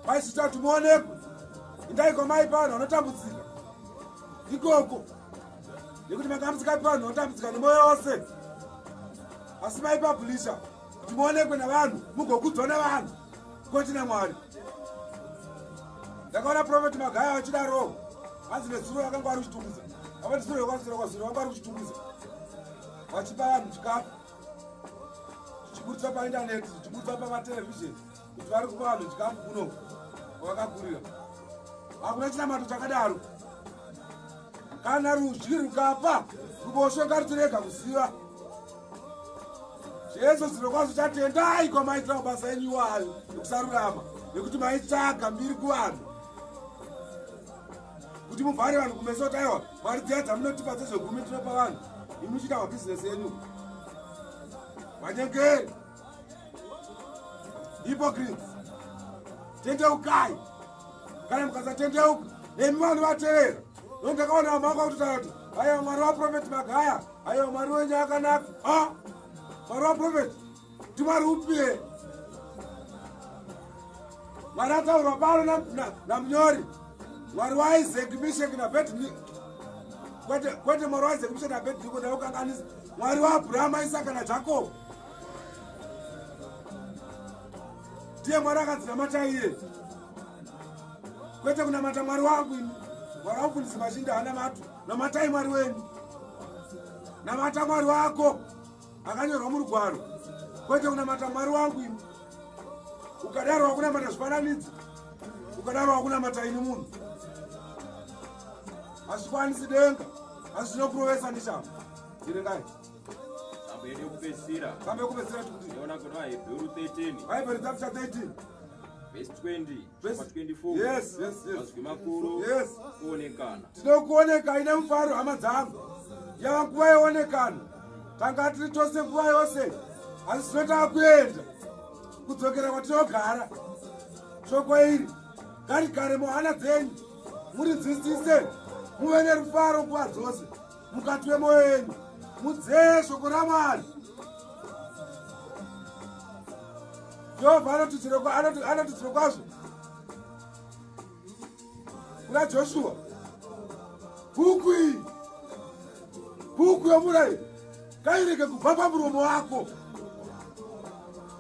maizviita kuti muonekwe. Indai kwamaipa vanhu vanotambudzika ikoko, nekuti makanga musikapi vanhu vanotambudzika nemwoyo wose, asi maipabulisha kuti muonekwe navanhu, mugokudzwa navanhu, kwete naMwari. Ndakaona Profeti Magaya vachidaro, hanzi nezuro vakanga vari kuchitumbuza, avati zuro kwazuro kwazuro vanga vari kuchitumbuza vachipa vanhu chikafu, zvichiburitswa paindaneti, zvichiburitswa pamatelevhizheni kuti vari kupa vanhu chikafu kuno kwavakakurira. Hakuna chinamato chakadaro. Kana rudyi rukapa ruboshwe ngarutirega kuziva. Jesu zvirokwazvo chatendai kwamaitira mabasa enyu iwayo ekusarurama, nekuti maitsvaga mbiri kuvanhu kuti muvhare vanhu kumeso kuti aiwa, mari dziya dzamunotipa dzezvegumi tinopa vanhu, imi muchiita mabhizinesi enyu. Vanyengeri, hypocrites, tendeukai. Kana mukasatendeuka, nemi vanhu vatevera. No, ndakaona vamwe vakakutotaura kuti aiwa, Mwari waProfeti Magaya, aiwa, Mwari wenyu akanaka. A Mwari waprofeti ndimwari upiye? Mwari ataurwa pano namunyori, Mwari waIsaac, Mishek naAbednego. Kwete, kwete Mwari waIsaac, Mishek naAbednego, ndaukanganisa. Mwari waAbhurahama, Isaka naJakobo ndiye Mwari akanzi namata iye, kwete kunamata mwari wangu ini. Mwari wamufundisi mazhinji haanamatu. Namatai Mwari wenyu, namata Mwari wako akanyorwa murugwaro, kwete kunamata mwari wangu ini. Ukadaro wakunamata zvifananidzo, ukadaro wakunamata ini munhu. Hazvikwanisi denga, asi zvinokurovesa neshamba. Verengai. Tsamba yedu yekupedzisira. Tsamba yekupedzisira tikuti Yona kuna Vahebheru 13 Bhaibheri chapter 13 verse 20 Verse- 24. Yes. Mazwi makuru. Kuonekana. Tinokuoneka ine mufaro, hama dzangu. Yava nguva yeonekano. Tanga tiri tose nguva yose, asi tinotava kuenda kudzokera kwatinogara. Shoko iri ngarigare muhana dzenyu, murinzwisise, muve nerufaro nguva dzose mukati memwoyo yenyu, mudzeye shoko raMwari. Jehovha anoti zvirokwazvo kuna Joshua, bhuku iyi, bhuku yomurayiro, ngairege kubva pamuromo wako,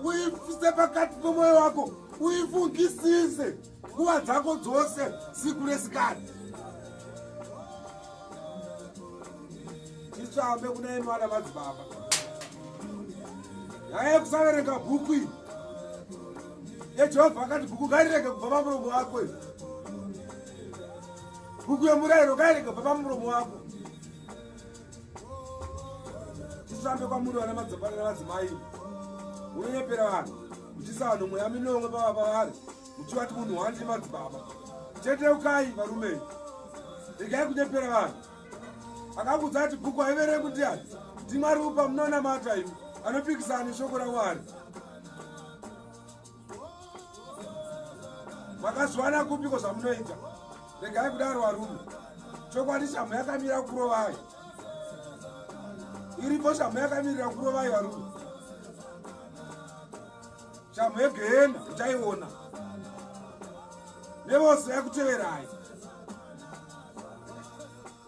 uifise pakati pemwoyo wako, uifungisise nguva dzako dzose, siku nesikati. Titsvambe kuna imi vana madzibaba, nyaya yekusaverenga bhuku iyi yeJehovha akati bhuku ngairirege kubva pamuromo wako iyi, bhuku yomurayiro ngairege kubva pamuromo wako. Tisvambe kwamuri vana madzibaba navadzimai, unonyepera vanhu muchiisa vanhu mweya minomwe pava pavari, muchivati munhu wandi madzibaba. Tendeukai varume, regai kunyepera vanhu. Akakudza ati bhuku haiverengwi ndiani? NdiMwari upa munonamata imi anopikisana neshoko raMwari? Makazviwana kupiko zvamunoita? Regai kudaro varume. Chokwadi shamhu yakamira kurovai iripo, shamhu yakamirira kurovai varume, shamhu yegehena uchaiona nevose yakuteverai.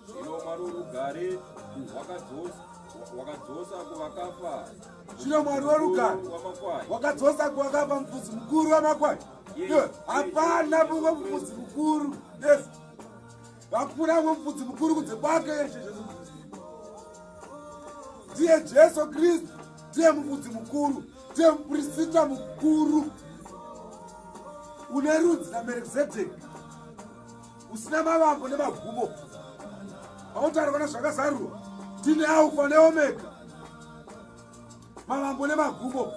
Zvino Mwari worugare wakadzosa kuvakafa Zvino Mwari worugare wamakwai wakadzosa kuvakafa mufudzi mukuru wamakwai. Iwe, hapana mumwe mufudzi mukuru, yes, hakuna mumwe mufudzi mukuru kunze kwake Jesu Kristu. Ndiye Jesu Kristu, ndiye mufudzi mukuru, ndiye mupurisita mukuru une rudzi naMerkizedheki, usina mavambo nemagumo. Autaurwa nezvakazarurwa, tine Alfa neOmega, mavambo nemagumo.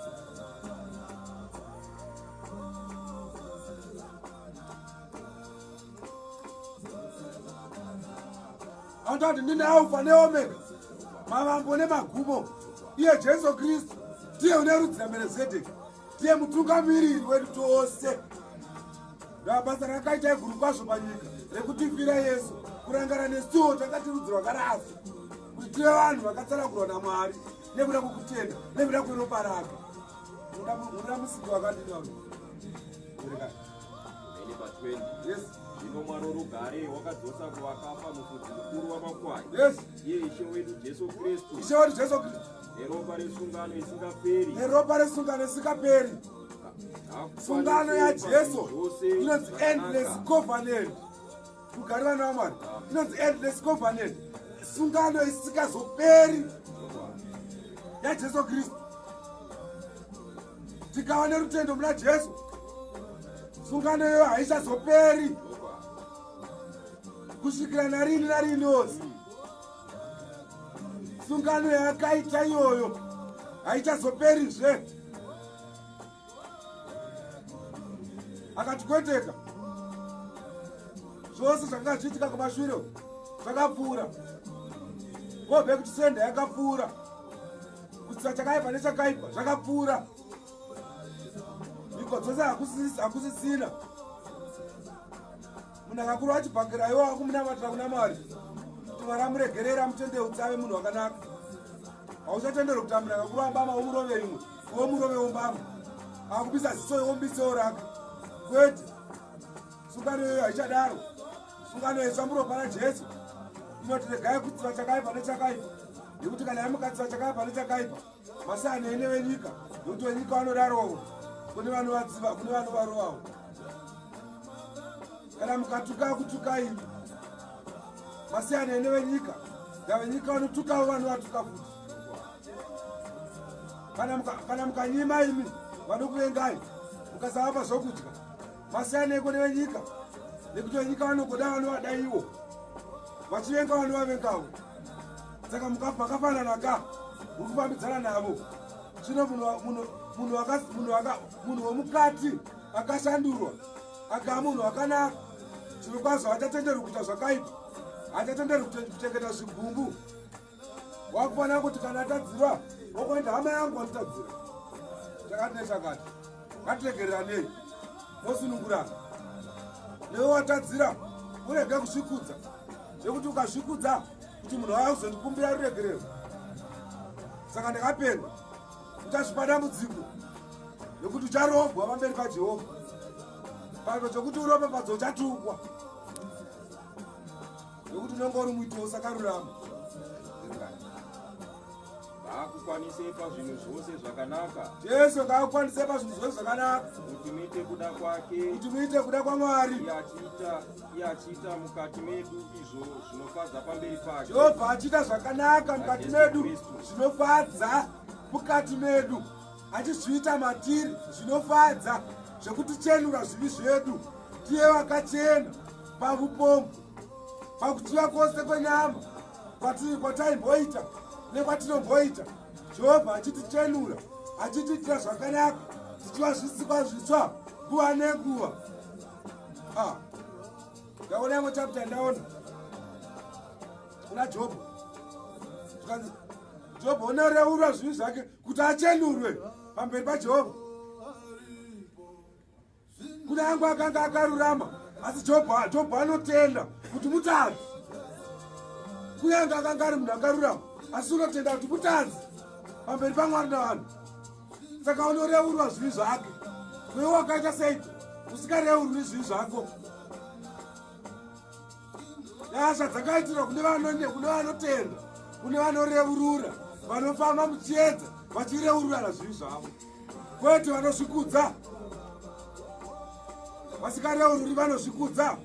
Anotaura kuti ndine Alfa neOmega, mavambo nemagumo. Iye Jesu Kristu ndiye une rudzi raMerkizedheki, ndiye mutungamiriri wedu tose. Basa rakaita iguru kwazvo panyika rekutifira Yesu, kurangana nesuwo takati rudzi rwakaraswa, kuti tive vanhu vakatsanangurwa naMwari nekuda kwekutenda nekuda kweropa rake. Munoda musiki wakadini wavo? Yes. Zvino Mwari worugare wakadzosa kuvakafa mufudzi mukuru wamakwai. Yes. Iye Ishe wedu Jesu Kristu. Ishe wedu Jesu Kristu. Neropa resungano isingaperi. Neropa resungano isingaperi. Sungano yaJesu inonzi endless covenant. Rugare vana vaMwari. Inonzi endless covenant. Sungano isingazoperi yaJesu Kristu. Tikava nerutendo muna Jesu, sungano iyoyo haichazoperi kusvikira narini narini wose. Sungano yaakaita iyoyo haichazoperizve. Akati kweteka, zvose zvakanga zvichiitika kumashure zvakapfuura. Go back to sender yakapfuura. Kutsira chakaipa nechakaipa zvakapfuura. Mhiko dzose hakusisina. Munhu akakura achibhakira iwo akumunamatira kuna Mwari kuti Mwari amuregerere amutendeutse ave munhu wakanaka. Hauchatenderwi kuti munhu akakura mbama umurove imwe, iwe murove wombama. Akubisa ziso iwe umubisewo rake. Kwete. Sungano iyoyo haichadaro. Sungano itsva muropa raJesu inoti regai kutsiva chakaipa nechakaipa, nekuti kana yamukatsiva chakaipa nechakaipa masiyanei nevenyika, nekuti venyika vanodarowo kune vanovatsiva, kune vanovarovawo. Kana mukatuka kutuka imi, masiyanei nevenyika, ndavenyika vanotukawo vanovatuka futi. Kana mukanyima imi vanokuvengai, mukasavapa zvokudya, masiyanei nevenyika, nekuti venyika vanogoda vanovada ivo, vachivenga vanovavengawo. Saka makafanana ka, muri kufambidzana navo. Zvino munhu womukati akashandurwa akava munhu wakanaka, zvirokwazvo hachatenderwi kuita zvakaipa, hachatenderwi kuchengeta zvigumbu. Wakufanira kuti kana atadzirwa wokuenda, hama yangu wanditadzira chakati nechakati, ngatiregereranei, mosunungurana. Newe watadzira urege kuzvikudza, nekuti ukazvikudza kuti munhu waya kuzondikumbira ruregerero, saka ndakapenga, uchazvipa dambudziko nekuti ucharobwa pamberi paJehovha. Panzvimbo chokuti uropafadzo uchatukwa, nekuti unenge uri muiti usakarurama. Ngaakukwanise pazvinhu zvose zvakanaka. Jesu ngaakukwanise pazvinhu zvose zvakanaka, kuti muite kuda kwake, kuti muite kuda kwaMwari. Iye achiita mukati medu izvo zvinofadza pamberi pake. Jehovha achiita zvakanaka mukati medu, zvinofadza mukati medu, achizviita matiri zvinofadza, zvekutichenura zvivi zvedu, tiye vakachena pavupombwe, pakuchiva kwose kwenyama kwataimboita nekwatinomboita. Jehovha achitichenura, achitiitira zvakanaka, tichiva zvisikwa zvitsva nguva nenguva. Ndaona imwe chapter, ndaona kuna Jobho, zvikanzi Jobho unoreurwa zvivi zvake kuti achenurwe pamberi paJehovha. Kunyange akanga akarurama, asi Jobho anotenda kuti mutadzi. Kunyange akanga ari munhu akarurama, asi unotenda kuti mutadzi pamberi paMwari navanhu, saka unoreurwa zvivi zvake. Kwewe wakaita seiko usikareurwi zvivi zvako? Nyasha dzakaitirwa kune vanotenda, kune vanoreurura, vanofamba muchiedza vachireururana zvivi zvavo, kwete vanozvikudza vasikareururi. Vanozvikudza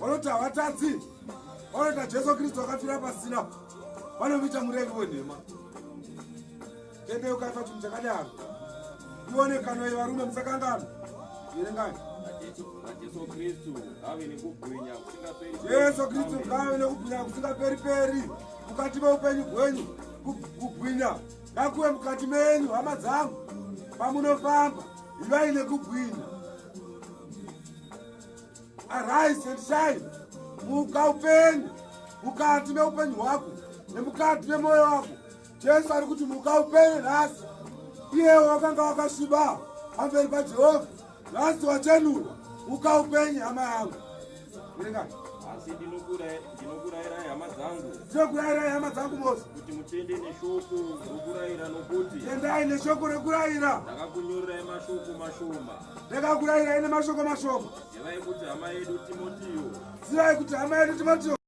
vanoti havatadzi, vanoita Jesu Kristu akafira pasina, vanomuita murevi wenhema. Tendeukai pachinhu chakadaro. Ionekano yevarume musakanganwa. Verengai. Jesu Kristu ngave nekubwinya kusingaperi. Jesu Kristu ngave nekubwinya kusingaperi peri mukati meupenyu hwenyu. Kubwinya ngakuve mukati menyu hama dzangu. Pamunofamba ivai nekubwinya. Arise and shine. Muka upenyu mukati meupenyu hwako nemukati memoyo wako. Jesu ari kuti muka upenye nhasi. Iyewo wakanga wakasviba pamberi paJehovha, nhasi wachenurwa. Muka upenye hama yangu. Verengai. Asi ndinokurayirai hama dzangu. Ndinokurayirai hama dzangu mose. Kuti mutende neshoko rokurayira nokuti. Tendai neshoko rokurayira. Ndakakunyorerai mashoko mashoma. Ndakakurayirai nemashoko mashoma. Zivai kuti hama yedu Timotiyo. Zivai kuti hama yedu Timotiyo.